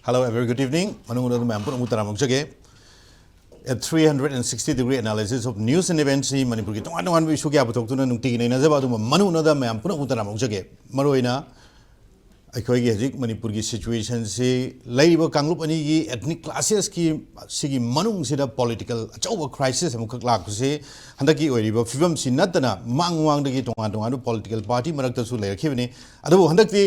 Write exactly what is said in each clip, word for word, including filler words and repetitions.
Hello, a very good evening. ꯃꯅꯨꯡꯗ ꯃꯌꯥꯝ ꯄꯨꯝꯅꯃꯛ ꯇꯔꯥꯝꯅ ꯑꯣꯛꯆꯒꯦ꯫ A three hundred sixty degree analysis of news and events ꯁꯤ ꯃꯅꯤꯄꯨꯔꯒꯤ ꯇꯣꯉꯥꯟ ꯇꯣꯉꯥꯟꯕ issue ꯀꯌꯥ ꯄꯨꯊꯣꯛꯇꯨꯅ ꯅꯨꯡꯇꯤꯒꯤ ꯅꯩꯅꯖꯕ ꯑꯗꯨꯒꯨꯝꯕ ꯃꯅꯨꯡꯗ ꯃꯌꯥꯝ ꯄꯨꯝꯅꯃꯛ ꯇꯔꯥꯝꯅ ꯑꯣꯛꯆꯒꯦ꯫ ꯃꯔꯨꯑꯣꯏꯅ ꯑꯩꯈꯣꯏꯒꯤ ꯍꯧꯖꯤꯛ ꯃꯅꯤꯄꯨꯔꯒꯤ situation ꯁꯤ ꯂꯩꯔꯤꯕ ꯀꯥꯡꯂꯨꯞ ꯑꯅꯤꯒꯤ ethnic clashes ꯀꯤ ꯁꯤꯒꯤ ꯃꯅꯨꯡꯁꯤꯗ political ꯑꯆꯧꯕ crisis ꯑꯃꯈꯛ ꯂꯥꯛꯄꯁꯤ ꯍꯟꯗꯛꯀꯤ ꯑꯣꯏꯔꯤꯕ ꯐꯤꯕꯝꯁꯤ ꯅꯠꯇꯅ ꯃꯃꯥꯡ ꯃꯃꯥꯡꯗꯒꯤ ꯇꯣꯉꯥꯟ ꯇꯣꯉꯥꯟꯕ political party ꯃꯔꯛꯇꯁꯨ ꯂꯩꯔꯛꯈꯤꯕꯅꯤ꯫ ꯑꯗꯨꯕꯨ ꯍꯟꯗꯛꯇꯤ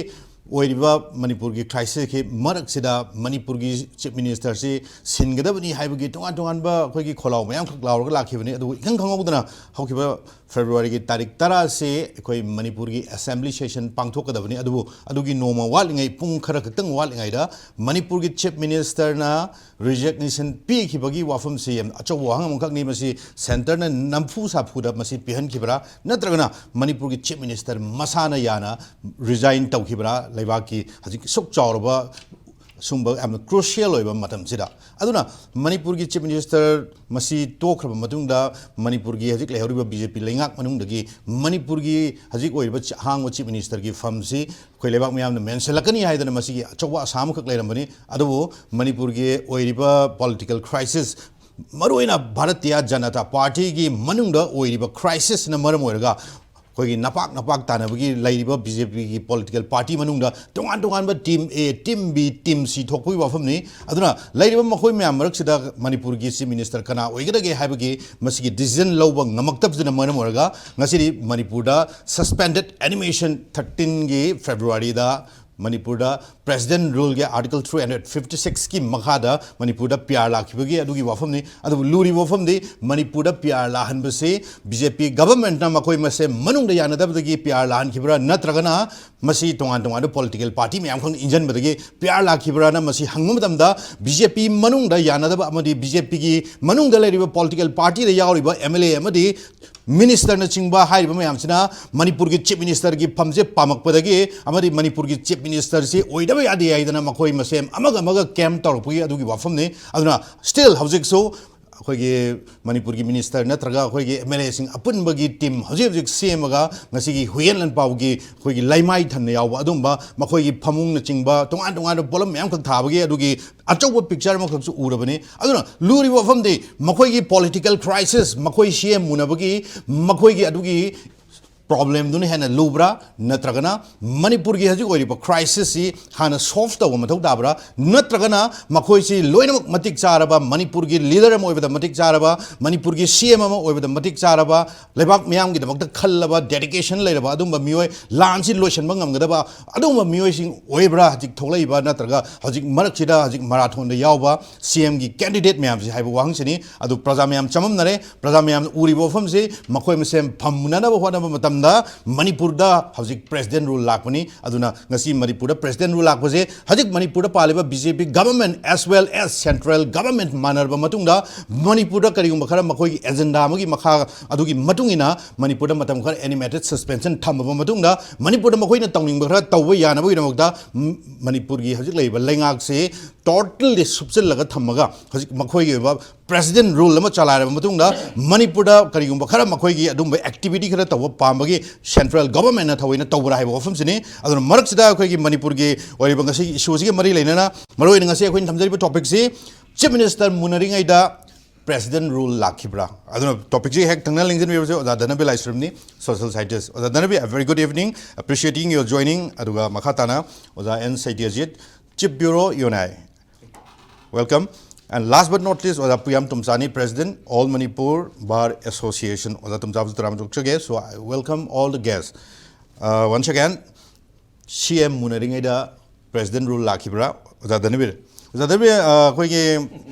ꯑꯣꯏꯔꯤꯕ ꯃꯅꯤꯄꯨꯔꯒꯤ crisis ꯀꯤ ꯃꯔꯛꯁꯤꯗ ꯃꯅꯤꯄꯨꯔꯒꯤ Chief Minister ꯁꯤ ꯁꯤꯟꯒꯗꯕꯅꯤ ꯍꯥꯏꯕꯒꯤ ꯇꯣꯉꯥꯟ ꯇꯣꯉꯥꯟꯕ ꯑꯩꯈꯣꯏꯒꯤ ꯈꯣꯜꯂꯥꯎ ꯃꯌꯥꯝꯈꯛ ꯂꯥꯎꯔꯒ ꯂꯥꯛꯈꯤꯕꯅꯤ꯫ ꯑꯗꯨꯕꯨ ꯏꯈꯪ ꯈꯪꯍꯧꯗꯅ ꯍꯧꯈꯤꯕ February ꯒꯤ ꯇꯥꯔꯤꯛ ꯇꯔꯥꯁꯦ ꯑꯩꯈꯣꯏ ꯃꯅꯤꯄꯨꯔꯒꯤ assembly session ꯄꯥꯡꯊꯣꯛꯀꯗꯕꯅꯤ꯫ ꯑꯗꯨꯕꯨ ꯑꯗꯨꯒꯤ ꯅꯣꯡꯃ ꯋꯥꯠꯂꯤꯉꯩ, ꯄꯨꯡ ꯈꯔ ꯈꯛꯇꯪ ꯋꯥꯠꯂꯤꯉꯩꯗ ꯃꯅꯤꯄꯨꯔꯒꯤ Chief Minister ꯅ resignation ꯄꯤꯈꯤꯕꯒꯤ ꯋꯥꯐꯝꯁꯤ ꯌꯥꯝ ꯑꯆꯧꯕ ꯋꯥꯍꯪ ꯑꯃꯈꯛꯅꯤ꯫ ꯃꯁꯤ centre ꯅ ꯅꯝꯐꯨ ꯁꯥꯐꯨꯗ ꯃꯁꯤ ꯄꯤꯍꯟꯈꯤꯕ꯭ꯔꯥ, ꯅꯠꯇ꯭ꯔꯒꯅ ꯃꯅꯤꯄꯨꯔꯒꯤ Chief Minister ꯃꯁꯥꯅ ꯌꯥꯅ resign ꯇꯧꯈꯤꯕ꯭ꯔꯥ? ꯂꯩꯕꯥꯛꯀꯤ ꯍꯧꯖꯤꯛ ꯁꯨꯛ ꯆꯥꯎꯔꯕ, ꯁꯨꯝꯕ ꯌꯥꯝꯅ crucial ꯑꯣꯏꯕ ꯃꯇꯝꯁꯤꯗ꯫ ꯑꯗꯨꯅ ꯃꯅꯤꯄꯨꯔꯒꯤ Chief Minister ꯃꯁꯤ ꯇꯣꯛꯈ꯭ꯔꯕ ꯃꯇꯨꯡꯗ, ꯃꯅꯤꯄꯨꯔꯒꯤ ꯍꯧꯖꯤꯛ ꯂꯩꯍꯧꯔꯤꯕ B J P ꯂꯩꯉꯥꯛ ꯃꯅꯨꯡꯗꯒꯤ ꯃꯅꯤꯄꯨꯔꯒꯤ ꯍꯧꯖꯤꯛ ꯑꯣꯏꯔꯤꯕ ꯆꯤ-, ꯑꯍꯥꯡꯕ Chief Minister ꯒꯤ ꯐꯝꯁꯤ ꯑꯩꯈꯣꯏ ꯂꯩꯕꯥꯛ ꯃꯤꯌꯥꯝꯅ ꯃꯦꯟꯁꯤꯜꯂꯛꯀꯅꯤ ꯍꯥꯏꯗꯅ ꯃꯁꯤꯒꯤ ꯑꯆꯧꯕ ꯑꯁꯥ ꯑꯃꯈꯛ ꯂꯩꯔꯝꯕꯅꯤ꯫ ꯑꯗꯨꯕꯨ ꯃꯅꯤꯄꯨꯔꯒꯤ ꯑꯣꯏꯔꯤꯕ political crisis, ꯃꯔꯨꯑꯣꯏꯅ ꯚꯥꯔꯇꯤꯌꯥ ꯖꯅꯇꯥ ꯄꯥꯔꯇꯤꯒꯤ ꯃꯅꯨꯡꯗ ꯑꯣꯏꯔꯤꯕ crisis ꯅ ꯃꯔꯝ ꯑꯣꯏꯔꯒ ꯑꯩꯈꯣꯏꯒꯤ ꯅꯄꯥꯛ ꯅꯄꯥꯛ ꯇꯥꯟꯅꯕꯒꯤ ꯂꯩꯔꯤꯕ B J P ꯒꯤ political party ꯃꯅꯨꯡꯗ ꯇꯣꯉꯥꯟ ꯇꯣꯉꯥꯟꯕ team A, team B, team C ꯊꯣꯛꯄꯒꯤ ꯋꯥꯐꯝꯅꯤ꯫ ꯑꯗꯨꯅ ꯂꯩꯔꯤꯕ ꯃꯈꯣꯏ ꯃꯌꯥꯝ ꯃꯔꯛꯁꯤꯗ ꯃꯅꯤꯄꯨꯔꯒꯤ Chief Minister ꯀꯅꯥ ꯑꯣꯏꯒꯗꯒꯦ ꯍꯥꯏꯕꯒꯤ ꯃꯁꯤꯒꯤ decision ꯂꯧꯕ ꯉꯝꯃꯛꯇꯕꯁꯤꯅ ꯃꯔꯝ ꯑꯣꯏꯔꯒ ꯉꯁꯤꯗꯤ ꯃꯅꯤꯄꯨꯔꯗ suspended animation, thirteen ꯒꯤ February ꯗ ꯃꯅꯤꯄꯨꯔꯗ President Rule ꯒꯤ Article three hundred fifty six ꯀꯤ ꯃꯈꯥꯗ ꯃꯅꯤꯄꯨꯔꯗ P R ꯂꯥꯛꯈꯤꯕꯒꯤ ꯑꯗꯨꯒꯤ ꯋꯥꯐꯝꯅꯤ꯫ ꯑꯗꯨꯕꯨ ꯂꯨꯔꯤꯕ ꯋꯥꯐꯝꯗꯤ ꯃꯅꯤꯄꯨꯔꯗ P R ꯂꯥꯛꯍꯟꯕꯁꯤ B J P government ꯅ ꯃꯈꯣꯏ ꯃꯁꯦꯟ ꯃꯅꯨꯡꯗ ꯌꯥꯅꯗꯕꯗꯒꯤ P R ꯂꯥꯛꯍꯟꯈꯤꯕ꯭ꯔꯥ, ꯅꯠꯇ꯭ꯔꯒꯅ ꯃꯁꯤ ꯇꯣꯉꯥꯟ ꯇꯣꯉꯥꯟꯕ political party ꯃꯌꯥꯝ ꯈꯪꯅ ꯏꯟꯖꯟꯕꯗꯒꯤ P R ꯂꯥꯛꯈꯤꯕ꯭ꯔꯥꯅ ꯃꯁꯤ ꯍꯪꯕ ꯃꯇꯝꯗ B J P ꯃꯅꯨꯡꯗ ꯌꯥꯅꯗꯕ ꯑꯃꯗꯤ B J P ꯒꯤ ꯃꯅꯨꯡꯗ ꯂꯩꯔꯤꯕ political party ꯗ ꯌꯥꯎꯔꯤꯕ M L A ꯑꯃꯗꯤ Minister ꯅꯆꯤꯡꯕ ꯍꯥꯏꯔꯤꯕ ꯃꯌꯥꯝꯁꯤꯅ ꯃꯅꯤꯄꯨꯔꯒꯤ Chief Minister ꯒꯤ ꯐꯝꯁꯦ ꯄꯥꯝꯃꯛꯄꯗꯒꯤ ꯑꯃꯗꯤ ꯃꯅꯤꯄꯨꯔꯒꯤ Chief Minister ꯁꯤ ꯑꯣꯏꯗꯕ ꯌꯥꯗꯦ ꯍꯥꯏꯗꯅ ꯃꯈꯣꯏ ꯃꯁꯦꯟ ꯑꯃꯒ ꯑꯃꯒ camp ꯇꯧꯔꯛꯄꯒꯤ ꯑꯗꯨꯒꯤ ꯋꯥꯐꯝꯅꯤ꯫ ꯑꯗꯨꯅ still ꯍꯧꯖꯤꯛꯁꯨ ꯑꯩꯈꯣꯏꯒꯤ ꯃꯅꯤꯄꯨꯔꯒꯤ ꯃꯤꯅꯤꯁꯇꯔ ꯅꯠꯇ꯭ꯔꯒ ꯑꯩꯈꯣꯏꯒꯤ ꯑꯦꯝ ꯑꯦꯜ ꯑꯦꯁꯤꯡ ꯑꯄꯨꯟꯕꯒꯤ ꯇꯤꯝ ꯍꯧꯖꯤꯛ ꯍꯧꯖꯤꯛ ꯁꯦꯝꯃꯒ ꯉꯁꯤꯒꯤ ꯍꯨꯏꯌꯦꯟ ꯂꯥꯟꯄꯥꯎꯒꯤ ꯑꯩꯈꯣꯏꯒꯤ ꯂꯩꯃꯥꯏ ꯊꯟꯅ ꯌꯥꯎꯕ ꯑꯗꯨꯝꯕ ꯃꯈꯣꯏꯒꯤ ꯐꯃꯨꯡꯅꯆꯤꯡꯕ ꯇꯣꯉꯥꯟ ꯇꯣꯉꯥꯟꯕ ꯄꯣꯠꯂꯝ ꯃꯌꯥꯝꯈꯛ ꯊꯥꯕꯒꯤ ꯑꯗꯨꯒꯤ ꯑꯆꯧꯕ ꯄꯤꯛꯆꯔ ꯑꯃꯈꯛꯁꯨ ꯎꯔꯕꯅꯤ꯫ ꯑꯗꯨꯅ ꯂꯨꯔꯤꯕ ꯋꯥꯐꯝꯗꯤ ꯃꯈꯣꯏꯒꯤ ꯄꯣꯂꯤꯇꯤꯀꯦꯜ ꯀ꯭ꯔꯥꯏꯁꯤꯁ, ꯃꯈꯣꯏ ꯁꯤ ꯑꯦꯝ ꯃꯨꯟꯅꯕꯒꯤ ꯃꯈꯣꯏꯒꯤ ꯑꯗꯨꯒꯤ ꯄ꯭ꯔꯣꯕ꯭ꯂꯦꯝꯗꯨꯅ ꯍꯦꯟꯅ ꯂꯨꯕ꯭ꯔꯥ, ꯅꯠꯇ꯭ꯔꯒꯅ ꯃꯅꯤꯄꯨꯔꯒꯤ ꯍꯧꯖꯤꯛ ꯑꯣꯏꯔꯤꯕ ꯀ꯭ꯔꯥꯏꯁꯤꯁꯁꯤ ꯍꯥꯟꯅ ꯁꯣꯜꯐ ꯇꯧꯕ ꯃꯊꯧ ꯇꯥꯕ꯭ꯔꯥ, ꯅꯠꯇ꯭ꯔꯒꯅ ꯃꯈꯣꯏꯁꯤ ꯂꯣꯏꯅꯃꯛ ꯃꯇꯤꯛ ꯆꯥꯔꯕ, ꯃꯅꯤꯄꯨꯔꯒꯤ ꯂꯤꯗꯔ ꯑꯃ ꯑꯣꯏꯕꯗ ꯃꯇꯤꯛ ꯆꯥꯔꯕ, ꯃꯅꯤꯄꯨꯔꯒꯤ ꯁꯤ ꯑꯦꯝ ꯑꯃ ꯑꯣꯏꯕꯗ ꯃꯇꯤꯛ ꯆꯥꯔꯕ, ꯂꯩꯕꯥꯛ ꯃꯤꯌꯥꯝꯒꯤꯗꯃꯛꯇ ꯈꯜꯂꯕ, ꯗꯦꯗꯤꯀꯦꯁꯟ ꯂꯩꯔꯕ ꯑꯗꯨꯝꯕ ꯃꯤꯑꯣꯏ, ꯂꯥꯟꯁꯤ ꯂꯣꯏꯁꯤꯟꯕ ꯉꯝꯒꯗꯕ ꯑꯗꯨꯒꯨꯝꯕ ꯃꯤꯑꯣꯏꯁꯤꯡ ꯑꯣꯏꯕ꯭ꯔꯥ ꯍꯧꯖꯤꯛ ꯊꯣꯛꯂꯛꯏꯕ, ꯅꯠꯇ꯭ꯔꯒ ꯍꯧꯖꯤꯛ ꯃꯔꯛꯁꯤꯗ ꯍꯧꯖꯤꯛ ꯃꯔꯥꯊꯣꯟꯗ ꯌꯥꯎꯕ ꯁꯤ ꯑꯦꯝꯒꯤ ꯀꯦꯟꯗꯤꯗꯦꯠ ꯃꯌꯥꯝꯁꯤ ꯍꯥꯏꯕ ꯋꯥꯍꯪꯁꯤꯅꯤ꯫ ꯑꯗꯨ ꯄ꯭ꯔꯖꯥ ꯃꯌꯥꯝ ꯆꯃꯝꯅꯔꯦ꯫ ꯄ꯭ꯔꯖꯥ ꯃꯌꯥꯝꯅ ꯎꯔꯤꯕ ꯋꯥꯐꯝꯁꯤ ꯃꯈꯣꯏ ꯃꯁꯦꯟ ꯐꯝꯃꯨꯅꯅꯕ ꯍꯣꯠꯅꯕ ꯃꯇꯝꯗ ꯃꯅꯤꯄꯨꯔꯗ ꯍꯧꯖꯤꯛ ꯄ꯭ꯔꯦꯁꯤꯗꯦꯟ ꯔꯨꯜ ꯂꯥꯛꯄꯅꯤ꯫ ꯑꯗꯨꯅ ꯉꯁꯤ ꯃꯅꯤꯄꯨꯔꯗ ꯄ꯭ꯔꯦꯁꯤꯗꯦꯟ ꯔꯨꯜ ꯂꯥꯛꯄꯁꯦ ꯍꯧꯖꯤꯛ ꯃꯅꯤꯄꯨꯔꯗ ꯄꯥꯜꯂꯤꯕ B J P government as well as central government ꯃꯥꯟꯅꯔꯕ ꯃꯇꯨꯡꯗ ꯃꯅꯤꯄꯨꯔꯗ ꯀꯔꯤꯒꯨꯝꯕ ꯈꯔ ꯃꯈꯣꯏꯒꯤ ꯑꯦꯖꯦꯟꯗꯥ ꯑꯃꯒꯤ ꯃꯈꯥ ꯑꯗꯨꯒꯤ ꯃꯇꯨꯡ ꯏꯟꯅ ꯃꯅꯤꯄꯨꯔꯗ ꯃꯇꯝ ꯈꯔ ꯑꯦꯅꯤꯃꯦꯇꯦꯠ ꯁꯁꯄꯦꯟꯁꯟ ꯊꯝꯃꯕ ꯃꯇꯨꯡꯗ ꯃꯅꯤꯄꯨꯔꯗ ꯃꯈꯣꯏꯅ ꯇꯧꯅꯤꯡꯕ ꯈꯔ ꯇꯧꯕ ꯌꯥꯅꯕꯒꯤꯗꯃꯛꯇ ꯝ-, ꯃꯅꯤꯄꯨꯔꯒꯤ ꯍꯧꯖꯤꯛ ꯂꯩꯔꯤꯕ ꯂꯩꯉꯥꯛꯁꯤ ꯇꯣꯇꯜꯂꯤ ꯁꯨꯞꯆꯤꯜꯂꯒ ꯊꯝꯃꯒ ꯍꯧꯖꯤꯛ ꯃꯈꯣꯏꯒꯤ ꯑꯣꯏꯕ ꯄ꯭ꯔꯦꯁꯤꯗꯦꯟ ꯔꯨꯜ ꯑꯃ ꯆꯂꯥꯏꯔꯕ ꯃꯇꯨꯡꯗ ꯃꯅꯤꯄꯨꯔꯗ ꯀꯔꯤꯒꯨꯝꯕ ꯈꯔ ꯃꯈꯣꯏꯒꯤ ꯑꯗꯨꯝꯕ ꯑꯦꯛꯇꯤꯚꯤꯇꯤ ꯈꯔ ꯇꯧꯕ ꯄꯥꯝꯕꯒꯤ ꯁꯦꯟꯇ꯭ꯔꯦꯜ ꯒꯚꯔꯟꯃꯦꯟꯠꯅ ꯊꯑꯣꯏꯅ ꯇꯧꯕ꯭ꯔꯥ ꯍꯥꯏꯕ ꯋꯥꯐꯝꯁꯤꯅꯤ꯫ ꯑꯗꯨꯅ ꯃꯔꯛꯁꯤꯗ ꯑꯩꯈꯣꯏꯒꯤ ꯃꯅꯤꯄꯨꯔꯒꯤ ꯑꯣꯏꯔꯤꯕ ꯉꯁꯤꯒꯤ ꯏꯁꯨꯁꯤꯒ ꯃꯔꯤ ꯂꯩꯅꯅ ꯃꯔꯨꯑꯣꯏꯅ ꯉꯁꯤ ꯑꯩꯈꯣꯏꯅ ꯊꯝꯖꯔꯤꯕ ꯇꯣꯄꯤꯛꯁꯤ ꯆꯤꯐ ꯃꯤꯅꯤꯁꯇꯔ ꯃꯨꯟꯅꯔꯤꯉꯩꯗ ꯄ꯭ꯔꯦꯁꯤꯗꯦꯟ ꯔꯨꯜ ꯂꯥꯛꯈꯤꯕ꯭ꯔꯥ? ꯑꯗꯨꯅ ꯇꯣꯄꯤꯛꯁꯤ ꯍꯦꯛ ꯊꯪꯅ ꯂꯦꯡꯁꯤꯟꯕꯤꯔꯕꯁꯦ ꯑꯣꯖꯥ ꯙꯅꯕꯤꯔ ꯂꯥꯏꯁ꯭ꯔꯝꯅꯤ, ꯁꯣꯁꯤꯌꯦꯜ ꯁꯥꯏꯟꯇꯤꯁ꯫ ꯑꯣꯖꯥ ꯙꯅꯕꯤꯔ, a very good evening, appreciating your joining꯫ ꯑꯗꯨꯒ ꯃꯈꯥ ꯇꯥꯅ ꯑꯣꯖꯥ N Satyajit, chief bureau, U N I. Welcome. And last but not least, ꯑꯣꯖꯥ ꯄꯨꯌꯥꯝ ꯇꯨꯝꯆꯥꯅꯤ, President, All Manipur Bar Association꯫ ꯑꯣꯖꯥ ꯇꯨꯝꯆꯥꯕꯁꯨ ꯇꯔꯥꯝꯅ ꯑꯣꯛꯆꯒꯦ꯫ So, I welcome all the guests. Uh, once again, ꯁꯤ M ꯃꯨꯟꯅꯔꯤꯉꯩꯗ president rule ꯂꯥꯛꯈꯤꯕ꯭ꯔꯥ? ꯑꯣꯖꯥ ꯙꯅꯕꯤꯔ꯫ ꯑꯣꯖꯥ ꯙꯅꯕꯤꯔ, ꯑ, ꯑꯩꯈꯣꯏꯒꯤ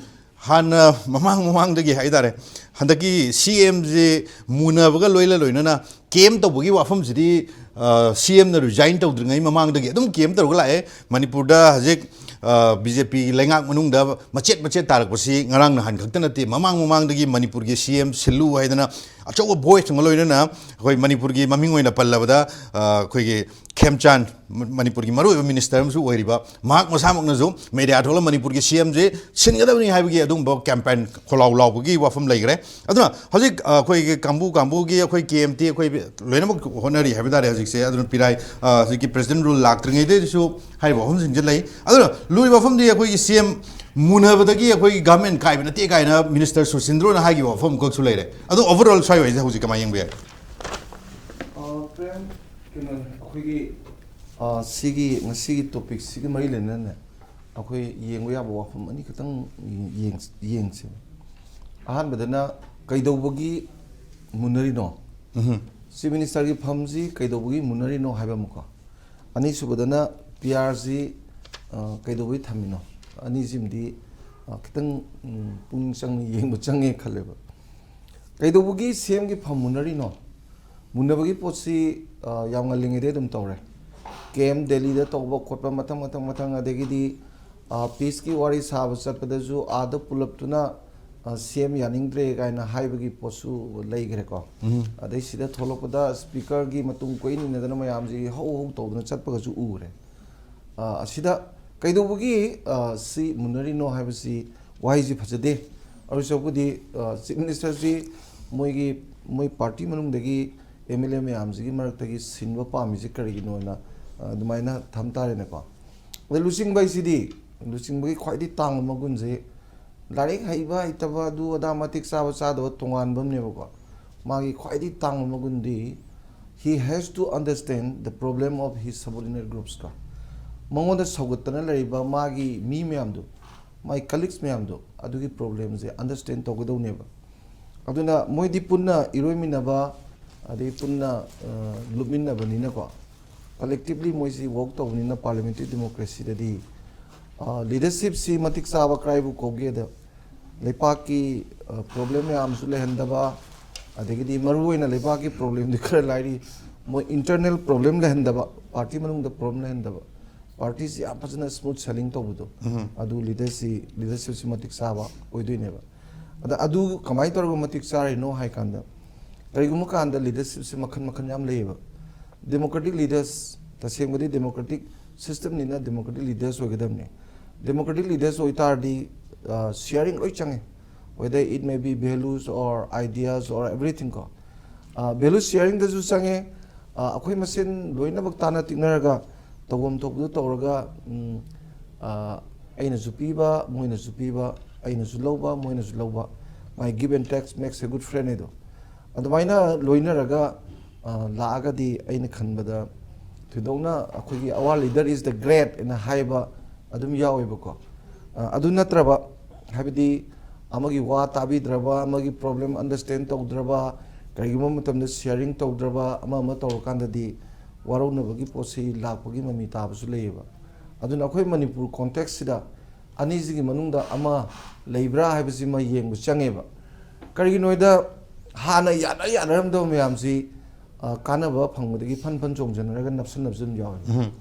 ꯍꯥꯟꯅ ꯃꯃꯥꯡ ꯃꯃꯥꯡꯗꯒꯤ ꯍꯥꯏ ꯇꯥꯔꯦ, ꯍꯟꯗꯛꯀꯤ ꯁꯤ ꯑꯦꯝꯁꯤ ꯃꯨꯟꯅꯕꯒ ꯂꯣꯏꯅ ꯂꯣꯏꯅꯅ ꯀꯦꯝ ꯇꯧꯕꯒꯤ ꯋꯥꯐꯝꯁꯤꯗꯤ, ꯑ, ꯁꯤ ꯑꯦꯝꯅ ꯔꯤꯖꯥꯏꯟ ꯇꯧꯗ꯭ꯔꯤꯉꯩ ꯃꯃꯥꯡꯗꯒꯤ ꯑꯗꯨꯝ ꯀꯦꯝ ꯇꯧꯔꯒ ꯂꯥꯛꯑꯦ꯫ ꯃꯅꯤꯄꯨꯔꯗ ꯍꯧꯖꯤꯛ, ꯑ, ꯕꯤ ꯖꯦ ꯄꯤꯒꯤ ꯂꯩꯉꯥꯛ ꯃꯅꯨꯡꯗ ꯃꯆꯦꯠ ꯃꯆꯦꯠ ꯇꯥꯔꯛꯄꯁꯤ ꯉꯔꯥꯡ ꯅꯍꯥꯟ ꯈꯛꯇ ꯅꯠꯇꯦ, ꯃꯃꯥꯡ ꯃꯃꯥꯡꯗꯒꯤ ꯃꯅꯤꯄꯨꯔꯒꯤ ꯁꯤ ꯑꯦꯝ ꯁꯤꯜꯂꯨ ꯍꯥꯏꯗꯅ ꯑꯆꯧꯕ ꯚꯣꯏꯁ ꯑꯃ ꯂꯣꯏꯅꯅ ꯑꯩꯈꯣꯏ ꯃꯅꯤꯄꯨꯔꯒꯤ ꯃꯃꯤꯡ ꯑꯣꯏꯅ ꯄꯜꯂꯕꯗ, ꯑ, ꯑꯩꯈꯣꯏꯒꯤ ꯈꯦꯝꯆꯥꯟ, ꯃ-, ꯃꯅꯤꯄꯨꯔꯒꯤ ꯃꯔꯨꯑꯣꯏꯕ ꯃꯤꯅꯤꯁꯇꯔ ꯑꯃꯁꯨ ꯑꯣꯏꯔꯤꯕ, ꯃꯍꯥꯛ ꯃꯁꯥꯃꯛꯅꯁꯨ ꯃꯦꯗꯤꯌꯥ ꯊꯣꯛꯂꯒ ꯃꯅꯤꯄꯨꯔꯒꯤ ꯁꯤ ꯑꯦꯝꯁꯦ ꯁꯤꯟꯒꯗꯕꯅꯤ ꯍꯥꯏꯕꯒꯤ ꯑꯗꯨꯒꯨꯝꯕ ꯀꯦꯝꯄꯦꯟ ꯈꯣꯜꯂꯥꯎ ꯂꯥꯎꯕꯒꯤ ꯋꯥꯐꯝ ꯂꯩꯈ꯭ꯔꯦ꯫ ꯑꯗꯨꯅ ꯍꯧꯖꯤꯛ, ꯑ, ꯑꯩꯈꯣꯏꯒꯤ ꯀꯥꯡꯕꯨ ꯀꯥꯡꯕꯨꯒꯤ ꯑꯩꯈꯣꯏ ꯀꯦ ꯑꯦꯝ ꯇꯤ ꯑꯩꯈꯣꯏ ꯂꯣꯏꯅꯃꯛ ꯍꯣꯠꯅꯔꯤ ꯍꯥꯏꯕ ꯇꯥꯔꯦ ꯍꯧꯖꯤꯛꯁꯦ꯫ ꯑꯗꯨꯅ ꯄꯤꯔꯥꯏ, ꯑ, ꯍꯧꯖꯤꯛꯀꯤ ꯄ꯭ꯔꯦꯁꯤꯗꯦꯟ ꯔꯨꯜ ꯂꯥꯛꯇ꯭ꯔꯤꯉꯩꯗꯁꯨ ꯍꯥꯏꯔꯤꯕ ꯋꯥꯐꯝꯁꯤꯡꯁꯦ ꯂꯩ꯫ ꯑꯗꯨꯅ ꯂꯨꯔꯤꯕ ꯋꯥꯐꯝꯗꯤ ꯑꯩꯈꯣꯏꯒꯤ ꯁꯤ ꯑꯦꯝ ꯃꯨꯟꯅꯕꯗꯒꯤ ꯑꯩꯈꯣꯏꯒꯤ ꯒꯚꯔꯟꯃꯦꯟ ꯀꯥꯏꯕ ꯅꯠꯇꯦ ꯀꯥꯏꯅ ꯃꯤꯅꯤꯁꯇꯔ ꯁꯨꯁꯤꯟꯗ꯭ꯔꯣꯅ ꯍꯥꯏꯈꯤꯕ ꯋꯥꯐꯝ ꯑꯃꯈꯛꯁꯨ ꯂꯩꯔꯦ꯫ ꯑꯗꯣ ꯑꯣꯚꯔꯑꯣꯜ ꯁ꯭ꯋꯥꯏ ꯋꯥꯏꯁꯦ ꯍꯧꯖꯤꯛ ꯀꯃꯥꯏꯅ ꯌꯦꯡꯕ ꯌꯥꯏ? ꯑ, ꯄ꯭ꯔꯦꯝ, ꯀꯩꯅꯣꯅꯦ, ꯑꯩꯈꯣꯏꯒꯤ, ꯑ, ꯁꯤꯒꯤ, ꯉꯁꯤꯒꯤ ꯇꯣꯄꯤꯛꯁꯤꯒꯤ ꯃꯔꯤ ꯂꯩꯅꯅꯅꯦ, ꯑꯩꯈꯣꯏ ꯌꯦꯡꯕ ꯌꯥꯕ ꯋꯥꯐꯝ ꯑꯅꯤꯈꯛꯇꯪ ꯌꯦꯡ-, ꯌꯦꯡꯁꯦ꯫ ꯑꯍꯥꯟꯕꯗꯅ ꯀꯩꯗꯧꯕꯒꯤ ꯃꯨꯟꯅꯔꯤꯅꯣ? ꯎꯝꯍꯨꯝ꯫ ꯆꯤꯐ ꯃꯤꯅꯤꯁꯇꯔꯒꯤ ꯐꯝꯁꯤ ꯀꯩꯗꯧꯕꯒꯤ ꯃꯨꯟꯅꯔꯤꯅꯣ ꯍꯥꯏꯕ ꯑꯃꯀꯣ꯫ ꯑꯅꯤꯁꯨꯕꯗꯅ ꯄꯤ ꯑꯥꯔꯁꯤ, ꯑ, ꯀꯩꯗꯧꯕꯩ ꯊꯝꯃꯤꯅꯣ? ꯑꯅꯤꯁꯤꯃꯗꯤ, ꯑ, ꯈꯤꯇꯪ, ꯎꯝ, ꯄꯨꯛꯅꯤꯡ ꯆꯪꯅ ꯌꯦꯡꯕ ꯆꯪꯉꯦ ꯈꯜꯂꯦꯕ꯫ ꯀꯩꯗꯧꯕꯒꯤ ꯁꯤ ꯑꯦꯝꯒꯤ ꯐꯝ ꯃꯨꯟꯅꯔꯤꯅꯣ? ꯃꯨꯟꯅꯕꯒꯤ ꯄꯣꯠꯁꯤ, ꯑ, ꯌꯥꯝ ꯉꯜꯂꯤꯉꯩꯗꯩ ꯑꯗꯨꯝ ꯇꯧꯔꯦ꯫ ꯀꯦ ꯑꯦꯝ ꯗꯦꯜꯂꯤꯗ ꯇꯧꯕ ꯈꯣꯠꯄ ꯃꯊꯪ ꯃꯊꯪ ꯃꯊꯪ, ꯑꯗꯒꯤꯗꯤ, ꯑ, ꯄꯤꯁꯀꯤ ꯋꯥꯔꯤ ꯁꯥꯕ ꯆꯠꯄꯗꯁꯨ ꯑꯥꯗ ꯄꯨꯜꯂꯞꯇꯨꯅ, ꯑ, ꯁꯤ ꯑꯦꯝ ꯌꯥꯅꯤꯡꯗ꯭ꯔꯦ ꯀꯥꯏꯅ ꯍꯥꯏꯕꯒꯤ ꯄꯣꯠꯁꯨ ꯂꯩꯈ꯭ꯔꯦꯀꯣ꯫ ꯎꯝ꯫ ꯑꯗꯩ ꯁꯤꯗ ꯊꯣꯛꯂꯛꯄꯗ ꯁ꯭ꯄꯤꯀꯔꯒꯤ ꯃꯇꯨꯡ ꯀꯣꯏꯏꯟ ꯏꯟꯅꯗꯅ ꯃꯌꯥꯝꯁꯤ ꯍꯧ ꯍꯧ ꯇꯧꯗꯅ ꯆꯠꯄꯒꯁꯨ ꯎꯔꯦ꯫ ꯑ, ꯑꯁꯤꯗ ꯀꯩꯗꯧꯕꯒꯤ, ꯑ, ꯁꯤ ꯃꯨꯟꯅꯔꯤꯅꯣ ꯍꯥꯏꯕꯁꯤ ꯋꯥꯍꯩꯁꯤ ꯐꯖꯗꯦ꯫ ꯑꯗꯨ ꯁꯔꯨꯛꯄꯨꯗꯤ, ꯑ, ꯆꯤꯐ ꯃꯤꯅꯤꯁꯇꯔꯁꯤ ꯃꯣꯏꯒꯤ, ꯃꯣꯏ ꯄꯥꯔꯇꯤ ꯃꯅꯨꯡꯗꯒꯤ ꯑꯦꯝ ꯑꯦꯜ ꯑꯦ ꯃꯌꯥꯝꯁꯤꯒꯤ ꯃꯔꯛꯇꯒꯤ ꯁꯤꯟꯕ ꯄꯥꯝꯃꯤꯁꯤ ꯀꯔꯤꯒꯤꯅꯣꯅ, ꯑ, ꯑꯗꯨꯃꯥꯏꯅ ꯊꯝ ꯇꯥꯔꯦꯅꯦꯀꯣ꯫ ꯑꯗ ꯂꯨꯆꯤꯡꯕ ꯍꯥꯏꯁꯤꯗꯤ, ꯂꯨꯆꯤꯡꯕꯒꯤ ꯈ꯭ꯋꯥꯏꯗꯒꯤ ꯇꯥꯡꯕ ꯃꯒꯨꯟꯁꯦ ꯂꯥꯏꯔꯤꯛ ꯍꯩꯕ ꯍꯩꯇꯕ ꯑꯗꯨ ꯑꯗꯥ ꯃꯇꯤꯛ ꯆꯥꯕ ꯆꯥꯗꯕ ꯇꯣꯉꯥꯟꯕ ꯑꯃꯅꯦꯕꯀꯣ꯫ ꯃꯥꯒꯤ ꯈ꯭ꯋꯥꯏꯗꯒꯤ ꯇꯥꯡꯕ ꯃꯒꯨꯟꯗꯤ, he has to understand the problem of his subordinate groups ꯀꯣ꯫ ꯃꯉꯣꯟꯗ ꯁꯧꯒꯠꯇꯅ ꯂꯩꯔꯤꯕ ꯃꯥꯒꯤ ꯃꯤ ꯃꯌꯥꯝꯗꯣ, ꯃꯥꯒꯤ ꯀꯂꯤꯛꯁ ꯃꯌꯥꯝꯗꯣ, ꯑꯗꯨꯒꯤ ꯄ꯭ꯔꯣꯕ꯭ꯂꯦꯝꯁꯦ ꯑꯟꯗꯔꯁꯇꯦꯟ ꯇꯧꯒꯗꯧꯅꯦꯕ꯫ ꯑꯗꯨꯅ ꯃꯣꯏꯗꯤ ꯄꯨꯟꯅ ꯏꯔꯣꯏꯃꯤꯟꯅꯕ, ꯑꯗꯩ ꯄꯨꯟꯅ, ꯑ, ꯂꯨꯞꯃꯤꯟꯅꯕꯅꯤꯅꯀꯣ, ꯀꯂꯦꯛꯇꯤꯚꯂꯤ ꯃꯣꯏꯁꯤ ꯋꯥꯔꯛ ꯇꯧꯕꯅꯤꯅ ꯄꯥꯔꯂꯤꯌꯥꯃꯦꯟꯇꯔꯤ ꯗꯦꯃꯣꯀ꯭ꯔꯦꯁꯤꯗꯗꯤ, ꯑ, ꯂꯤꯗꯔꯁꯤꯞꯁꯤ ꯃꯇꯤꯛ ꯆꯥꯕ ꯀꯔꯥꯏꯕꯨ ꯀꯧꯒꯦꯗ, ꯂꯩꯄꯥꯛꯀꯤ, ꯑ, ꯄ꯭ꯔꯣꯕ꯭ꯂꯦꯝ ꯃꯌꯥꯝꯁꯨ ꯂꯩꯍꯟꯗꯕ, ꯑꯗꯒꯤꯗꯤ ꯃꯔꯨꯑꯣꯏꯅ ꯂꯩꯕꯥꯛꯀꯤ ꯄ꯭ꯔꯣꯕ꯭ꯂꯦꯝꯗꯤ ꯈꯔ ꯂꯥꯏꯔꯤ, ꯃꯣꯏ ꯏꯟꯇꯔꯅꯦꯜ ꯄ꯭ꯔꯣꯕ꯭ꯂꯦꯝ ꯂꯩꯍꯟꯗꯕ, ꯄꯥꯔꯇꯤ ꯃꯅꯨꯡꯗ ꯄ꯭ꯔꯣꯕ꯭ꯂꯦꯝ ꯂꯩꯍꯟꯗꯕ, ꯄꯥꯔꯇꯤꯁꯤ ꯌꯥꯝ ꯐꯖꯅ ꯁ꯭ꯃꯨꯠ ꯁꯦꯂꯤꯡ ꯇꯧꯕꯗꯣ, ꯎꯝ꯫ ꯑꯗꯨ ꯂꯤꯗꯔꯁꯤ, ꯂꯤꯗꯔꯁꯤꯞꯁꯤ ꯃꯇꯤꯛ ꯆꯥꯕ ꯑꯣꯏꯗꯣꯏꯅꯦꯕ꯫ ꯑꯗ ꯑꯗꯨ ꯀꯃꯥꯏꯅ ꯇꯧꯔꯒ ꯃꯇꯤꯛ ꯆꯥꯔꯤꯅꯣ ꯍꯥꯏ ꯀꯥꯟꯗ, ꯀꯔꯤꯒꯨꯝꯕ ꯀꯥꯟꯗ ꯂꯤꯗꯔꯁꯤꯞꯁꯤ ꯃꯈꯜ ꯃꯈꯜ ꯌꯥꯝ ꯂꯩꯌꯦꯕ꯫ ꯗꯦꯃꯣꯀ꯭ꯔꯦꯇꯤꯛ ꯂꯤꯗꯔꯁ ꯇꯁꯦꯡꯕꯗꯤ democratic systemꯅꯤꯅ democratic leaders ꯑꯣꯏꯒꯗꯕꯅꯤ. Democratic leaders ꯑꯣꯏꯇꯥꯔꯗꯤ sharing ꯂꯣꯏ ꯆꯪꯉꯦ, whether it may be values or ideas or everything ꯀꯣ. Value sharingꯗꯁꯨ ꯆꯪꯉꯦ. ꯑꯩꯈꯣꯏ ꯃꯁꯦꯟ ꯂꯣꯏꯅꯃꯛ ꯇꯥꯟꯅ ꯇꯤꯛꯅꯔꯒ ꯇꯧꯐꯝ ꯊꯣꯛꯄꯗꯨ ꯇꯧꯔꯒ, ꯑꯩꯅꯁꯨ ꯄꯤꯕ, ꯃꯣꯏꯅꯁꯨ ꯄꯤꯕ, ꯑꯩꯅꯁꯨ ꯂꯧꯕ, ꯃꯣꯏꯅꯁꯨ ꯂꯧꯕ, my give and take makes a good friend ꯍꯥꯏꯗꯣ ꯑꯗꯨꯃꯥꯏꯅ ꯂꯣꯏꯅꯔꯒ ꯂꯥꯛꯑꯒꯗꯤ ꯑꯩꯅ ꯈꯟꯕꯗ ꯊꯣꯏꯗꯣꯛꯅ ꯑꯩꯈꯣꯏꯒꯤ our leader is the great ꯍꯥꯏꯅ ꯍꯥꯏꯕ ꯑꯗꯨꯝ ꯌꯥꯎꯋꯦꯕꯀꯣ. ꯑꯗꯨ ꯅꯠꯇ꯭ꯔꯕ, ꯍꯥꯏꯕꯗꯤ ꯑꯃꯒꯤ ꯋꯥ ꯇꯥꯕꯤꯗ꯭ꯔꯕ, ꯑꯃꯒꯤ problem understand ꯇꯧꯗ꯭ꯔꯕ, ꯀꯔꯤꯒꯨꯝꯕ ꯃꯇꯝꯗ sharing ꯇꯧꯗ꯭ꯔꯕ, ꯑꯃ ꯑꯃ ꯇꯧꯔꯀꯥꯟꯗꯗꯤ ꯋꯥꯔꯧꯅꯕꯒꯤ ꯄꯣꯠꯁꯤ ꯂꯥꯛꯄꯒꯤ ꯃꯃꯤ ꯇꯥꯕꯁꯨ ꯂꯩꯌꯦꯕ. ꯑꯗꯨꯅ ꯑꯩꯈꯣꯏ ꯃꯅꯤꯄꯨꯔ contextꯁꯤꯗ ꯑꯅꯤꯁꯤꯒꯤ ꯃꯅꯨꯡꯗ ꯑꯃ ꯂꯩꯕ꯭ꯔꯥ ꯍꯥꯏꯕꯁꯤꯃ ꯌꯦꯡꯕ ꯆꯪꯉꯦꯕ. ꯀꯔꯤꯒꯤꯅꯣ ꯍꯥꯏꯗ ꯍꯥꯟꯅ ꯌꯥꯅ ꯌꯥꯅꯔꯝꯗꯕ ꯃꯌꯥꯝꯁꯤ ꯀꯥꯟꯅꯕ ꯐꯪꯕꯗꯒꯤ ꯐꯟ ꯐꯟ ꯆꯣꯡꯁꯤꯟꯅꯔꯒ ꯅꯞꯁꯟꯅꯕꯁꯨ ꯑꯗꯨꯝ ꯌꯥꯎꯋꯦꯕ.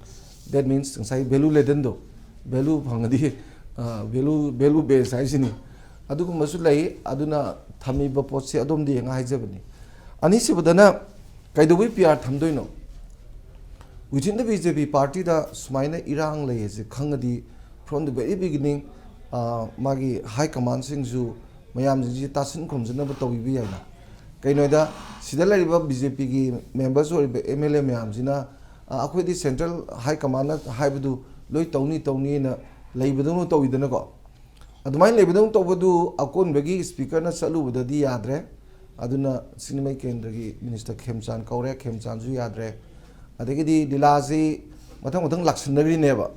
That means ꯉꯁꯥꯏ value ladenꯗꯣ, value ꯐꯪꯉꯗꯤ value value base ꯍꯥꯏꯁꯤꯅꯤ. ꯑꯗꯨꯒꯨꯝꯕꯁꯨ ꯂꯩ. ꯑꯗꯨꯅ ꯊꯝꯃꯤꯕ ꯄꯣꯠꯁꯦ ꯑꯗꯣꯝꯗ ꯌꯦꯡꯉ ꯍꯥꯏꯖꯕꯅꯤ. ꯑꯅꯤꯁꯨꯕꯗꯅ ꯀꯩꯗꯧꯕꯩ PR ꯊꯝꯗꯣꯏꯅꯣ? Within the BJP partyꯗ ꯁꯨꯃꯥꯏꯅ ꯏꯔꯥꯡ ꯂꯩ ꯍꯥꯏꯁꯦ ꯈꯪꯉꯗꯤ from the very beginning ꯃꯥꯒꯤ high commandꯁꯤꯡꯁꯨ ꯃꯌꯥꯝꯁꯤꯡꯁꯤ ꯇꯥꯁꯤꯟ ꯈꯨꯝꯖꯤꯟꯅꯕ ꯇꯧꯕꯤꯕ ꯌꯥꯏꯅ. ꯀꯩꯅꯣꯗ ꯁꯤꯗ ꯂꯩꯔꯤꯕ BJPꯒꯤ members ꯑꯣꯏꯔꯤꯕ MLA ꯃꯌꯥꯝꯁꯤꯅ ꯑꯩꯈꯣꯏꯗꯤ central high commandꯅ ꯍꯥꯏꯕꯗꯨ ꯂꯣꯏ ꯇꯧꯅꯤ ꯇꯧꯅꯤꯅ ꯂꯩꯕꯗꯧꯅ ꯇꯧꯋꯤꯗꯅꯀꯣ. ꯑꯗꯨꯃꯥꯏꯅ ꯂꯩꯕꯗꯧꯅ ꯇꯧꯕꯗꯨ ꯑꯀꯣꯟꯕꯒꯤ speakerꯅ ꯆꯠꯂꯨꯕꯗꯗꯤ ꯌꯥꯗ꯭ꯔꯦ. ꯑꯗꯨꯅ ꯁꯤꯡꯖꯃꯩ ꯀꯦꯟꯗ꯭ꯔꯒꯤ minister ꯈꯦꯝꯆꯥꯟ ꯀꯧꯔꯦ, ꯈꯦꯝꯆꯥꯟꯁꯨ ꯌꯥꯗ꯭ꯔꯦ. ꯑꯗꯒꯤꯗꯤ ꯂꯤꯂꯥꯁꯤ ꯃꯊꯪ ꯃꯊꯪ ꯂꯥꯛꯁꯤꯟꯅꯈ꯭ꯔꯤꯅꯦꯕ.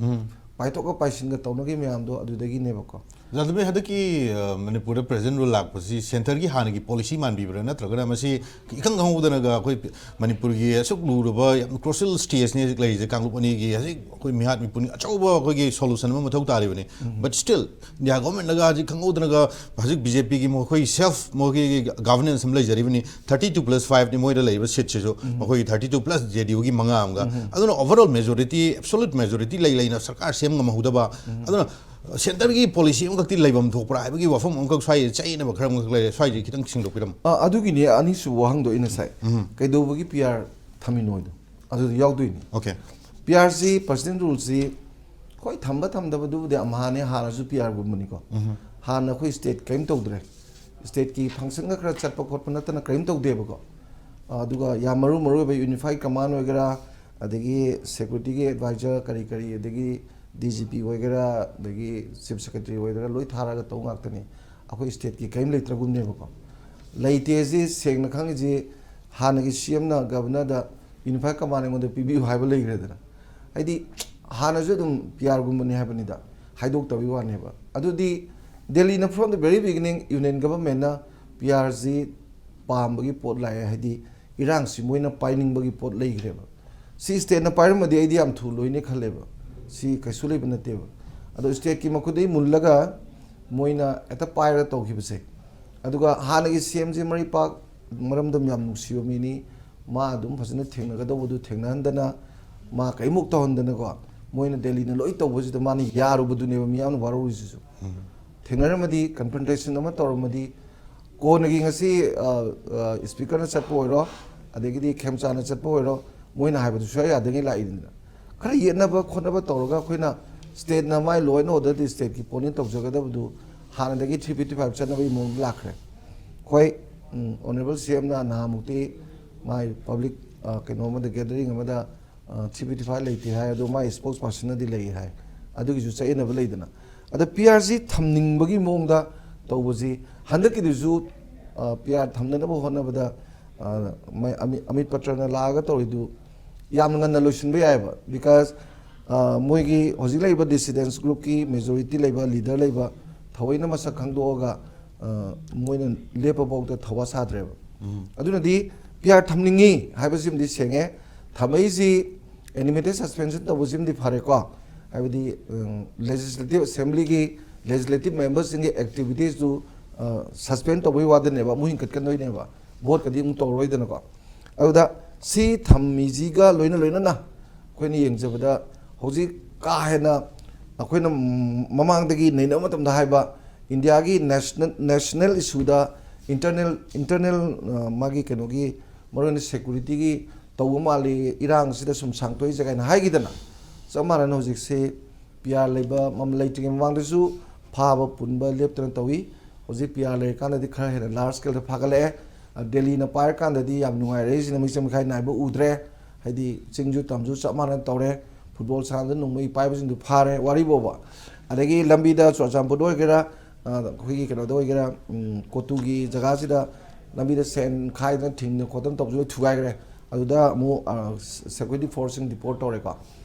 ꯄꯥꯏꯊꯣꯛꯀ ꯄꯥꯏꯁꯤꯟꯒ ꯇꯧꯅꯈꯤꯕ ꯃꯌꯥꯝꯗꯣ ꯑꯗꯨꯗꯒꯤꯅꯦꯕꯀꯣ. ꯖꯥꯗꯕꯤ, ꯍꯟꯗꯛꯀꯤ ꯃꯅꯤꯄꯨꯔꯗ present rule ꯂꯥꯛꯄꯁꯤ centreꯒꯤ ꯍꯥꯟꯅꯒꯤ policy ꯃꯥꯟꯕꯤꯕ꯭ꯔꯥ, ꯅꯠꯇ꯭ꯔꯒꯅ ꯃꯁꯤ ꯏꯈꯪ ꯈꯪꯍꯧꯗꯅꯒ ꯑꯩꯈꯣꯏ ꯃꯅꯤꯄꯨꯔꯒꯤ ꯑꯁꯨꯛ ꯂꯨꯔꯕ ꯌꯥꯝ crucial stageꯅꯤ ꯍꯧꯖꯤꯛ ꯂꯩꯔꯤꯁꯦ, ꯀꯥꯡꯂꯨꯞ ꯑꯅꯤꯒꯤ ꯍꯧꯖꯤꯛ ꯑꯩꯈꯣꯏ ꯃꯤꯍꯥꯠ ꯃꯤꯄꯨꯟꯒꯤ ꯑꯆꯧꯕ ꯑꯩꯈꯣꯏꯒꯤ solution ꯑꯃ ꯃꯊꯧ ꯇꯥꯔꯤꯕꯅꯤ. But still India governmentꯅꯒ ꯍꯧꯖꯤꯛ ꯈꯪꯍꯧꯗꯅꯒ ꯍꯧꯖꯤꯛ BJPꯒꯤ ꯃꯈꯣꯏ self ꯃꯈꯣꯏꯒꯤ governance ꯑꯃ ꯂꯩꯖꯔꯤꯕꯅꯤ. Thirty two plus fiveꯅꯤ ꯃꯣꯏꯗ ꯂꯩꯔꯤꯕ seatꯁꯤꯁꯨ, ꯃꯈꯣꯏꯒꯤ thirty two plus JDUꯒꯤ ꯃꯉꯥ ꯑꯃꯒ. ꯑꯗꯨꯅ overall majority, absolute majority ꯂꯩ ꯂꯩꯅ ꯁꯔꯀꯥꯔ ꯁꯦꯝ ꯉꯝꯍꯧꯗꯕ. ꯑꯗꯨꯅ centreꯒꯤ policy ꯑꯃꯈꯛꯇꯤ ꯂꯩꯐꯝ ꯊꯣꯛꯄ꯭ꯔꯥ ꯍꯥꯏꯕꯒꯤ ꯋꯥꯐꯝ ꯑꯃꯈꯛ ꯁ꯭ꯋꯥꯏꯗ ꯆꯌꯦꯠꯅꯕ ꯈꯔ ꯑꯃꯈꯛ ꯂꯩꯔꯦ, ꯁ꯭ꯋꯥꯏꯁꯦ ꯈꯤꯇꯪ ꯁꯦꯡꯗꯣꯛꯄꯤꯔꯝꯃꯣ꯫ ꯑ, ꯑꯗꯨꯒꯤꯅꯦ ꯑꯅꯤꯁꯨꯕ ꯋꯥꯍꯪꯗꯣ ꯑꯩꯅ ꯉꯁꯥꯏ, ꯎꯝ꯫ ꯀꯩꯗꯧꯕꯒꯤ PR ꯊꯝꯃꯤꯅꯣ ꯍꯥꯏꯗꯣ꯫ ꯑꯗꯨꯗꯤ ꯌꯥꯎꯗꯣꯏꯅꯤ꯫ Okay. ꯄꯤ ꯑꯥꯔꯁꯤ ꯄꯔꯁꯅꯦꯜ ꯔꯨꯜꯁꯤ ꯍꯣꯏ ꯊꯝꯕ ꯊꯝꯗꯕꯗꯨꯕꯨꯗꯤ ꯑꯝꯍꯥꯅꯦ, ꯍꯥꯟꯅꯁꯨ ꯄꯤ ꯑꯥꯔꯒꯨꯝꯕꯅꯤꯀꯣ꯫ ꯍꯥꯟꯅ ꯑꯩꯈꯣꯏ ꯁ꯭ꯇꯦꯠ ꯀꯔꯤꯝ ꯇꯧꯗ꯭ꯔꯦ, ꯁ꯭ꯇꯦꯠꯀꯤ ꯐꯪꯁꯟꯒ ꯈꯔ ꯆꯠꯄ ꯈꯣꯠꯄ ꯅꯠꯇꯅ ꯀꯔꯤꯝ ꯇꯧꯗꯦꯕꯀꯣ꯫ ꯑꯗꯨꯒ ꯌꯥꯝ ꯃꯔꯨ ꯃꯔꯨ ꯑꯣꯏꯕ ꯌꯨꯅꯤꯐꯥꯏꯠ ꯀꯃꯥꯟ ꯑꯣꯏꯒꯦꯔꯥ, ꯑꯗꯒꯤ ꯁꯦꯀ꯭ꯌꯨꯔꯤꯇꯤꯒꯤ ꯑꯦꯗꯚꯥꯏꯖꯔ ꯀꯔꯤ ꯀꯔꯤ, ꯑꯗꯒꯤ ꯗꯤ ꯖꯤ ꯄꯤ ꯑꯣꯏꯒꯦꯔꯥ, ꯑꯗꯒꯤ ꯆꯤꯐ ꯁꯦꯀ꯭ꯔꯦꯇꯔꯤ ꯑꯣꯏꯒꯦꯔꯥ, ꯂꯣꯏ ꯊꯥꯔꯒ ꯇꯧ ꯉꯥꯛꯇꯅꯤ꯫ ꯑꯩꯈꯣꯏ ꯁ꯭ꯇꯦꯠꯀꯤ ꯀꯔꯤꯝ ꯂꯩꯇ꯭ꯔꯒꯨꯝꯅꯦꯕꯀꯣ꯫ ꯂꯩꯇꯦ ꯑꯁꯤ ꯁꯦꯡꯅ ꯈꯪꯉꯤꯁꯤ ꯍꯥꯟꯅꯒꯤ ꯁꯤ ꯑꯦꯝꯅ ꯒꯕꯔꯅꯔꯗ ꯌꯨꯅꯤꯐꯥꯏꯠ ꯀꯃꯥꯟ ꯑꯩꯉꯣꯟꯗ ꯄꯤꯕꯤꯌꯨ ꯍꯥꯏꯕ ꯂꯩꯈ꯭ꯔꯦꯗꯅ꯫ ꯍꯥꯏꯗꯤ ꯍꯥꯟꯅꯁꯨ ꯑꯗꯨꯝ ꯄꯤ ꯑꯥꯔꯒꯨꯝꯕꯅꯤ ꯍꯥꯏꯕꯅꯤꯗ, ꯍꯥꯏꯗꯣꯛꯇꯕꯒꯤ ꯋꯥꯅꯦꯕ꯫ ꯑꯗꯨꯗꯤ ꯗꯦꯜꯂꯤꯅ from the very beginning union ꯒꯕꯔꯃꯦꯟꯅ ꯄꯤ ꯑꯥꯔꯁꯤ ꯄꯥꯝꯕꯒꯤ ꯄꯣꯠ ꯂꯥꯛꯑꯦ, ꯍꯥꯏꯗꯤ ꯏꯔꯥꯡꯁꯤ ꯃꯣꯏꯅ ꯄꯥꯏꯅꯤꯡꯕꯒꯤ ꯄꯣꯠ ꯂꯩꯈ꯭ꯔꯦꯕ꯫ ꯁꯤ ꯁ꯭ꯇꯦꯠꯅ ꯄꯥꯏꯔꯝꯃꯗꯤ ꯑꯩꯗꯤ ꯌꯥꯝ ꯊꯨ ꯂꯣꯏꯅꯦ ꯈꯜꯂꯦꯕ꯫ ꯁꯤ ꯀꯩꯁꯨ ꯂꯩꯕ ꯅꯠꯇꯦꯕ꯫ ꯑꯗꯣ ꯁ꯭ꯇꯦꯠꯀꯤ ꯃꯈꯨꯠꯇꯒꯤ ꯃꯨꯜꯂꯒ ꯃꯣꯏꯅ ꯍꯦꯛꯇ ꯄꯥꯏꯔꯒ ꯇꯧꯈꯤꯕꯁꯦ꯫ ꯑꯗꯨꯒ ꯍꯥꯟꯅꯒꯤ ꯁꯤ ꯑꯦꯝꯁꯦ ꯃꯔꯩꯄꯥꯛ ꯃꯔꯝꯗꯝ ꯌꯥꯝ ꯅꯨꯡꯁꯤꯕ ꯃꯤꯅꯤ, ꯃꯥ ꯑꯗꯨꯝ ꯐꯖꯅ ꯊꯦꯡꯅꯒꯗꯧꯕꯗꯨ ꯊꯦꯡꯅꯍꯟꯗꯅ, ꯃꯥ ꯀꯔꯤꯃꯨꯛ ꯇꯧꯍꯟꯗꯅꯀꯣ, ꯃꯣꯏꯅ ꯗꯦꯜꯂꯤꯅ ꯂꯣꯏ ꯇꯧꯕꯁꯤꯗ ꯃꯥꯅ ꯌꯥꯔꯨꯕꯗꯨꯅꯦꯕ ꯃꯤꯌꯥꯝꯅ ꯋꯥꯔꯧꯔꯤꯁꯤꯁꯨ꯫ ꯊꯦꯡꯅꯔꯝꯃꯗꯤ, ꯀꯟꯐ꯭ꯔꯟꯇꯦꯁꯟ ꯑꯃ ꯇꯧꯔꯝꯃꯗꯤ, ꯀꯣꯟꯅꯒꯤ ꯉꯁꯤ ꯁ꯭ꯄꯤꯀꯔꯅ ꯆꯠꯄ ꯑꯣꯏꯔꯣ, ꯑꯗꯒꯤꯗꯤ ꯈꯦꯝꯆꯥꯟꯅ ꯆꯠꯄ ꯑꯣꯏꯔꯣ, ꯃꯣꯏꯅ ꯍꯥꯏꯕꯗꯨ ꯁꯨꯡꯌꯥ ꯌꯥꯗꯉꯩ ꯂꯥꯛꯏꯗꯅ꯫ ꯈꯔ ꯌꯦꯠꯅꯕ ꯈꯣꯠꯅꯕ ꯇꯧꯔꯒ ꯑꯩꯈꯣꯏꯅ ꯁ꯭ꯇꯦꯠꯅ ꯃꯥꯏ ꯂꯣ ꯑꯦꯟ ꯑꯣꯔꯗꯔꯗꯤ ꯁ꯭ꯇꯦꯠꯀꯤ ꯄꯣꯠꯅꯤ ꯇꯧꯖꯒꯗꯕꯗꯨ ꯍꯥꯟꯅꯗꯒꯤ ꯊ꯭ꯔꯤ ꯐꯤꯐꯇꯤ ꯐꯥꯏꯚ ꯆꯠꯅꯕꯒꯤ ꯃꯑꯣꯡꯗ ꯂꯥꯛꯈ꯭ꯔꯦ꯫ ꯑꯩꯈꯣꯏ ꯑꯣꯅꯔꯦꯕꯜ ꯁꯤ ꯑꯦꯝꯅ ꯅꯍꯥꯟꯃꯨꯛꯇꯤ ꯃꯥꯏ ꯄꯕ꯭ꯂꯤꯛ ꯀꯩꯅꯣ ꯑꯃꯗ, ꯒꯦꯗꯔꯤꯡ ꯑꯃꯗ ꯊ꯭ꯔꯤ ꯐꯤꯐꯇꯤ ꯐꯥꯏꯚ ꯂꯩꯇꯦ ꯍꯥꯏ, ꯑꯗꯣ ꯃꯥꯏ ꯁ꯭ꯄꯣꯛꯁ ꯄꯥꯔꯁꯟꯅꯗꯤ ꯂꯩ ꯍꯥꯏ꯫ ꯑꯗꯨꯒꯤꯁꯨ ꯆꯌꯦꯠꯅꯕ ꯂꯩꯗꯅ꯫ ꯑꯗꯣ ꯄꯤ ꯑꯥꯔꯁꯤ ꯊꯝꯅꯤꯡꯕꯒꯤ ꯃꯑꯣꯡꯗ ꯇꯧꯕꯁꯤ ꯍꯟꯗꯛꯀꯤꯗꯨꯁꯨ ꯄꯤ ꯑꯥꯔ ꯊꯝꯅꯅꯕ ꯍꯣꯠꯅꯕꯗ ꯑꯃꯤꯠ ꯄꯇ꯭ꯔꯅ ꯂꯥꯛꯑꯒ ꯇꯧꯔꯤꯗꯨ ꯌꯥꯝꯅ ꯉꯟꯅ ꯂꯣꯏꯁꯤꯟꯕ ꯌꯥꯏꯑꯕ꯫ ꯕꯤꯀꯣꯁ ꯃꯣꯏꯒꯤ ꯍꯧꯖꯤꯛ ꯂꯩꯔꯤꯕ ꯗꯤꯁꯤꯗꯦꯟꯁ ꯒ꯭ꯔꯨꯞꯀꯤ ꯃꯦꯖꯣꯔꯤꯇꯤ ꯂꯩꯕ, ꯂꯤꯗꯔ ꯂꯩꯕ, ꯊꯑꯣꯏꯅ ꯃꯁꯛ ꯈꯪꯗꯣꯛꯑꯒ ꯃꯣꯏꯅ ꯂꯦꯞꯄꯐꯥꯎꯗ ꯊꯧꯋꯥ ꯁꯥꯗ꯭ꯔꯦꯕ꯫ ꯑꯗꯨꯅꯗꯤ ꯄꯤ ꯑꯥꯔ ꯊꯝꯅꯤꯡꯉꯤ ꯍꯥꯏꯕꯁꯤꯃꯗꯤ ꯁꯦꯡꯉꯦ꯫ ꯊꯝꯃꯛꯏꯁꯤ ꯑꯦꯅꯤꯃꯦꯇꯦꯠ ꯁꯁꯄꯦꯟꯁꯟ ꯇꯧꯕꯁꯤꯃꯗꯤ ꯐꯔꯦꯀꯣ꯫ ꯍꯥꯏꯕꯗꯤ ꯂꯦꯖꯤꯁꯂꯦꯇꯤꯚ ꯑꯦꯁꯦꯝꯕ꯭ꯂꯤꯒꯤ ꯂꯦꯖꯤꯁꯂꯦꯇꯤꯚ ꯃꯦꯝꯕꯔꯁꯤꯡꯒꯤ ꯑꯦꯛꯇꯤꯚꯤꯇꯤꯁꯇꯨ ꯁꯁꯄꯦꯟ ꯇꯧꯕꯒꯤ ꯋꯥꯗꯅꯦꯕ, ꯑꯃꯨꯛ ꯍꯤꯡꯀꯠꯀꯟꯗꯣꯏꯅꯦꯕ, ꯚꯣꯠꯀꯗꯤ ꯑꯃꯨꯛ ꯇꯧꯔꯔꯣꯏꯗꯅꯀꯣ꯫ ꯑꯗꯨꯗ ꯁꯤ ꯊꯝꯃꯤꯁꯤꯒ ꯂꯣꯏꯅ ꯂꯣꯏꯅꯅ ꯑꯩꯈꯣꯏꯅ ꯌꯦꯡꯖꯕꯗ ꯍꯧꯖꯤꯛ ꯀꯥ ꯍꯦꯟꯅ ꯑꯩꯈꯣꯏꯅ ꯃꯃꯥꯡꯗꯒꯤ ꯅꯩꯅꯕ ꯃꯇꯝꯗ ꯍꯥꯏꯕ ꯏꯟꯗꯤꯌꯥꯒꯤ ꯅꯦꯁꯅꯦꯜ, ꯅꯦꯁꯅꯦꯜ ꯏꯁꯨꯗ ꯏꯟꯇꯔꯅꯦꯜ, ꯏꯟꯇꯔꯅꯦꯜ ꯃꯥꯒꯤ ꯀꯩꯅꯣꯒꯤ ꯃꯔꯨꯑꯣꯏꯅ ꯁꯦꯀ꯭ꯌꯨꯔꯤꯇꯤꯒꯤ ꯇꯧꯕ ꯃꯥꯜꯂꯤ, ꯏꯔꯥꯡꯁꯤꯗ ꯁꯨꯝ ꯁꯥꯡꯇꯣꯛꯏꯁꯦ ꯀꯥꯏꯅ ꯍꯥꯏꯈꯤꯗꯅ, ꯆꯞ ꯃꯥꯟꯅꯅ ꯍꯧꯖꯤꯛꯁꯤ ꯄꯤ ꯑꯥꯔ ꯂꯩꯕ ꯃꯝ-, ꯂꯩꯇ꯭ꯔꯤꯉꯩ ꯃꯃꯥꯡꯗꯁꯨ ꯐꯥꯕ ꯄꯨꯟꯕ ꯂꯦꯞꯇꯅ ꯇꯧꯏ꯫ ꯍꯧꯖꯤꯛ ꯄꯤ ꯑꯥꯔ ꯂꯩꯔꯀꯥꯟꯗꯗꯤ ꯈꯔ ꯍꯦꯟꯅ ꯂꯥꯔꯖ ꯁ꯭ꯀꯦꯜꯗ ꯐꯥꯒꯠꯂꯛꯑꯦ꯫ ꯑ, ꯗꯦꯜꯂꯤꯅ ꯄꯥꯏꯔꯀꯥꯟꯗꯗꯤ ꯌꯥꯝ ꯅꯨꯡꯉꯥꯏꯔꯛꯏꯁꯤꯅ ꯃꯤꯆꯪ ꯃꯤꯈꯥꯏ ꯅꯥꯏꯕ ꯎꯗ꯭ꯔꯦ꯫ ꯍꯥꯏꯗꯤ ꯆꯤꯡꯁꯨ ꯇꯝꯁꯨ ꯆꯞ ꯃꯥꯟꯅꯅ ꯇꯧꯔꯦ꯫ ꯐꯨꯠꯕꯣꯜ ꯁꯥꯟꯅꯕꯗ ꯅꯣꯡꯃꯩ ꯄꯥꯏꯕꯁꯤꯡꯗꯨ ꯐꯥꯔꯦ, ꯋꯥꯔꯤ ꯐꯥꯎꯕ꯫ ꯑꯗꯒꯤ ꯂꯝꯕꯤꯗ ꯆꯨꯔꯆꯥꯟꯄꯨꯔꯗ ꯑꯣꯏꯒꯦꯔꯥ, ꯑ, ꯑꯩꯈꯣꯏꯒꯤ ꯀꯩꯅꯣꯗ ꯑꯣꯏꯒꯦꯔꯥ, ꯎꯝ, ꯀꯣꯇꯨꯒꯤ ꯖꯒꯥꯁꯤꯗ ꯂꯝꯕꯤꯗ ꯁꯦꯟ ꯈꯥꯏꯗꯅ ꯊꯤꯡꯗꯅ ꯈꯣꯠꯇꯅ ꯇꯧꯕꯁꯨ ꯂꯣꯏ ꯊꯨꯒꯥꯏꯈ꯭ꯔꯦ꯫ ꯑꯗꯨꯗ ꯑꯃꯨꯛ, ꯑ, ꯁꯦꯀ꯭ꯌꯨꯔꯤꯇꯤ ꯐꯣꯔꯁꯁꯤꯡ ꯗꯤꯄꯣꯔꯠ ꯇꯧꯔꯦꯀꯣ꯫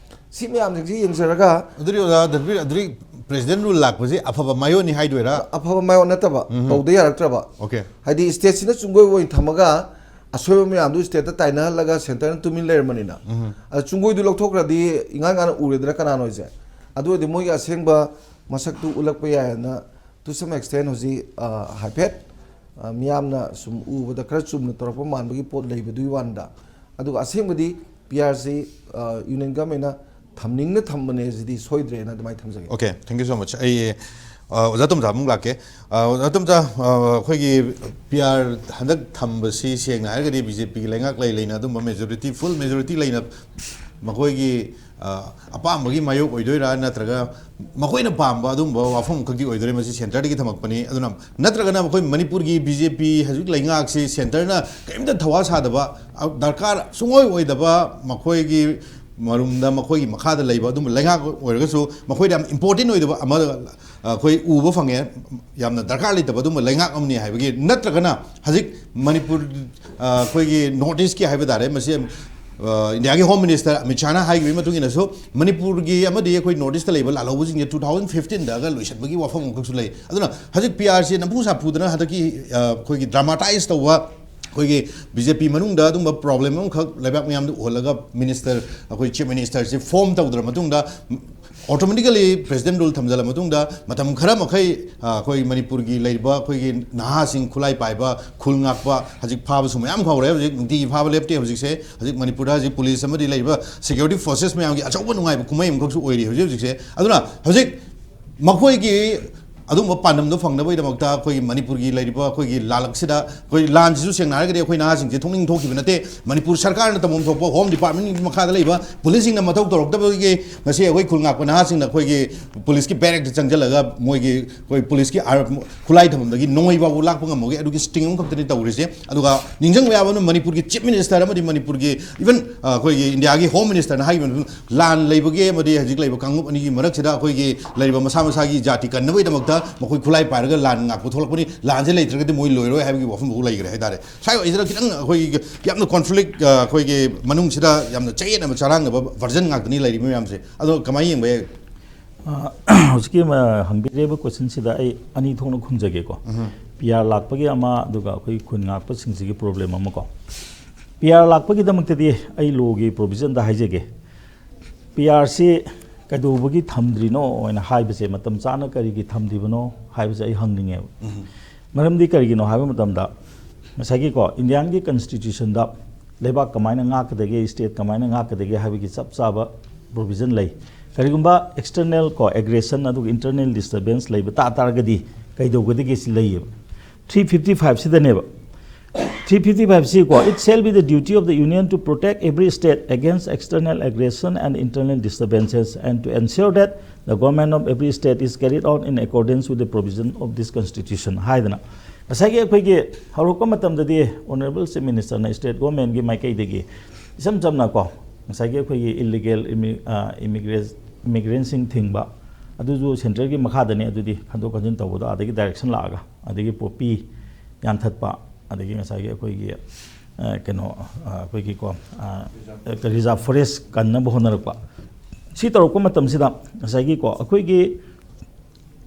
ꯁꯤ ꯃꯌꯥꯝꯁꯤꯡꯁꯤ ꯌꯦꯡꯖꯔꯒ ꯑꯗꯨꯗꯤ ꯑꯣꯖꯥ ꯙꯟꯕꯤꯔ, ꯑꯗꯨꯗꯤ ꯄ꯭ꯔꯦꯁꯤꯗꯦꯟ ꯔꯨꯜ ꯂꯥꯛꯄꯁꯤ ꯑꯐꯕ ꯃꯥꯏꯌꯣꯛꯅꯤ ꯍꯥꯏꯗꯣꯏꯔꯥ? ꯑꯐꯕ ꯃꯥꯏꯌꯣꯛ ꯅꯠꯇꯕ, ꯎꯝ꯫ ꯇꯧꯗ ꯌꯥꯔꯛꯇ꯭ꯔꯕ꯫ ꯑꯣꯀꯦ꯫ ꯍꯥꯏꯗꯤ ꯁ꯭ꯇꯦꯠꯁꯤꯅ ꯆꯨꯡꯒꯣꯏ ꯑꯣꯏꯅ ꯊꯝꯃꯒ ꯑꯁꯣꯏꯕ ꯃꯌꯥꯝꯗꯨ ꯁ꯭ꯇꯦꯠꯇ ꯇꯥꯏꯅꯍꯜꯂꯒ ꯁꯦꯟꯇꯔꯅ ꯇꯨꯃꯤꯟ ꯂꯩꯔꯝꯕꯅꯤꯅ꯫ ꯎꯝ꯫ ꯑꯗ ꯆꯨꯡꯒꯣꯏꯗꯨ ꯂꯧꯊꯣꯛꯈ꯭ꯔꯗꯤ ꯏꯉꯥꯟ ꯉꯥꯟꯅ ꯎꯔꯦꯗꯅ ꯀꯅꯥꯅꯣ ꯍꯥꯏꯁꯦ꯫ ꯑꯗꯨ ꯑꯣꯏꯔꯗꯤ ꯃꯣꯏꯒꯤ ꯑꯁꯦꯡꯕ ꯃꯁꯛꯇꯨ ꯎꯠꯂꯛꯄ ꯌꯥꯏꯌꯦꯅ, to some extent, ꯍꯧꯖꯤꯛ, ꯑ, ꯍꯥꯏꯐꯦꯠ, ꯑ, ꯃꯤꯌꯥꯝꯅ ꯁꯨꯝ ꯎꯕꯗ ꯈꯔ ꯆꯨꯝꯅ ꯇꯧꯔꯛꯄ ꯃꯥꯟꯕꯒꯤ ꯄꯣꯠ ꯂꯩꯕꯗꯨꯒꯤ ꯋꯥꯅꯤꯗ꯫ ꯑꯗꯨꯒ ꯑꯁꯦꯡꯕꯗꯤ ꯄꯤ ꯑꯥꯔꯁꯤ, ꯑ, ꯌꯨꯅꯤꯌꯟ ꯒꯚꯔꯟꯃꯦꯟꯅ ꯊꯝꯅꯤꯡꯅ ꯊꯝꯕꯅꯦ, ꯁꯤꯗꯤ ꯁꯣꯏꯗ꯭ꯔꯦꯅ ꯑꯗꯨꯃꯥꯏꯅ ꯊꯝꯖꯒꯦ꯫ Okay, thank you so much. ꯑꯩ, ꯑ, ꯑꯣꯖꯥ ꯇꯣꯝꯆꯥ ꯑꯃꯨꯛ ꯂꯥꯛꯀꯦ꯫ ꯑ, ꯑꯣꯖꯥ ꯇꯣꯝꯆꯥ, ꯑ, ꯑꯩꯈꯣꯏꯒꯤ ꯄꯤ ꯑꯥꯔ ꯍꯟꯗꯛ ꯊꯝꯕꯁꯤ ꯁꯦꯡꯅ ꯍꯥꯏꯔꯒꯗꯤ ꯕꯤ ꯖꯦ ꯄꯤꯒꯤ ꯂꯩꯉꯥꯛ ꯂꯩ ꯂꯩꯅ ꯑꯗꯨꯝꯕ ꯃꯦꯖꯣꯔꯤꯇꯤ, ꯐꯨꯜ ꯃꯦꯖꯣꯔꯤꯇꯤ ꯂꯩꯅ ꯃꯈꯣꯏꯒꯤ, ꯑ, ꯑꯄꯥꯝꯕꯒꯤ ꯃꯥꯌꯣꯛ ꯑꯣꯏꯗꯣꯏꯔꯥ, ꯅꯠꯇ꯭ꯔꯒ ꯃꯈꯣꯏꯅ ꯄꯥꯝꯕ ꯑꯗꯨꯝꯕ ꯋꯥꯐꯝ ꯈꯛꯇꯤ ꯑꯣꯏꯗꯣꯏꯔꯦ? ꯃꯁꯤ ꯁꯦꯟꯇꯔꯗꯒꯤ ꯊꯝꯃꯛꯄꯅꯤ꯫ ꯑꯗꯨꯅ ꯅꯠꯇ꯭ꯔꯒꯅ ꯑꯩꯈꯣꯏ ꯃꯅꯤꯄꯨꯔꯒꯤ ꯕꯤ ꯖꯦ ꯄꯤ ꯍꯧꯖꯤꯛ ꯂꯩꯉꯥꯛꯁꯤ ꯁꯦꯟꯇꯔꯅ ꯀꯔꯤꯝꯇ ꯊꯋꯥ ꯁꯥꯗꯕ, ꯑ, ꯗꯔꯀꯥꯔ ꯁꯨꯡꯑꯣꯏ ꯑꯣꯏꯗꯕ, ꯃꯈꯣꯏꯒꯤ ꯃꯔꯨꯝꯗ, ꯃꯈꯣꯏꯒꯤ ꯃꯈꯥꯗ ꯂꯩꯕ ꯑꯗꯨꯝꯕ ꯂꯩꯉꯥꯛ ꯑꯣꯏꯔꯒꯁꯨ ꯃꯈꯣꯏꯗ ꯌꯥꯝ ꯏꯝꯄꯣꯔꯇꯦꯟ ꯑꯣꯏꯗꯕ ꯑꯃ ꯑꯩꯈꯣꯏ ꯎꯕ ꯐꯪꯉꯦ꯫ ꯌꯥꯝꯅ ꯗꯔꯀꯥꯔ ꯂꯩꯇꯕ ꯑꯗꯨꯝꯕ ꯂꯩꯉꯥꯛ ꯑꯃꯅꯤ ꯍꯥꯏꯕꯒꯤ, ꯅꯠꯇ꯭ꯔꯒꯅ ꯍꯧꯖꯤꯛ ꯃꯅꯤꯄꯨꯔ, ꯑ, ꯑꯩꯈꯣꯏꯒꯤ ꯅꯣꯔꯠ ꯏꯁꯀꯤ ꯍꯥꯏꯕ ꯇꯥꯔꯦ, ꯃꯁꯤ, ꯑ, ꯏꯟꯗꯤꯌꯥꯒꯤ ꯍꯣꯝ ꯃꯤꯅꯤꯁꯇꯔ ꯑꯃꯤꯠ ꯁꯥꯍꯅ ꯍꯥꯏꯈꯤꯕꯒꯤ ꯃꯇꯨꯡ ꯏꯟꯅꯁꯨ ꯃꯅꯤꯄꯨꯔꯒꯤ ꯑꯃꯗꯤ ꯑꯩꯈꯣꯏ ꯅꯣꯔꯠ ꯏꯁꯇ ꯂꯩꯕ ꯂꯥꯜꯍꯧꯕꯁꯤꯡꯁꯦ two thousand fifteen ꯗꯒ ꯂꯣꯏꯁꯤꯟꯕꯒꯤ ꯋꯥꯐꯝ ꯑꯃꯈꯛꯁꯨ ꯂꯩ꯫ ꯑꯗꯨꯅ ꯍꯧꯖꯤꯛ ꯄꯤ ꯑꯥꯔꯁꯤ ꯅꯝꯐꯨ ꯁꯥꯐꯨꯗꯅ ꯍꯟꯗꯛꯀꯤ, ꯑ, ꯑꯩꯈꯣꯏꯒꯤ ꯗ꯭ꯔꯃꯥꯇꯥꯏꯁ ꯇꯧꯕ, ꯑꯩꯈꯣꯏꯒꯤ ꯕꯤ ꯖꯦ ꯄꯤ ꯃꯅꯨꯡꯗ ꯑꯗꯨꯝꯕ ꯄ꯭ꯔꯣꯕ꯭ꯂꯦꯝ ꯑꯃꯈꯛ ꯂꯩꯕꯥꯛ ꯃꯌꯥꯝꯗ ꯎꯍꯜꯂꯒ ꯃꯤꯅꯤꯁꯇꯔ, ꯑꯩꯈꯣꯏ ꯆꯤꯐ ꯃꯤꯅꯤꯁꯇꯔꯁꯤ ꯐꯣꯔꯝ ꯇꯧꯗ꯭ꯔ ꯃꯇꯨꯡꯗ, ꯑꯣꯇꯣꯃꯦꯇꯤꯀꯦꯂꯤ ꯄ꯭ꯔꯦꯁꯤꯗꯦꯟ ꯔꯨꯜ ꯊꯝꯖꯤꯜꯂ ꯃꯇꯨꯡꯗ ꯃꯇꯝ ꯈꯔ ꯃꯈꯩ, ꯑ, ꯑꯩꯈꯣꯏ ꯃꯅꯤꯄꯨꯔꯒꯤ ꯂꯩꯔꯤꯕ ꯑꯩꯈꯣꯏꯒꯤ ꯅꯍꯥꯁꯤꯡ, ꯈꯨꯠꯂꯥꯏ ꯄꯥꯏꯕ, ꯈꯨꯜ ꯉꯥꯛꯄ, ꯍꯧꯖꯤꯛ ꯐꯥꯕꯁꯨ ꯃꯌꯥꯝ ꯍꯧꯔꯦ꯫ ꯍꯧꯖꯤꯛ ꯅꯨꯡꯇꯤꯒꯤ ꯐꯥꯕ ꯂꯦꯞꯇꯦ꯫ ꯍꯧꯖꯤꯛꯁꯦ ꯍꯧꯖꯤꯛ ꯃꯅꯤꯄꯨꯔꯗ ꯍꯧꯖꯤꯛ ꯄꯨꯂꯤꯁ ꯑꯃꯗꯤ ꯂꯩꯔꯤꯕ ꯁꯦꯀ꯭ꯌꯨꯔꯤꯇꯤ ꯐꯣꯔꯁꯦꯁ ꯃꯌꯥꯝꯒꯤ ꯑꯆꯧꯕ ꯅꯨꯡꯉꯥꯏꯕ ꯀꯨꯝꯍꯩ ꯑꯃꯈꯛꯁꯨ ꯑꯣꯏꯔꯤ ꯍꯧꯖꯤꯛ ꯍꯧꯖꯤꯛꯁꯦ꯫ ꯑꯗꯨꯅ ꯍꯧꯖꯤꯛ ꯃꯈꯣꯏꯒꯤ ꯑꯗꯨꯒꯨꯝꯕ ꯄꯥꯟꯗꯝꯗꯣ ꯐꯪꯅꯕꯒꯤꯗꯃꯛꯇ ꯑꯩꯈꯣꯏꯒꯤ ꯃꯅꯤꯄꯨꯔꯒꯤ ꯂꯩꯔꯤꯕ ꯑꯩꯈꯣꯏꯒꯤ ꯂꯥꯜꯂꯛꯁꯤꯗ, ꯑꯩꯈꯣꯏ ꯂꯥꯟꯁꯤꯁꯨ ꯁꯦꯡꯅ ꯍꯥꯏꯔꯒꯗꯤ ꯑꯩꯈꯣꯏ ꯅꯍꯥꯁꯤꯡꯁꯦ ꯊꯣꯛꯅꯤꯡ ꯊꯣꯛꯈꯤꯕ ꯅꯠꯇꯦ꯫ ꯃꯅꯤꯄꯨꯔ ꯁꯔꯀꯥꯔꯅ ꯇꯧꯐꯝ ꯊꯣꯛꯄ ꯍꯣꯝ ꯗꯤꯄꯥꯔꯠꯃꯦꯟꯒꯤ ꯃꯈꯥꯗ ꯂꯩꯕ ꯄꯨꯂꯤꯁꯁꯤꯡꯅ ꯃꯊꯧ ꯇꯧꯔꯛꯇꯕꯒꯤ ꯉꯁꯤ ꯑꯩꯈꯣꯏ ꯈꯨꯜ ꯉꯥꯛꯄ ꯅꯍꯥꯁꯤꯡꯅ ꯑꯩꯈꯣꯏꯒꯤ ꯄꯨꯂꯤꯁꯀꯤ ꯕꯦꯔꯦꯛꯇ ꯆꯪꯁꯤꯜꯂꯒ ꯃꯣꯏꯒꯤ ꯑꯩꯈꯣꯏ ꯄꯨꯂꯤꯁꯀꯤ ꯑꯥꯔ-, ꯈꯨꯠꯂꯥꯏ ꯊꯝꯐꯝꯗꯒꯤ ꯅꯣꯡꯃꯩ ꯐꯥꯎꯕ ꯂꯥꯛꯄ ꯉꯝꯃꯒꯦ꯫ ꯑꯗꯨꯒꯤ ꯁ꯭ꯇꯤꯡ ꯑꯃꯈꯛꯇꯅꯤ ꯇꯧꯔꯤꯁꯦ꯫ ꯑꯗꯨꯒ ꯅꯤꯡꯁꯤꯡꯕ ꯌꯥꯕ ꯑꯃꯅ, ꯃꯅꯤꯄꯨꯔꯒꯤ ꯆꯤꯐ ꯃꯤꯅꯤꯁꯇꯔ ꯑꯃꯗꯤ ꯃꯅꯤꯄꯨꯔꯒꯤ ꯏꯚꯟ ꯑꯩꯈꯣꯏꯒꯤ ꯏꯟꯗꯤꯌꯥꯒꯤ ꯍꯣꯝ ꯃꯤꯅꯤꯁꯇꯔꯅ ꯍꯥꯏꯈꯤꯕ ꯃꯇꯨꯡ ꯂꯥꯟ ꯂꯩꯕꯒꯤ ꯑꯃꯗꯤ ꯍꯧꯖꯤꯛ ꯂꯩꯕ ꯀꯥꯡꯂꯨꯞ ꯑꯅꯤꯒꯤ ꯃꯔꯛꯁꯤꯗ ꯑꯩꯈꯣꯏꯒꯤ ꯂꯩꯔꯤꯕ ꯃꯁꯥ ꯃꯁꯥꯒꯤ ꯖꯥꯇꯤ ꯀꯟꯅꯕꯒꯤꯗꯃꯛꯇ ꯃꯈꯣꯏ ꯈꯨꯠꯂꯥꯏ ꯄꯥꯏꯔꯒ ꯂꯥꯟ ꯉꯥꯛꯄ ꯊꯣꯛꯂꯛꯄꯅꯤ, ꯂꯥꯟꯁꯦ ꯂꯩꯇ꯭ꯔꯒꯗꯤ ꯃꯣꯏ ꯂꯣꯏꯔꯣꯏ ꯍꯥꯏꯕꯒꯤ ꯋꯥꯐꯝ ꯐꯥꯎ ꯂꯩꯈ꯭ꯔꯦ ꯍꯥꯏꯇꯥꯔꯦ꯫ ꯁ꯭ꯋꯥꯏꯁꯤꯗ ꯈꯤꯇꯪ ꯑꯩꯈꯣꯏꯒꯤ ꯌꯥꯝꯅ ꯀꯣꯟꯐ꯭ꯂꯤꯛ, ꯑꯩꯈꯣꯏꯒꯤ ꯃꯅꯨꯡꯁꯤꯗ ꯌꯥꯝꯅ ꯆꯌꯦꯠꯅꯕ ꯆꯔꯥꯡꯅꯕ ꯚꯔꯖꯟ ꯉꯥꯛꯇꯅꯤ ꯂꯩꯔꯤꯕ ꯃꯌꯥꯝꯁꯦ꯫ ꯑꯗꯣ ꯀꯃꯥꯏꯅ ꯌꯦꯡꯕ ꯌꯥꯏ? ꯑ, ꯍꯧꯖꯤꯛꯀꯤ ꯑꯃ ꯍꯪꯕꯤꯔꯤꯕ ꯀꯣꯏꯁꯟꯁꯤꯗ ꯑꯩ ꯑꯅꯤ ꯊꯣꯛꯅ ꯈꯨꯝꯖꯒꯦꯀꯣ꯫ ꯄꯤ ꯑꯥꯔ ꯂꯥꯛꯄꯒꯤ ꯑꯃ, ꯑꯗꯨꯒ ꯑꯩꯈꯣꯏ ꯈꯨꯟ ꯉꯥꯛꯄꯁꯤꯡꯁꯤꯒꯤ ꯄ꯭ꯔꯣꯕ꯭ꯂꯦꯝ ꯑꯃꯀꯣ꯫ ꯄꯤ ꯑꯥꯔ ꯂꯥꯛꯄꯒꯤꯗꯃꯛꯇꯗꯤ ꯑꯩ ꯂꯣꯒꯤ ꯄ꯭ꯔꯣꯕꯤꯖꯟꯗ ꯍꯥꯏꯖꯒꯦ꯫ ꯄꯤ ꯑꯥꯔꯁꯤ ꯀꯩꯗꯧꯕꯒꯤ ꯊꯝꯗ꯭ꯔꯤꯅꯣ ꯍꯥꯏꯅ ꯍꯥꯏꯕꯁꯦ, ꯃꯇꯝ ꯆꯥꯅ ꯀꯔꯤꯒꯤ ꯊꯝꯗ꯭ꯔꯤꯕꯅꯣ ꯍꯥꯏꯕꯁꯦ ꯑꯩ ꯍꯪꯅꯤꯡꯉꯦꯕ꯫ ꯃꯔꯝꯗꯤ ꯀꯔꯤꯒꯤꯅꯣ ꯍꯥꯏꯕ ꯃꯇꯝꯗ, ꯉꯁꯥꯏꯒꯤꯀꯣ, ꯏꯟꯗꯤꯌꯥꯟꯒꯤ ꯀꯟꯁꯇꯤꯇ꯭ꯌꯨꯁꯟꯗ ꯂꯩꯕꯥꯛ ꯀꯃꯥꯏꯅ ꯉꯥꯛꯀꯗꯒꯦ, ꯁ꯭ꯇꯦꯠ ꯀꯃꯥꯏꯅ ꯉꯥꯛꯀꯗꯒꯦ ꯍꯥꯏꯕꯒꯤ ꯆꯞ ꯆꯥꯕ ꯄ꯭ꯔꯣꯕꯤꯖꯟ ꯂꯩ꯫ ꯀꯔꯤꯒꯨꯝꯕ ꯑꯦꯛꯁꯇꯔꯅꯦꯜ ꯀꯣ ꯑꯦꯒ꯭ꯔꯦꯁꯟ ꯑꯗꯨꯒ ꯏꯟꯇꯔꯅꯦꯜ ꯗꯤꯁꯇꯔꯕꯦꯟꯁ ꯂꯩꯕ ꯇꯥ ꯇꯥꯔꯒꯗꯤ ꯀꯩꯗꯧꯒꯗꯒꯦ ꯁꯤ ꯂꯩꯌꯦꯕ꯫ ꯊ꯭ꯔꯤ ꯐꯤꯐꯇꯤ ꯐꯥꯏꯚꯁꯤꯗꯅꯦꯕ꯫ ꯊ꯭ꯔꯤ ꯐꯤꯐꯇꯤ ꯐꯥꯏꯚꯁꯤꯀꯣ, "It shall be the duty of the Union to protect every state against external aggression and internal disturbances and to ensure that the government of every state is carried on in accordance with the provision of this constitution" ꯍꯥꯏꯗꯅ, ꯉꯁꯥꯏꯒꯤ ꯑꯩꯈꯣꯏꯒꯤ ꯍꯧꯔꯛꯄ ꯃꯇꯝꯗꯗꯤ honourable chief ꯃꯤꯅꯤꯁꯇꯔꯅ state ꯒꯣꯔꯃꯦꯟꯒꯤ ꯃꯥꯏꯀꯩꯗꯒꯤ ꯏꯆꯝ ꯆꯝꯅ ꯀꯣ, ꯉꯁꯥꯏꯒꯤ ꯑꯩꯈꯣꯏꯒꯤ ꯏꯜꯂꯤꯒꯦꯜ ꯏꯃꯤꯒ꯭ꯔꯦꯟꯁꯤꯡ ꯊꯤꯡꯕ, ꯑꯗꯨꯁꯨ ꯁꯦꯟꯇ꯭ꯔꯦꯜꯒꯤ ꯃꯈꯥꯗꯅꯤ꯫ ꯑꯗꯨꯗꯤ ꯈꯟꯗꯣꯛ ꯈꯟꯖꯤꯟ ꯇꯧꯕꯗꯣ ꯑꯗꯒꯤ ꯗꯥꯏꯔꯦꯛꯁꯟ ꯂꯥꯛꯑꯒ, ꯑꯗꯒꯤ ꯄꯣꯄꯤ ꯌꯥꯟꯊꯠꯄ, ꯑꯗꯒꯤ ꯉꯁꯥꯏꯒꯤ ꯑꯩꯈꯣꯏꯒꯤ, ꯑ, ꯀꯩꯅꯣ, ꯑ, ꯑꯩꯈꯣꯏꯒꯤꯀꯣ, ꯑ, ꯔꯤꯖꯥꯔꯚ ꯐꯣꯔꯦꯁ ꯀꯟꯅꯕ ꯍꯣꯠꯅꯔꯛꯄ, ꯁꯤ ꯇꯧꯔꯛꯄ ꯃꯇꯝꯁꯤꯗ ꯉꯁꯥꯏꯒꯤꯀꯣ, ꯑꯩꯈꯣꯏꯒꯤ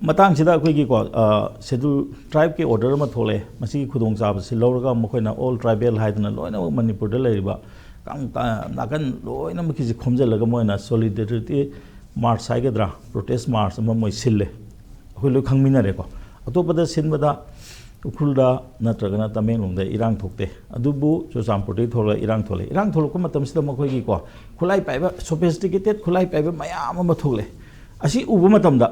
ꯃꯇꯥꯡꯁꯤꯗ ꯑꯩꯈꯣꯏꯒꯤꯀꯣ, ꯑ, ꯁꯦꯗꯨꯜ ꯇ꯭ꯔꯥꯏꯕꯀꯤ ꯑꯣꯔꯗꯔ ꯑꯃ ꯊꯣꯛꯂꯛꯑꯦ꯫ ꯃꯁꯤꯒꯤ ꯈꯨꯗꯣꯡꯆꯥꯕꯁꯤ ꯂꯧꯔꯒ ꯃꯈꯣꯏꯅ ꯑꯣꯜ ꯇ꯭ꯔꯥꯏꯕꯦꯜ ꯍꯥꯏꯗꯅ ꯂꯣꯏꯅꯃꯛ ꯃꯅꯤꯄꯨꯔꯗ ꯂꯩꯔꯤꯕ ꯀꯥꯡ-, ꯀꯥ-, ꯅꯥꯀꯟ ꯂꯣꯏꯅꯃꯛꯀꯤꯁꯤ ꯈꯣꯝꯖꯤꯜꯂꯒ ꯃꯣꯏꯅ ꯁꯣꯂꯤꯗꯦꯔꯤꯇꯤ ꯃꯥꯔꯆ ꯍꯥꯏꯒꯗ꯭ꯔꯥ, ꯄ꯭ꯔꯣꯇꯦꯁ ꯃꯥꯔꯆ ꯑꯃ ꯃꯣꯏ ꯁꯤꯜꯂꯦ꯫ ꯑꯩꯈꯣꯏ ꯂꯣꯏ ꯈꯪꯃꯤꯟꯅꯔꯦꯀꯣ꯫ ꯑꯇꯣꯞꯄꯗ ꯁꯤꯟꯕꯗ ꯎꯈ꯭ꯔꯨꯜꯗ ꯅꯠꯇ꯭ꯔꯒꯅ ꯇꯃꯦꯡꯂꯣꯡꯗ ꯏꯔꯥꯡ ꯊꯣꯛꯇꯦ, ꯑꯗꯨꯕꯨ ꯆꯨꯔꯆꯥꯟꯄꯨꯔꯗꯒꯤ ꯊꯣꯛꯂꯒ ꯏꯔꯥꯡ ꯊꯣꯛꯂꯛꯑꯦ꯫ ꯏꯔꯥꯡ ꯊꯣꯛꯂꯛꯄ ꯃꯇꯝꯁꯤꯗ ꯃꯈꯣꯏꯒꯤꯀꯣ, ꯈꯨꯠꯂꯥꯏ ꯄꯥꯏꯕ, ꯁꯣꯐꯤꯁꯇꯤꯀꯦꯇꯦꯠ ꯈꯨꯠꯂꯥꯏ ꯄꯥꯏꯕ ꯃꯌꯥꯝ ꯑꯃ ꯊꯣꯛꯂꯛꯑꯦ꯫ ꯑꯁꯤ ꯎꯕ ꯃꯇꯝꯗ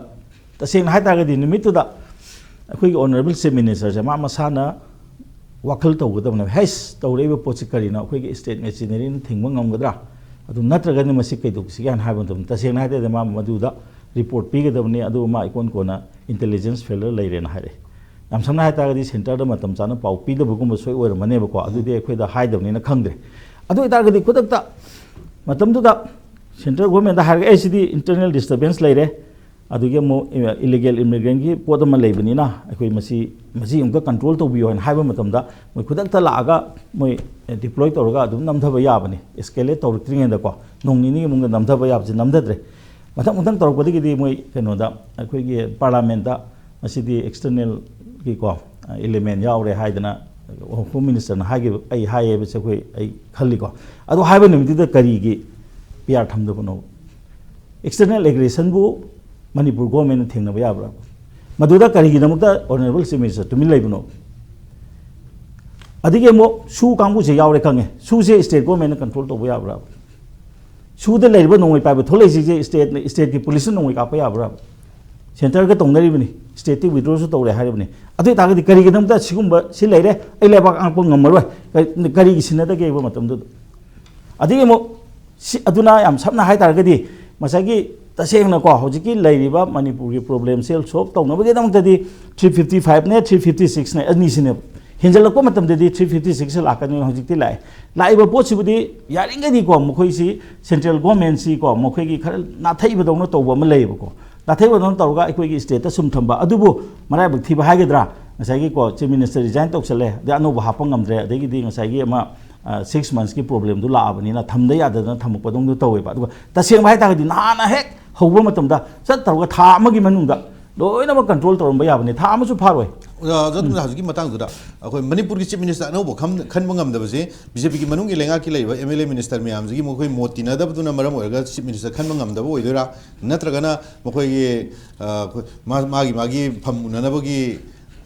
ꯇꯁꯦꯡꯅ ꯍꯥꯏꯇꯥꯔꯒꯗꯤ ꯅꯨꯃꯤꯠꯇꯨꯗ ꯑꯩꯈꯣꯏꯒꯤ ꯑꯣꯅꯔꯦꯕꯜ ꯆꯤꯐ ꯃꯤꯅꯤꯁꯇꯔꯁꯦ ꯃꯥ ꯃꯁꯥꯅ ꯋꯥꯈꯜ ꯇꯧꯒꯗꯕꯅꯦꯕ, ꯍꯩꯁ, ꯇꯧꯔꯛꯏꯕ ꯄꯣꯠꯁꯤ ꯀꯔꯤꯅꯣ, ꯑꯩꯈꯣꯏꯒꯤ ꯁ꯭ꯇꯦꯠ ꯃꯦꯆꯤꯅꯔꯤꯅ ꯊꯤꯡꯕ ꯉꯝꯒꯗ꯭ꯔꯥ, ꯑꯗꯨ ꯅꯠꯇ꯭ꯔꯒꯗꯤ ꯃꯁꯤ ꯀꯩꯗꯧꯁꯤꯒꯦ ꯍꯥꯏꯅ ꯍꯥꯏꯕ ꯃꯇꯝꯗ, ꯇꯁꯦꯡꯅ ꯍꯥꯏꯇꯥꯔꯗꯤ ꯃꯥ ꯃꯗꯨꯗ ꯔꯤꯄꯣꯔꯠ ꯄꯤꯒꯗꯕꯅꯤ, ꯑꯗꯨꯒ ꯃꯥ ꯏꯀꯣꯟ ꯀꯣꯟꯅ ꯏꯟꯇꯦꯂꯤꯖꯦꯟꯁ ꯐꯦꯂꯔ ꯂꯩꯔꯦꯅ ꯍꯥꯏꯔꯛꯑꯦ꯫ ꯌꯥꯝ ꯁꯝꯅ ꯍꯥꯏꯇꯥꯔꯒꯗꯤ ꯁꯦꯟꯇꯔꯗ ꯃꯇꯝ ꯆꯥꯅ ꯄꯥꯎ ꯄꯤꯗꯕꯒꯨꯝꯕ ꯁꯣꯏ ꯑꯣꯏꯔꯝꯃꯅꯦꯕꯀꯣ, ꯑꯗꯨꯗꯤ ꯑꯩꯈꯣꯏꯗ ꯍꯥꯏꯗꯕꯅꯤꯅ ꯈꯪꯗ꯭ꯔꯦ꯫ ꯑꯗꯨ ꯑꯣꯏꯇꯥꯔꯒꯗꯤ ꯈꯨꯗꯛꯇ ꯃꯇꯝꯗꯨꯗ ꯁꯦꯟꯇ꯭ꯔꯦꯜ ꯒꯣꯔꯃꯦꯟꯗ ꯍꯥꯏꯔꯒ, "ꯑꯦ, ꯁꯤꯗꯤ ꯏꯟꯇꯔꯅꯦꯜ ꯗꯤꯁꯇꯔꯕꯦꯟꯁ ꯂꯩꯔꯦ", ꯑꯗꯨꯒꯤ ꯑꯃꯨꯛ ꯏꯂꯤꯒꯦꯜ ꯏꯃꯤꯒ꯭ꯔꯦꯟꯒꯤ ꯄꯣꯠ ꯑꯃ ꯂꯩꯕꯅꯤꯅ ꯑꯩꯈꯣꯏ ꯃꯁꯤ, ꯃꯁꯤ ꯑꯃꯨꯛꯇ ꯀꯟꯇ꯭ꯔꯣꯜ ꯇꯧꯕꯤꯌꯣ ꯍꯥꯏꯅ ꯍꯥꯏꯕ ꯃꯇꯝꯗ ꯃꯣꯏ ꯈꯨꯗꯛꯇ ꯂꯥꯛꯑꯒ ꯃꯣꯏ ꯗꯤꯄ꯭ꯂꯣꯏ ꯇꯧꯔꯒ ꯑꯗꯨꯝ ꯅꯝꯊꯕ ꯌꯥꯕꯅꯤ, ꯑꯦꯁꯀꯦꯂꯦꯠ ꯇꯧꯔꯛꯇ꯭ꯔꯤꯉꯩꯗꯀꯣ, ꯅꯣꯡ ꯅꯤꯅꯤꯒꯤ ꯃꯅꯨꯡꯗ ꯅꯝꯊꯕ ꯌꯥꯕꯁꯤ ꯅꯝꯊꯗ꯭ꯔꯦ꯫ ꯃꯊꯪ ꯃꯊꯪ ꯇꯧꯔꯛꯄꯗꯒꯤꯗꯤ ꯃꯣꯏ ꯀꯩꯅꯣꯗ, ꯑꯩꯈꯣꯏꯒꯤ ꯄꯥꯔꯂꯥꯃꯦꯟꯠꯇ ꯃꯁꯤꯗꯤ ꯑꯦꯛꯁꯇꯔꯅꯦꯜꯒꯤꯀꯣ ꯏꯂꯤꯃꯦꯟ ꯌꯥꯎꯔꯦ ꯍꯥꯏꯗꯅ ꯍꯣꯝ ꯃꯤꯅꯤꯁꯇꯔꯅ ꯍꯥꯏꯈꯤꯕ, ꯑꯩ ꯍꯥꯏꯌꯦꯕꯁꯦ ꯑꯩꯈꯣꯏ, ꯑꯩ ꯈꯜꯂꯤꯀꯣ꯫ ꯑꯗꯣ ꯍꯥꯏꯕ ꯅꯨꯃꯤꯠꯇꯨꯗ ꯀꯔꯤꯒꯤ ꯄꯤ ꯑꯥꯔ ꯊꯝꯗꯕꯅꯣ? ꯑꯦꯛꯁꯇꯔꯅꯦꯜ ꯑꯦꯒ꯭ꯔꯦꯁꯟꯕꯨ ꯃꯅꯤꯄꯨꯔ ꯒꯣꯔꯃꯦꯟꯅ ꯊꯦꯡꯅꯕ ꯌꯥꯕ꯭ꯔꯥ? ꯃꯗꯨꯗ ꯀꯔꯤꯒꯤꯗꯃꯛꯇ ꯑꯣꯅꯔꯦꯕꯜ ꯆꯤꯐ ꯃꯤꯅꯤꯁꯇꯔ ꯇꯨꯃꯤꯟ ꯂꯩꯕꯅꯣ? ꯑꯗꯒꯤ ꯑꯃꯨꯛ ꯁꯨ ꯀꯥꯡꯕꯨꯁꯦ ꯌꯥꯎꯔꯦ ꯈꯪꯉꯦ, ꯁꯨꯁꯦ ꯁ꯭ꯇꯦꯠ ꯒꯣꯔꯃꯦꯟꯅ ꯀꯟꯇ꯭ꯔꯣꯜ ꯇꯧꯕ ꯌꯥꯕ꯭ꯔꯥ? ꯁꯨꯗ ꯂꯩꯔꯤꯕ ꯅꯣꯡꯃꯩ ꯄꯥꯏꯕ ꯊꯣꯛꯂꯛꯏꯁꯤꯡꯁꯦ ꯁ꯭ꯇꯦꯠꯅ, ꯁ꯭ꯇꯦꯠꯀꯤ ꯄꯨꯂꯤꯁꯅ ꯅꯣꯡꯃꯩ ꯀꯥꯞꯄ ꯌꯥꯕ꯭ꯔꯥ? ꯁꯦꯟꯇꯔꯒ ꯇꯧꯅꯔꯤꯕꯅꯤ, ꯁ꯭ꯇꯦꯠꯇꯤ ꯋꯤꯗ꯭ꯔꯣꯁꯨ ꯇꯧꯔꯦ ꯍꯥꯏꯔꯤꯕꯅꯤ꯫ ꯑꯗꯨ ꯑꯣꯏꯇꯥꯔꯒꯗꯤ ꯀꯔꯤꯒꯤꯗꯃꯛꯇ ꯁꯤꯒꯨꯝꯕ ꯁꯤ ꯂꯩꯔꯦ, ꯑꯩ ꯂꯩꯕꯥꯛ ꯉꯥꯛꯄ ꯉꯝꯃꯔꯣꯏ, ꯀꯔꯤ-, ꯀꯔꯤꯒꯤ ꯁꯤꯟꯅꯗꯒꯦꯕ ꯃꯇꯝꯗꯨꯗ? ꯑꯗꯒꯤ ꯑꯃꯨꯛ ꯁꯤ, ꯑꯗꯨꯅ ꯌꯥꯝ ꯁꯝꯅ ꯍꯥꯏꯇꯥꯔꯒꯗꯤ ꯉꯁꯥꯏꯒꯤ ꯇꯁꯦꯡꯅꯀꯣ ꯍꯧꯖꯤꯛꯀꯤ ꯂꯩꯔꯤꯕ ꯃꯅꯤꯄꯨꯔꯒꯤ ꯄ꯭ꯔꯣꯕ꯭ꯂꯦꯝꯁꯦ ꯁꯣꯜꯕ ꯇꯧꯅꯕꯒꯤꯗꯃꯛꯇꯗꯤ ꯊ꯭ꯔꯤ ꯐꯤꯐꯇꯤ ꯐꯥꯏꯚꯅꯦ, ꯊ꯭ꯔꯤ ꯐꯤꯐꯇꯤ ꯁꯤꯛꯁꯅꯦ, ꯑꯅꯤꯁꯤꯅꯦꯕ꯫ ꯍꯦꯟꯖꯜꯂꯛꯄ ꯃꯇꯝꯗꯗꯤ ꯊ꯭ꯔꯤ ꯐꯤꯐꯇꯤ ꯁꯤꯛꯁ ꯂꯥꯛꯀꯅꯤ, ꯍꯧꯖꯤꯛꯇꯤ ꯂꯥꯛꯑꯦ꯫ ꯂꯥꯛꯏꯕ ꯄꯣꯠꯁꯤꯕꯨꯗꯤ ꯌꯥꯔꯤꯉꯩꯗꯤꯀꯣ ꯃꯈꯣꯏꯁꯤ ꯁꯦꯟꯇ꯭ꯔꯦꯜ ꯒꯣꯔꯃꯦꯟꯁꯤꯀꯣ ꯃꯈꯣꯏꯒꯤ ꯈꯔ ꯅꯥꯊꯩꯕꯗꯧꯅ ꯇꯧꯕ ꯑꯃ ꯂꯩꯌꯦꯕꯀꯣ꯫ ꯅꯥꯊꯩꯕꯗꯧꯅ ꯇꯧꯔꯒ ꯑꯩꯈꯣꯏꯒꯤ ꯁ꯭ꯇꯦꯠꯇ ꯁꯨꯝ ꯊꯝꯕ꯫ ꯑꯗꯨꯕꯨ ꯃꯔꯥꯏꯕꯛ ꯊꯤꯕ ꯍꯥꯏꯒꯗ꯭ꯔꯥ, ꯉꯁꯥꯏꯒꯤꯀꯣ ꯆꯤꯐ ꯃꯤꯅꯤꯁꯇꯔ ꯔꯤꯖꯥꯏꯟ ꯇꯧꯁꯜꯂꯦ, ꯑꯗꯩ ꯑꯅꯧꯕ ꯍꯥꯞꯄ ꯉꯝꯗ꯭ꯔꯦ, ꯑꯗꯒꯤꯗꯤ ꯉꯁꯥꯏꯒꯤ ꯑꯃ ꯁꯤꯛꯁ ꯃꯟꯁꯀꯤ ꯄ꯭ꯔꯣꯕ꯭ꯂꯦꯝꯗꯨ ꯂꯥꯛꯑꯕꯅꯤꯅ ꯊꯝꯗ ꯌꯥꯗꯗꯅ ꯊꯝꯃꯛꯄꯗꯧꯅ ꯇꯧꯋꯦꯕ꯫ ꯑꯗꯨꯒ ꯇꯁꯦꯡꯕ ꯍꯥꯏ ꯇꯥꯔꯒꯗꯤ ꯅꯍꯥꯟꯅ ꯍꯦꯛ ꯍꯧꯕ ꯃꯇꯝꯗ ꯆꯠ ꯇꯧꯔꯒ ꯊꯥ ꯑꯃꯒꯤ ꯃꯅꯨꯡꯗ ꯂꯣꯏꯅꯃꯛ ꯀꯟꯇ꯭ꯔꯣꯜ ꯇꯧꯔꯝꯕ ꯌꯥꯕꯅꯤ, ꯊꯥ ꯑꯃꯁꯨ ꯐꯥꯔꯣꯏ꯫ ꯑꯣꯖꯥ, ꯑꯣꯖꯥ, ꯑꯗꯨꯅ ꯍꯧꯖꯤꯛꯀꯤ ꯃꯇꯥꯡꯗꯨꯗ ꯑꯩꯈꯣꯏ ꯃꯅꯤꯄꯨꯔꯒꯤ ꯆꯤꯐ ꯃꯤꯅꯤꯁꯇꯔ ꯑꯅꯧꯕ ꯈꯟ-, ꯈꯟꯕ ꯉꯝꯗꯕꯁꯦ ꯕꯤ ꯖꯦ ꯄꯤꯒꯤ ꯃꯅꯨꯡꯒꯤ ꯂꯩꯉꯥꯛꯀꯤ ꯂꯩꯔꯤꯕ ꯑꯦꯝ ꯑꯦꯜ ꯑꯦ ꯃꯤꯅꯤꯁꯇꯔ ꯃꯌꯥꯝꯁꯤꯒꯤ ꯃꯈꯣꯏ ꯃꯣꯠ ꯇꯤꯟꯅꯗꯕꯗꯨꯅ ꯃꯔꯝ ꯑꯣꯏꯔꯒ ꯆꯤꯐ ꯃꯤꯅꯤꯁꯇꯔ ꯈꯟꯕ ꯉꯝꯗꯕ ꯑꯣꯏꯗꯣꯏꯔꯥ? ꯅꯠꯇ꯭ꯔꯒꯅ ꯃꯈꯣꯏꯒꯤ, ꯑ, ꯑꯩꯈꯣꯏ ꯃꯥ-, ꯃꯥꯒꯤ, ꯃꯥꯒꯤ ꯐꯝ ꯎꯅꯅꯕꯒꯤ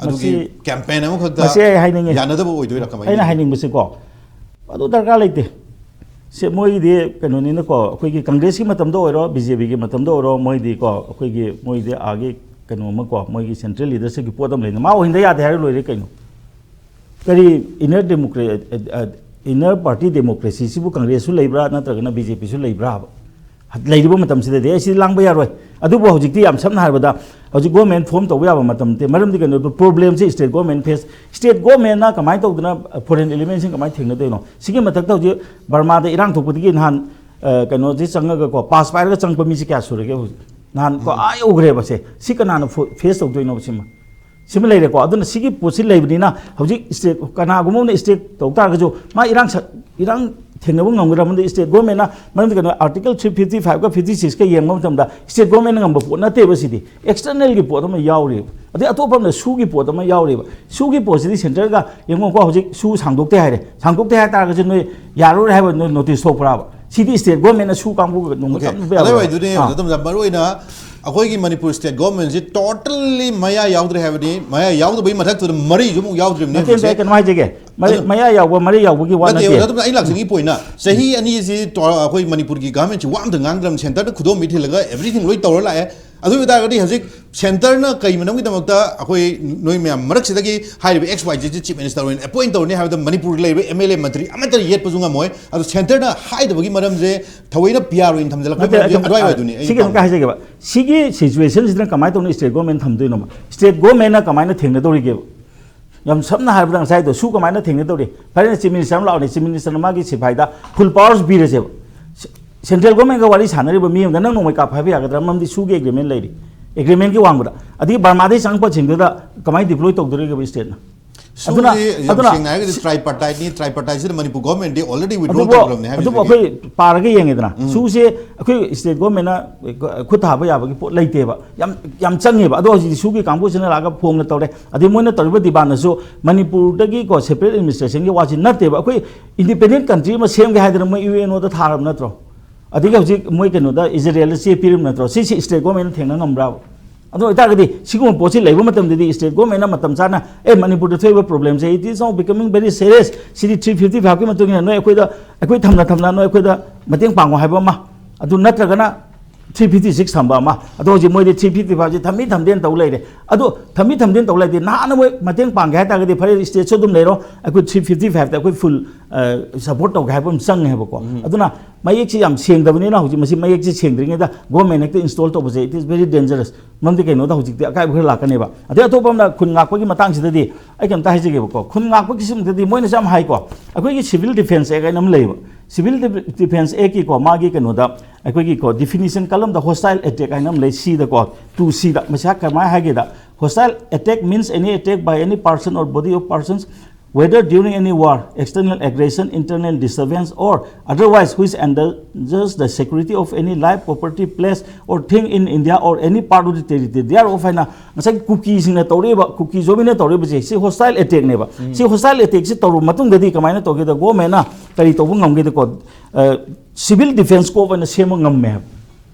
ꯑꯗꯨꯒꯤ ꯃꯁꯤ, ꯀꯦꯝꯄꯦꯟ ꯑꯃꯈꯛꯇ ꯃꯁꯤ ꯑꯩ ꯍꯥꯏꯅꯤꯡꯉꯤ꯫ ꯌꯥꯅꯗꯕ ꯑꯣꯏꯗꯣꯏꯔꯥ? ꯀꯃꯥꯏꯅ ꯑꯩꯅ ꯂꯩꯒꯦ? ꯍꯥꯏꯅꯤꯡꯕꯁꯤꯀꯣ, ꯑꯗꯨ ꯗꯔꯀꯥꯔ ꯂꯩꯇꯦ꯫ ꯁꯦ, ꯃꯣꯏꯒꯤꯗꯤ ꯀꯩꯅꯣꯅꯤꯅꯀꯣ, ꯑꯩꯈꯣꯏꯒꯤ ꯀꯪꯒ꯭ꯔꯦꯁꯀꯤ ꯃꯇꯝꯗ ꯑꯣꯏꯔꯣ, ꯕꯤ ꯖꯦ ꯄꯤꯒꯤ ꯃꯇꯝꯗ ꯑꯣꯏꯔꯣ, ꯃꯣꯏꯗꯤ ꯀꯣ, ꯑꯩꯈꯣꯏꯒꯤ, ꯃꯣꯏꯗꯤ ꯑꯥꯒꯤ ꯀꯩꯅꯣ ꯑꯃꯀꯣ, ꯃꯣꯏꯒꯤ ꯁꯦꯟꯇ꯭ꯔꯦꯜ ꯂꯤꯗꯔꯁꯤꯞꯀꯤ ꯄꯣꯠ ꯑꯃ ꯂꯩꯅ, ꯃꯥ ꯑꯣꯏꯍꯟꯗ ꯌꯥꯗꯦ ꯍꯥꯏꯔ ꯂꯣꯏꯔꯦ ꯀꯩꯅꯣ꯫ ꯀꯔꯤ ꯏꯟꯅꯔ ꯗꯦꯃꯣꯀ꯭ꯔꯦ-, ꯑ, ꯑ, ꯏꯟꯅꯔ ꯄꯥꯔꯇꯤ ꯗꯦꯃꯣꯀ꯭ꯔꯦꯁꯤꯁꯤꯕꯨ ꯀꯪꯒ꯭ꯔꯦꯁꯁꯨ ꯂꯩꯕ꯭ꯔꯥ, ꯅꯠꯇ꯭ꯔꯒꯅ ꯕꯤ ꯖꯦ ꯄꯤꯁꯨ ꯂꯩꯕ꯭ꯔꯥ ꯍꯥꯏꯕ? ꯂꯩꯔꯤꯕ ꯃꯇꯝꯁꯤꯗꯗꯤ ꯑꯩ ꯁꯤꯗꯤ ꯂꯥꯡꯕ ꯌꯥꯔꯣꯏ꯫ ꯑꯗꯨꯕꯨ ꯍꯧꯖꯤꯛꯇꯤ ꯌꯥꯝ ꯁꯝꯅ ꯍꯥꯏꯔꯕꯗ, ꯍꯧꯖꯤꯛ ꯒꯣꯔꯃꯦꯟ ꯐꯣꯝ ꯇꯧꯕ ꯌꯥꯕ ꯃꯇꯝ ꯅꯠꯇꯦ꯫ ꯃꯔꯝꯗꯤ ꯀꯩꯅꯣ, ꯄ꯭ꯔꯣꯕ꯭ꯂꯦꯝꯁꯦ ꯁ꯭ꯇꯦꯠ ꯒꯣꯔꯃꯦꯟ ꯐꯦꯁ, ꯁ꯭ꯇꯦꯠ ꯒꯣꯔꯃꯦꯟꯅ ꯀꯃꯥꯏꯅ ꯇꯧꯗꯅ ꯐꯣꯔꯦꯟ ꯑꯦꯂꯤꯃꯦꯟꯁꯤꯡ ꯀꯃꯥꯏꯅ ꯊꯦꯡꯅꯗꯣꯏꯅꯣ? ꯁꯤꯒꯤ ꯃꯊꯛꯇ ꯍꯧꯖꯤꯛ ꯕꯔꯃꯥꯗ ꯏꯔꯥꯡ ꯊꯣꯛꯄꯗꯒꯤ ꯅꯍꯥꯟ, ꯑ, ꯀꯩꯅꯣꯁꯤ ꯆꯪꯉꯒꯀꯣ, ꯄꯥꯁ ꯄꯥꯏꯔꯒ ꯆꯪꯉꯛꯄ ꯃꯤꯁꯦ ꯀꯌꯥ ꯁꯨꯔꯒꯦ ꯍꯧꯖꯤꯛ? ꯅꯍꯥꯟ ꯀꯣ, ꯎꯝ꯫ ꯑꯥ ꯌꯧꯈ꯭ꯔꯦꯕ ꯁꯦ꯫ ꯁꯤ ꯀꯅꯥꯅ ꯐꯣ-, ꯐꯦꯁ ꯇꯧꯗꯣꯏꯅꯣꯕ ꯁꯤꯃ? ꯁꯤꯃ ꯂꯩꯔꯦꯀꯣ꯫ ꯑꯗꯨꯅ ꯁꯤꯒꯤ ꯄꯣꯠꯁꯤ ꯂꯩꯕꯅꯤꯅ ꯍꯧꯖꯤꯛ ꯁ꯭ꯇꯦꯠ, ꯀꯅꯥꯒꯨꯝꯕ ꯑꯃꯅ ꯁ꯭ꯇꯦꯠ ꯇꯧ ꯇꯥꯔꯒꯁꯨ ꯃꯥ ꯏꯔꯥꯡ ꯁ-, ꯏꯔꯥꯡ ꯊꯦꯡꯅꯕ ꯉꯝꯒꯗ꯭ꯔꯥ? ꯃꯔꯝꯗꯤ ꯁ꯭ꯇꯦꯠ ꯒꯣꯔꯃꯦꯟꯅ, ꯃꯔꯝꯗꯤ ꯀꯩꯅꯣ, ꯑꯥꯔꯇꯤꯀꯜ ꯊ꯭ꯔꯤ ꯐꯤꯐꯇꯤ ꯐꯥꯏꯚꯀ ꯐꯤꯐꯇꯤ ꯁꯤꯛꯁꯀ ꯌꯦꯡꯕ ꯃꯇꯝꯗ ꯁ꯭ꯇꯦꯠ ꯒꯣꯔꯃꯦꯟꯅ ꯉꯝꯕ ꯄꯣꯠ ꯅꯠꯇꯦꯕ ꯁꯤꯗꯤ꯫ ꯑꯦꯛꯁꯇꯔꯅꯦꯜꯒꯤ ꯄꯣꯠ ꯑꯃ ꯌꯥꯎꯔꯤꯕ꯫ ꯑꯗꯩ ꯑꯇꯣꯞꯄ ꯑꯃꯅ ꯁꯨꯒꯤ ꯄꯣꯠ ꯑꯃ ꯌꯥꯎꯔꯤꯕ꯫ ꯁꯨꯒꯤ ꯄꯣꯠꯁꯤꯗꯤ ꯁꯦꯟꯇꯔꯒ ꯌꯦꯡꯉꯣꯀꯣ, ꯍꯧꯖꯤꯛ ꯁꯨ ꯁꯥꯡꯗꯣꯛꯇꯦ ꯍꯥꯏꯔꯦ꯫ ꯁꯥꯡꯗꯣꯛꯇꯦ ꯍꯥꯏ ꯇꯥꯔꯒꯁꯨ ꯅꯣꯏ ꯌꯥꯔꯔꯣꯏ ꯍꯥꯏꯕ ꯅꯣ-, ꯅꯣꯇꯤꯁ ꯊꯣꯛꯄ꯭ꯔꯥꯕ? ꯁꯤꯗꯤ ꯁ꯭ꯇꯦꯠ ꯒꯣꯔꯃꯦꯟꯅ ꯁꯨ ꯀꯥꯡꯕꯨꯒ ꯅꯣꯡꯃ ꯑꯣꯀꯦ꯫ ꯆꯠꯂꯨꯕ ꯌꯥꯕ꯭ꯔꯥ? ꯑꯗꯨꯋꯥꯏꯗꯨꯅꯦ ꯑꯥ꯫ ꯃꯇꯝꯗ ꯃꯔꯨ ꯑꯣꯏꯅ ꯑꯩꯈꯣꯏꯒꯤ ꯃꯅꯤꯄꯨꯔ ꯁ꯭ꯇꯦꯠ ꯒꯣꯔꯃꯦꯟꯁꯤ ꯇꯣꯇꯜꯂꯤ ꯃꯌꯥ ꯌꯥꯎꯗ꯭ꯔꯦ ꯍꯥꯏꯕꯅꯤ꯫ ꯃꯌꯥ ꯌꯥꯎꯗꯕꯒꯤ ꯃꯊꯛꯇꯨꯗ ꯃꯔꯤꯁꯨ ꯑꯃꯨꯛ ꯌꯥꯎꯗ꯭ꯔꯤꯕꯅꯦ ꯅꯠꯇꯦ, ꯅꯠꯇꯦ, ꯍꯧꯖꯤꯛꯁꯦ꯫ ꯀꯩꯅꯣ ꯍꯥꯏꯖꯒꯦ꯫ ꯃꯔꯤ-, ꯑꯗꯨ ꯃꯌꯥ ꯌꯥꯎꯕ, ꯃꯔꯤ ꯌꯥꯎꯕꯒꯤ ꯋꯥ ꯅꯠꯇꯦ, ꯅꯠꯇꯦ꯫ ꯑꯣꯖꯥ, ꯑꯗꯨꯝ ꯑꯩ ꯂꯥꯛꯆꯅꯤꯡꯉꯤ ꯄꯣꯏꯟꯅ ꯆꯍꯤ ꯑꯅꯤꯁꯤ ꯇꯣ-, ꯑꯩꯈꯣꯏ ꯃꯅꯤꯄꯨꯔꯒꯤ ꯒꯚꯔꯟꯃꯦꯟꯠꯁꯤ ꯋꯥ ꯑꯝꯇ ꯉꯥꯡꯗ꯭ꯔꯕꯅꯤ, ꯁꯦꯟꯇꯔꯗ ꯈꯨꯗꯣꯝꯕꯤ ꯊꯤꯜꯂꯒ ꯑꯦꯕ꯭ꯔꯤꯊꯤꯡ ꯂꯣꯏ ꯇꯧꯔ ꯂꯥꯛꯑꯦ꯫ ꯑꯗꯨ ꯑꯣꯏ ꯇꯥꯔꯒꯗꯤ ꯍꯧꯖꯤꯛ ꯁꯦꯟꯇꯔꯅ ꯀꯩ ꯃꯔꯝꯒꯤꯗꯃꯛꯇ ꯑꯩꯈꯣꯏ ꯅꯣꯏ ꯃꯌꯥꯝ ꯃꯔꯛꯁꯤꯗꯒꯤ ꯍꯥꯏꯔꯤꯕ ꯑꯦꯛꯁ ꯋꯥꯏ ꯖꯦꯠꯁꯤ ꯆꯤꯐ ꯃꯤꯅꯤꯁꯇꯔ ꯑꯣꯏꯅ ꯑꯦꯄꯣꯏꯟꯠ ꯇꯧꯔꯅꯤ ꯍꯥꯏꯕꯗ ꯃꯅꯤꯄꯨꯔꯒꯤ ꯂꯩꯔꯤꯕ ꯑꯦꯝ ꯑꯦꯜ ꯑꯦ ꯃꯟꯇ꯭ꯔꯤ ꯑꯃꯠꯇ ꯌꯦꯠꯄꯁꯨ ꯉꯝꯃꯣꯏ꯫ ꯑꯗꯣ ꯁꯦꯟꯇꯔꯅ ꯍꯥꯏꯗꯕꯒꯤ ꯃꯔꯝꯁꯦ ꯊꯑꯣꯏꯅ ꯄꯤ ꯑꯥꯔ ꯑꯣꯏꯅ ꯊꯝꯖꯤꯜꯂꯛꯄꯒꯤ ꯅꯠꯇꯦ, ꯃꯔꯝꯁꯦ ꯑꯗꯨꯝ, ꯑꯗꯨꯋꯥꯏ ꯑ, ꯑꯣꯏꯗꯣꯏꯅꯤ ꯑꯩꯅ ꯁꯤꯒꯤ ꯑꯗꯨꯝ ꯄꯥꯝꯕ꯫ ꯍꯥꯏꯖꯒꯦꯕ꯫ ꯁꯤꯒꯤ ꯁꯤꯆꯨꯋꯦꯁꯟꯁꯤꯗ ꯀꯃꯥꯏꯅ ꯇꯧꯅ ꯁ꯭ꯇꯦꯠ ꯒꯣꯔꯃꯦꯟ ꯊꯝꯗꯣꯏꯅꯣꯕ? ꯁ꯭ꯇꯦꯠ ꯒꯣꯔꯃꯦꯟꯅ ꯀꯃꯥꯏꯅ ꯊꯦꯡꯅꯗꯧꯔꯤꯒꯦꯕ? ꯌꯥꯝ ꯁꯝꯅ ꯍꯥꯏꯔꯕꯗ ꯉꯁꯥꯏꯗꯣ ꯁꯨ ꯀꯃꯥꯏꯅ ꯊꯦꯡꯅꯗꯧꯔꯤ? ꯐꯔꯦꯅꯦ, ꯆꯤꯐ ꯃꯤꯅꯤꯁꯇꯔ ꯑꯃ ꯂꯥꯛꯑꯣꯅꯦ, ꯆꯤꯐ ꯃꯤꯅꯤꯁꯇꯔꯅ ꯃꯥꯒꯤ ꯁꯤꯐꯥꯏꯗ ꯐꯨꯜ ꯄꯥꯋꯔꯁ ꯄꯤꯔꯁꯦꯕ꯫ ꯁꯦ-, ꯁꯦꯟꯇ꯭ꯔꯦꯜ ꯒꯣꯔꯃꯦꯟꯒ ꯋꯥꯔꯤ ꯁꯥꯟꯅꯔꯤꯕ ꯃꯤ ꯑꯃꯗ ꯅꯪ ꯅꯣꯡꯃꯩ ꯀꯥꯞꯄ ꯍꯥꯏꯕ ꯌꯥꯒꯗ꯭ꯔꯥ? ꯃꯔꯝꯗꯤ ꯁꯨꯒꯤ ꯑꯦꯒ꯭ꯔꯤꯃꯦꯟ ꯂꯩꯔꯤ, ꯑꯦꯒ꯭ꯔꯤꯃꯦꯟꯒꯤ ꯋꯥꯡꯃꯗ꯫ ꯑꯗꯒꯤ ꯕꯔꯃꯥꯗꯒꯤ ꯆꯪꯉꯛꯄꯁꯤꯡꯗꯨꯗ ꯀꯃꯥꯏꯅ ꯗꯤꯄ꯭ꯂꯣꯏ ꯇꯧꯗꯣꯔꯤꯒꯦꯕ ꯁ꯭ꯇꯦꯠꯅ? ꯑꯗꯨꯅ, ꯁꯨꯁꯤ ꯌꯥꯝ ꯑꯗꯨꯅ ꯁꯦꯡꯅ ꯍꯥꯏꯔꯒꯗꯤ ꯁꯤ- ꯇ꯭ꯔꯥꯏꯄꯥꯔꯇꯥꯏꯠꯅꯤ, ꯇ꯭ꯔꯥꯏꯄꯥꯔꯇꯥꯏꯠꯁꯤꯗ ꯃꯅꯤꯄꯨꯔ ꯒꯣꯔꯃꯦꯟꯗꯤ already withdraw ꯑꯗꯨꯕꯨ, ꯇꯧꯈ꯭ꯔꯕꯅꯦ ꯍꯥꯏꯕ ꯑꯗꯨꯕꯨ ꯍꯧꯖꯤꯛꯀꯤ꯫ ꯑꯩꯈꯣꯏ ꯄꯥꯔꯒ ꯌꯦꯡꯉꯦꯗꯅ, ꯎꯝ꯫ ꯁꯨꯁꯦ ꯑꯩꯈꯣꯏ ꯁ꯭ꯇꯦꯠ ꯒꯣꯔꯃꯦꯟꯅ ꯈꯨꯠ ꯊꯥꯕ ꯌꯥꯕꯒꯤ ꯄꯣꯠ ꯂꯩꯇꯦꯕ꯫ ꯌꯥꯝ, ꯌꯥꯝ ꯆꯪꯉꯦꯕ꯫ ꯑꯗꯣ ꯍꯧꯖꯤꯛꯇꯤ ꯁꯨꯒꯤ ꯀꯥꯡꯕꯨꯁꯤꯅ ꯂꯥꯛꯑꯒ ꯐꯣꯡꯅ ꯇꯧꯔꯦ꯫ ꯑꯗꯩ ꯃꯣꯏꯅ ꯇꯧꯔꯤꯕ ꯗꯤꯃꯥꯟꯗꯁꯨ ꯃꯅꯤꯄꯨꯔꯗꯒꯤꯀꯣ ꯁꯦꯄꯔꯦꯠ ꯑꯦꯗꯃꯤꯅꯤꯁꯇ꯭ꯔꯦꯁꯟꯒꯤ ꯋꯥꯁꯤ ꯅꯠꯇꯦꯕ꯫ ꯑꯩꯈꯣꯏ ꯏꯟꯗꯤꯄꯦꯟꯗꯦꯟꯠ ꯀꯟꯇ꯭ꯔꯤ ꯑꯃ ꯁꯦꯝꯒꯦ ꯍꯥꯏꯗꯅ ꯃꯣꯏ ꯌꯨ ꯑꯦꯟ ꯑꯣꯗ ꯊꯥꯔꯕ ꯅꯠꯇ꯭ꯔꯣ? ꯑꯗꯒꯤ ꯍꯧꯖꯤꯛ ꯃꯣꯏ ꯀꯩꯅꯣꯗ ꯏꯖꯔꯦꯜꯗ ꯆꯦ ꯄꯤꯔꯤꯕ ꯅꯠꯇ꯭ꯔꯣ? ꯁꯤꯁꯤ ꯁ꯭ꯇꯦꯠ ꯒꯣꯔꯃꯦꯟꯅ ꯊꯦꯡꯅ ꯉꯝꯕ꯭ꯔꯥꯕ? ꯑꯗꯨ ꯑꯣꯏꯇꯥꯔꯒꯗꯤ ꯁꯤꯒꯨꯝꯕ ꯄꯣꯠꯁꯤ ꯂꯩꯕ ꯃꯇꯝꯗꯗꯤ state government ꯅ ꯃꯇꯝ ꯆꯥꯅ, "ꯑꯦ, ꯃꯅꯤꯄꯨꯔꯗ ꯊꯣꯛꯏꯕ problem say, it is now becoming very serious, CD three fifty five ꯀꯤ ꯃꯇꯨꯡ ꯏꯟꯅ ꯅꯣꯏ ꯑꯩꯈꯣꯏꯗ, ꯑꯩꯈꯣꯏ ꯊꯝꯅ ꯊꯝꯅ ꯅꯣꯏ ꯑꯩꯈꯣꯏꯗ ꯃꯇꯦꯡ ꯄꯥꯡꯉꯣ" ꯍꯥꯏꯕ ꯑꯃ, ꯑꯗꯨ ꯅꯠꯇ꯭ꯔꯒꯅ three fifty six ꯊꯝꯕ ꯑꯃ꯫ ꯑꯗꯣ ꯍꯧꯖꯤꯛ ꯃꯣꯏꯗꯤ three fifty five ꯁꯤ ꯊꯝꯃꯤ ꯊꯝꯗꯦꯅ ꯇꯧ ꯂꯩꯔꯦ꯫ ꯑꯗꯣ ꯊꯝꯃꯤ ꯊꯝꯗꯦꯅ ꯇꯧ ꯂꯩꯔꯗꯤ ꯅꯍꯥꯟꯅ ꯃꯣꯏ ꯃꯇꯦꯡ ꯄꯥꯡꯒꯦ ꯍꯥꯏ ꯇꯥꯔꯒꯗꯤ, "ꯐꯔꯦ, state ꯁꯨ ꯑꯗꯨꯝ ꯂꯩꯔꯣ, ꯑꯩꯈꯣꯏ three fifty five ꯇ ꯑꯩꯈꯣꯏ full support ꯇꯧꯒꯦ" ꯍꯥꯏꯕ ꯑꯃ ꯆꯪꯉꯦ ꯍꯥꯏꯕꯀꯣ꯫ ꯑꯗꯨꯅ ꯃꯌꯦꯛꯁꯤ ꯌꯥꯝ ꯁꯦꯡꯗꯕꯅꯤꯅ ꯍꯧꯖꯤꯛ ꯃꯁꯤ ꯃꯌꯦꯛꯁꯤ ꯁꯦꯡꯗ꯭ꯔꯤꯉꯩꯗ government ꯍꯦꯛꯇ install ꯇꯧꯕꯁꯦ, it is very dangerous꯫ ꯃꯔꯝꯗꯤ ꯀꯩꯅꯣꯗ ꯍꯧꯖꯤꯛꯇꯤ ꯑꯀꯥꯏꯕ ꯈꯔ ꯂꯥꯛꯀꯅꯦꯕ꯫ ꯑꯗꯩ ꯑꯇꯣꯞꯄ ꯑꯃꯅ ꯈꯨꯟ ꯉꯥꯛꯄꯒꯤ ꯃꯇꯥꯡꯁꯤꯗꯗꯤ ꯑꯩ ꯀꯩꯝꯇ ꯍꯥꯏꯖꯒꯦꯕꯀꯣ꯫ ꯈꯨꯟ ꯉꯥꯛꯄꯒꯤꯁꯤꯃꯛꯇꯗꯤ ꯃꯣꯏꯅꯁꯨ ꯌꯥꯝ ꯍꯥꯏꯀꯣ, ꯑꯩꯈꯣꯏꯒꯤ Civil Defence Act ꯍꯥꯏꯅ ꯑꯃ ꯂꯩꯌꯦꯕ꯫ Civil Defence Act ꯀꯤꯀꯣ, ꯃꯥꯒꯤ ꯀꯩꯅꯣꯗ, ꯑꯩꯈꯣꯏꯒꯤꯀꯣ, definition column ꯗ hostile attack ꯍꯥꯏꯅ ꯑꯃ ꯂꯩ, C ꯗꯀꯣ, two C ꯗ꯫ ꯃꯁꯤ ꯀꯃꯥꯏꯅ ꯍꯥꯏꯒꯦꯗ, "Hostile attack means any attack by any person or body of persons, whether during any war, external aggression, internal disturbance, or otherwise, which endangers the security of any life, property, place, or thing in India or any part of the territory thereof" ꯍꯥꯏꯅ ꯉꯁꯥꯏꯒꯤ ꯀꯨꯀꯤꯁꯤꯡꯅ ꯇꯧꯔꯛꯏꯕ, ꯀꯨꯀꯤ ꯖꯣꯕꯤꯅ ꯇꯧꯔꯛꯏꯕꯁꯦ, ꯁꯤ hostile attack ꯅꯦꯕ꯫ ꯁꯤ hostile attack ꯁꯤ ꯇꯧꯔꯕ ꯃꯇꯨꯡꯗꯗꯤ ꯀꯃꯥꯏꯅ ꯇꯧꯒꯦꯗ, government ꯅ ꯀꯔꯤ ꯇꯧꯕ ꯉꯝꯒꯦꯗꯀꯣ, ꯑ, Civil Defence Corps ꯑꯣꯏꯅ ꯁꯦꯝꯕ ꯉꯝꯃꯦ ꯍꯥꯏꯕ꯫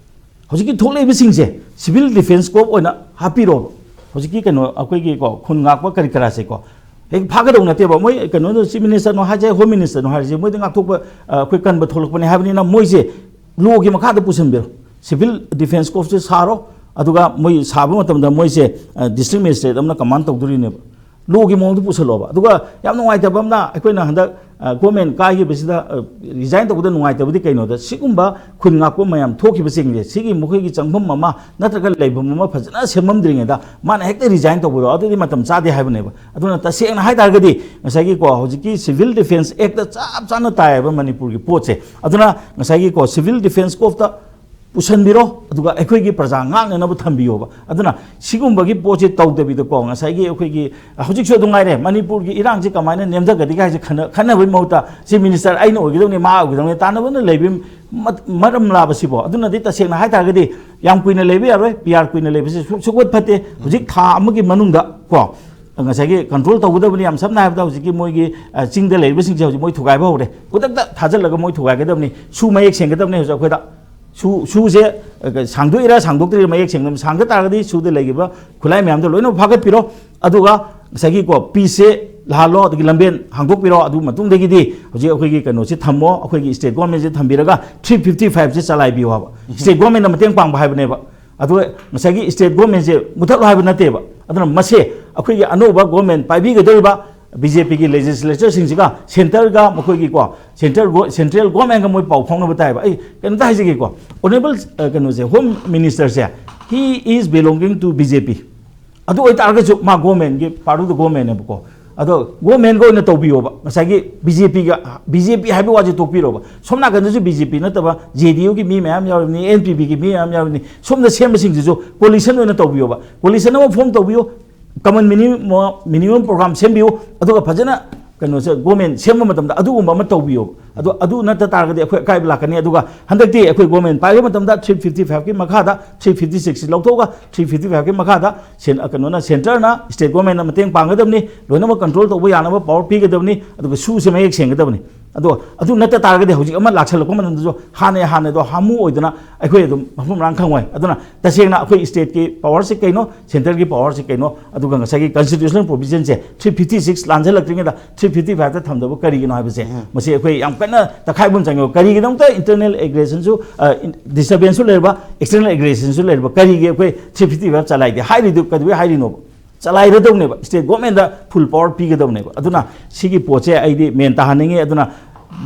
ꯍꯧꯖꯤꯛꯀꯤ ꯊꯣꯛꯂꯛꯏꯕꯁꯤꯡꯁꯦ Civil Defence Corps ꯑꯣꯏꯅ ꯍꯥꯞꯄꯤꯔꯣꯕ꯫ ꯍꯧꯖꯤꯛꯀꯤ ꯀꯩꯅꯣ, ꯑꯩꯈꯣꯏꯒꯤ ꯀꯣ, ꯈꯨꯟ ꯉꯥꯛꯄ ꯀꯔꯤ ꯀꯔꯥꯁꯦꯀꯣ, ꯍꯦꯛ ꯐꯥꯒꯗꯧ ꯅꯠꯇꯦꯕ꯫ ꯃꯣꯏ ꯀꯩꯅꯣꯗ Chief Minister ꯅꯣ ꯍꯥꯏꯁꯦ, Home Minister ꯅꯣ ꯍꯥꯏꯔꯤꯁꯦ, ꯃꯣꯏꯗꯤ ꯉꯥꯛꯊꯣꯛꯄ, ꯑ, ꯑꯩꯈꯣꯏ ꯀꯟꯕ ꯊꯣꯛꯂꯛꯄꯅꯦ ꯍꯥꯏꯕꯅꯤꯅ, ꯃꯣꯏꯁꯦ law ꯒꯤ ꯃꯈꯥꯗ ꯄꯨꯁꯤꯟꯕꯤꯔꯣ꯫ Civil Defence Corps ꯁꯦ ꯁꯥꯔꯣ, ꯑꯗꯨꯒ ꯃꯣꯏ ꯁꯥꯕ ꯃꯇꯝꯗ ꯃꯣꯏꯁꯦ, ꯑ, District Magistrate ꯑꯃꯅ command ꯇꯧꯗꯣꯔꯤꯅꯦꯕ꯫ Law ꯒꯤ ꯃꯑꯣꯡꯗ ꯄꯨꯁꯜꯂꯣꯕ꯫ ꯑꯗꯨꯒ ꯌꯥꯝ ꯅꯨꯡꯉꯥꯏꯇꯕ ꯑꯃꯅ, ꯑꯩꯈꯣꯏꯅ ꯍꯟꯗꯛ, ꯑ, government ꯀꯥꯏꯈꯤꯕꯁꯤꯗ, ꯑ, resign ꯇꯧꯕꯗ ꯅꯨꯡꯉꯥꯏꯇꯕꯗꯤ ꯀꯩꯅꯣꯗ, ꯁꯤꯒꯨꯝꯕ ꯈꯨꯟ ꯉꯥꯛꯄ ꯃꯌꯥꯝ ꯊꯣꯛꯈꯤꯕꯁꯤꯡꯁꯦ, ꯁꯤꯒꯤ ꯃꯈꯣꯏꯒꯤ ꯆꯪꯐꯝ ꯑꯃ ꯅꯠꯇ꯭ꯔꯒ ꯂꯩꯐꯝ ꯑꯃ ꯐꯖꯅ ꯁꯦꯝꯃꯝꯗ꯭ꯔꯤꯉꯩꯗ ꯃꯥꯅ ꯍꯦꯛꯇ resign ꯇꯧꯕꯗꯣ, ꯑꯗꯨꯗꯤ ꯃꯇꯝ ꯆꯥꯗꯦ ꯍꯥꯏꯕꯅꯦꯕ꯫ ꯑꯗꯨꯅ ꯇꯁꯦꯡꯅ ꯍꯥꯏ ꯇꯥꯔꯒꯗꯤ, ꯉꯁꯥꯏꯒꯤꯀꯣ, ꯍꯧꯖꯤꯛꯀꯤ Civil Defence Act ꯇ ꯆꯞ ꯆꯥꯅ ꯇꯥꯏꯌꯦꯕ ꯃꯅꯤꯄꯨꯔꯒꯤ ꯄꯣꯠꯁꯦ꯫ ꯑꯗꯨꯅ ꯉꯁꯥꯏꯒꯤꯀꯣ, Civil Defence Corps ꯇ ꯄꯨꯁꯟꯕꯤꯔꯣ, ꯑꯗꯨꯒ ꯑꯩꯈꯣꯏꯒꯤ ꯄ꯭ꯔꯖꯥ ꯉꯥꯛꯅꯅꯕ ꯊꯝꯕꯤꯌꯣꯕ꯫ ꯑꯗꯨꯅ ꯁꯤꯒꯨꯝꯕꯒꯤ ꯄꯣꯠꯁꯦ ꯇꯧꯗꯕꯤꯗꯀꯣ, ꯉꯁꯥꯏꯒꯤ ꯑꯩꯈꯣꯏꯒꯤ ꯍꯧꯖꯤꯛꯁꯨ ꯑꯗꯨꯝ ꯉꯥꯏꯔꯦ, ꯃꯅꯤꯄꯨꯔꯒꯤ ꯏꯔꯥꯡꯁꯤ ꯀꯃꯥꯏꯅ ꯅꯦꯝꯊꯒꯗꯒꯦ ꯍꯥꯏꯁꯦ ꯈꯟꯅ-, ꯈꯟꯅꯕꯒꯤ ꯃꯍꯨꯠꯇ, Chief Minister ꯑꯩꯅ ꯑꯣꯏꯒꯗꯕꯅꯤ, ꯃꯥ ꯑꯣꯏꯒꯗꯕꯅꯤ, ꯇꯥꯟꯅꯕꯅ ꯂꯩꯕꯒꯤ ꯃ-, ꯃꯔꯝ ꯂꯥꯕꯁꯤꯕꯣ꯫ ꯑꯗꯨꯅꯗꯤ ꯇꯁꯦꯡꯅ ꯍꯥꯏ ꯇꯥꯔꯒꯗꯤ ꯌꯥꯝ ꯀꯨꯏꯅ ꯂꯩꯕ ꯌꯥꯔꯣꯏ, P R ꯀꯨꯏꯅ ꯂꯩꯕꯁꯤ ꯁꯨ-, ꯁꯨꯛꯐꯠ ꯐꯠꯇꯦ꯫ ꯍꯧꯖꯤꯛ ꯊꯥ ꯑꯃꯒꯤ ꯃꯅꯨꯡꯗ ꯀꯣ, ꯉꯁꯥꯏꯒꯤ control ꯇꯧꯒꯗꯕꯅꯤ꯫ ꯌꯥꯝ ꯁꯝꯅ ꯍꯥꯏꯔꯕꯗ, ꯍꯧꯖꯤꯛꯀꯤ ꯃꯣꯏꯒꯤ, ꯑ, ꯆꯤꯡꯗ ꯂꯩꯔꯤꯕꯁꯤꯡꯁꯦ ꯍꯧꯖꯤꯛ ꯃꯣꯏ ꯊꯨꯒꯥꯏꯕ ꯍꯧꯔꯦ꯫ ꯈꯨꯗꯛꯇ ꯊꯥꯖꯤꯜꯂꯒ ꯃꯣꯏ ꯊꯨꯒꯥꯏꯒꯗꯕꯅꯤ, ꯁꯨ ꯃꯌꯦꯛ ꯁꯦꯡꯒꯗꯕꯅꯤ ꯍꯧꯖꯤꯛ ꯑꯩꯈꯣꯏꯗ꯫ ꯁꯨ ꯁꯨꯁꯦ ꯁꯥꯡꯗꯣꯛꯏꯔꯥ ꯁꯥꯡꯗꯣꯛꯇ꯭ꯔꯤꯔꯥ ꯃꯌꯦꯛ ꯁꯦꯡꯅ ꯁꯥꯡꯗ ꯇꯥꯔꯒꯗꯤ ꯁꯨꯗ ꯂꯩꯈꯤꯕ ꯈꯨꯠꯂꯥꯏ ꯃꯌꯥꯝꯗꯣ ꯂꯣꯏꯅꯃꯛ ꯐꯥꯒꯠꯄꯤꯔꯣ꯫ ꯑꯗꯨꯒ ꯉꯁꯥꯏꯒꯤꯀꯣ ꯄꯤꯁꯁꯦ ꯂꯥꯜꯂꯣ, ꯑꯗꯒꯤ ꯂꯝꯕꯦꯟ ꯍꯥꯡꯗꯣꯛꯄꯤꯔꯣ꯫ ꯑꯗꯨ ꯃꯇꯨꯡꯗꯒꯤꯗꯤ ꯍꯧꯖꯤꯛ ꯑꯩꯈꯣꯏꯒꯤ ꯀꯩꯅꯣꯁꯦ ꯊꯝꯃꯣ, ꯑꯩꯈꯣꯏꯒꯤ ꯁ꯭ꯇꯦꯠ ꯒꯣꯔꯃꯦꯟꯁꯦ ꯊꯝꯕꯤꯔꯒ ꯊ꯭ꯔꯤ ꯐꯤꯐꯇꯤ ꯐꯥꯏꯚꯁꯦ ꯆꯂꯥꯏꯕꯤꯌꯣ ꯍꯥꯏꯕ꯫ ꯁ꯭ꯇꯦꯠ ꯒꯣꯔꯃꯦꯟꯅ ꯃꯇꯦꯡ ꯄꯥꯡꯕ ꯍꯥꯏꯕꯅꯦꯕ꯫ ꯑꯗꯨꯒ ꯉꯁꯥꯏꯒꯤ ꯁ꯭ꯇꯦꯠ ꯒꯣꯔꯃꯦꯟꯁꯦ ꯃꯨꯊꯠꯂꯣ ꯍꯥꯏꯕ ꯅꯠꯇꯦꯕ꯫ ꯑꯗꯨꯅ ꯃꯁꯦ ꯑꯩꯈꯣꯏꯒꯤ ꯑꯅꯧꯕ ꯒꯣꯔꯃꯦꯟ ꯄꯥꯏꯕꯤꯒꯗꯧꯔꯤꯕ ꯕꯤ ꯖꯦ ꯄꯤꯒꯤ ꯂꯦꯖꯤꯁꯂꯦꯆꯔꯁꯤꯡꯁꯤꯒ ꯁꯦꯟꯇꯔꯒ ꯃꯈꯣꯏꯒꯤꯀꯣ ꯁꯦꯟꯇꯔ ꯁꯦꯟꯇ꯭ꯔꯦꯜ ꯒꯣꯔꯃꯦꯟꯒ ꯃꯣꯏ ꯄꯥꯎ ꯐꯥꯎꯅꯕ ꯇꯥꯏꯕ꯫ ꯑꯩ ꯀꯩꯅꯣꯝꯇ ꯍꯥꯏꯖꯒꯦꯀꯣ, ꯑꯣꯅꯦꯕꯜ ꯀꯩꯅꯣꯁꯦ, home ꯃꯤꯅꯤꯁꯇꯔꯁꯦ, he is belonging to B J P꯫ ꯑꯗꯨ ꯑꯣꯏꯇꯥꯔꯒꯁꯨ ꯃꯥ ꯒꯣꯔꯃꯦꯟꯒꯤ, ꯄꯥꯔꯠ ꯑꯣꯐ ꯗ ꯒꯣꯔꯃꯦꯟꯅꯦꯕꯀꯣ꯫ ꯑꯗꯣ ꯒꯣꯔꯃꯦꯟꯒ ꯑꯣꯏꯅ ꯇꯧꯕꯤꯌꯣꯕ꯫ ꯉꯁꯥꯏꯒꯤ ꯕꯤ ꯖꯦ ꯄꯤꯒ, ꯕꯤ ꯖꯦ ꯄꯤ ꯍꯥꯏꯕ ꯋꯥꯁꯦ ꯇꯣꯛꯄꯤꯔꯣꯕ꯫ ꯁꯣꯝ ꯅꯥꯀꯟꯗꯁꯨ ꯕꯤ ꯖꯦ ꯄꯤ ꯅꯠꯇꯕ ꯖꯦ ꯗꯤ ꯌꯨꯒꯤ ꯃꯤ ꯃꯌꯥꯝ ꯌꯥꯎꯔꯤꯕꯅꯤ, ꯑꯦꯟ ꯄꯤ ꯄꯤꯒꯤ ꯃꯤ ꯃꯌꯥꯝ ꯌꯥꯎꯔꯤꯕꯅꯤ꯫ ꯁꯣꯝꯗ ꯁꯦꯝꯕꯁꯤꯡꯁꯤꯁꯨ ꯀꯣꯂꯤꯁꯟ ꯑꯣꯏꯅ ꯇꯧꯕꯤꯌꯣꯕ꯫ ꯀꯣꯂꯤꯁꯟ ꯑꯃ ꯐꯣꯝ ꯇꯧꯕꯤꯌꯨ, ꯀꯃꯟ ꯃꯤꯅꯤꯃꯝ ꯄ꯭ꯔꯣꯒ꯭ꯔꯥꯝ ꯁꯦꯝꯕꯤꯌꯨ, ꯑꯗꯨꯒ ꯐꯖꯅ ꯀꯩꯅꯣꯁꯦ ꯒꯣꯔꯃꯦꯟ ꯁꯦꯝꯕ ꯃꯇꯝꯗ ꯑꯗꯨꯒꯨꯝꯕ ꯑꯃ ꯇꯧꯕꯤꯌꯣꯕ꯫ ꯑꯗꯣ ꯑꯗꯨ ꯅꯠꯇ ꯇꯥꯔꯒꯗꯤ ꯑꯩꯈꯣꯏ ꯑꯀꯥꯏꯕ ꯂꯥꯛꯀꯅꯤ꯫ ꯑꯗꯨꯒ ꯍꯟꯗꯛꯇꯤ ꯑꯩꯈꯣꯏ ꯒꯣꯔꯃꯦꯟ ꯄꯥꯏꯕ ꯃꯇꯝꯗ ꯊ꯭ꯔꯤ ꯐꯤꯐꯇꯤ ꯐꯥꯏꯚꯀꯤ ꯃꯈꯥꯗ, ꯊ꯭ꯔꯤ ꯐꯤꯐꯇꯤ ꯁꯤꯛꯁꯁꯤ ꯂꯧꯊꯣꯛꯑꯒ ꯊ꯭ꯔꯤ ꯐꯤꯐꯇꯤ ꯐꯥꯏꯚꯀꯤ ꯃꯈꯥꯗ ꯁꯦꯟ-, ꯀꯩꯅꯣꯅ, ꯁꯦꯟꯇꯔꯅ ꯁ꯭ꯇꯦꯠ ꯒꯣꯔꯃꯦꯟꯅ ꯃꯇꯦꯡ ꯄꯥꯡꯒꯗꯕꯅꯤ, ꯂꯣꯏꯅꯃꯛ ꯀꯟꯇ꯭ꯔꯣꯜ ꯇꯧꯕ ꯌꯥꯅꯕ ꯄꯋꯥꯔ ꯄꯤꯒꯗꯕꯅꯤ, ꯑꯗꯨꯒ ꯁꯨꯁꯦ ꯃꯌꯦꯛ ꯁꯦꯡꯒꯗꯕꯅꯤ꯫ ꯑꯗꯣ ꯑꯗꯨ ꯅꯠꯇ ꯇꯥꯔꯒꯗꯤ ꯍꯧꯖꯤꯛ ꯑꯃ ꯂꯥꯛꯁꯜꯂꯛꯄ ꯃꯇꯝꯗꯁꯨ ꯍꯥꯟꯅ ꯍꯥꯟꯅꯗꯣ ꯍꯥꯃꯨ ꯑꯣꯏꯗꯅ ꯑꯩꯈꯣꯏ ꯑꯗꯨꯝ ꯃꯐꯝ ꯃꯔꯥꯡ ꯈꯪꯉꯣꯏ꯫ ꯑꯗꯨꯅ ꯇꯁꯦꯡꯅ ꯑꯩꯈꯣꯏ ꯁ꯭ꯇꯦꯠꯀꯤ ꯄꯋꯥꯔꯁꯤ ꯀꯩꯅꯣ, ꯁꯦꯟꯇꯔꯒꯤ ꯄꯋꯥꯔꯁꯤ ꯀꯩꯅꯣ, ꯑꯗꯨꯒ ꯉꯁꯥꯏꯒꯤ ꯀꯟꯁꯇꯤꯇ꯭ꯌꯨꯁꯅꯦꯜ ꯄ꯭ꯔꯣꯕꯤꯖꯟꯁꯦ ꯊ꯭ꯔꯤ ꯐꯤꯐꯇꯤ ꯁꯤꯛꯁ ꯂꯥꯟꯁꯤꯜꯂꯛꯇ꯭ꯔꯤꯉꯩꯗ ꯊ꯭ꯔꯤ ꯐꯤꯐꯇꯤ ꯐꯥꯏꯚꯇ ꯊꯝꯗꯕ ꯀꯔꯤꯒꯤꯅꯣ ꯍꯥꯏꯕꯁꯦ, ꯎꯝ꯫ ꯃꯁꯤ ꯑꯩꯈꯣꯏ ꯌꯥꯝ ꯀꯟꯅ ꯇꯛꯈꯥꯏꯕ ꯑꯃ ꯆꯪꯉꯦꯕ꯫ ꯀꯔꯤꯒꯤꯗꯃꯛꯇ ꯏꯟꯇꯔꯅꯦꯜ ꯑꯦꯒ꯭ꯔꯦꯁꯟꯁꯨ, ꯑ, ꯏꯟ-, ꯗꯤꯁꯇꯔꯕꯦꯟꯁꯁꯨ ꯂꯩꯔꯕ, ꯑꯦꯛꯁꯇꯔꯅꯦꯜ ꯑꯦꯒ꯭ꯔꯦꯁꯟꯁꯨ ꯂꯩꯔꯕ, ꯀꯔꯤꯒꯤ ꯑꯩꯈꯣꯏ ꯊ꯭ꯔꯤ ꯐꯤꯐꯇꯤ ꯐꯥꯏꯚ ꯆꯂꯥꯏꯗꯦ ꯍꯥꯏꯔꯤꯗꯨ ꯀꯩꯗꯧꯕꯩ ꯍꯥꯏꯔꯤꯅꯣꯕ? ꯆꯂꯥꯏꯔꯗꯧꯅꯦꯕ, ꯁ꯭ꯇꯦꯠ ꯒꯣꯔꯃꯦꯟꯗ ꯐꯨꯜ ꯄꯋꯥꯔ ꯄꯤꯒꯗꯧꯅꯦꯕ꯫ ꯑꯗꯨꯅ ꯁꯤꯒꯤ ꯄꯣꯠꯁꯦ ꯑꯩꯗꯤ ꯃꯦꯟ ꯇꯥꯍꯟꯅꯤꯡꯉꯤ꯫ ꯑꯗꯨꯅ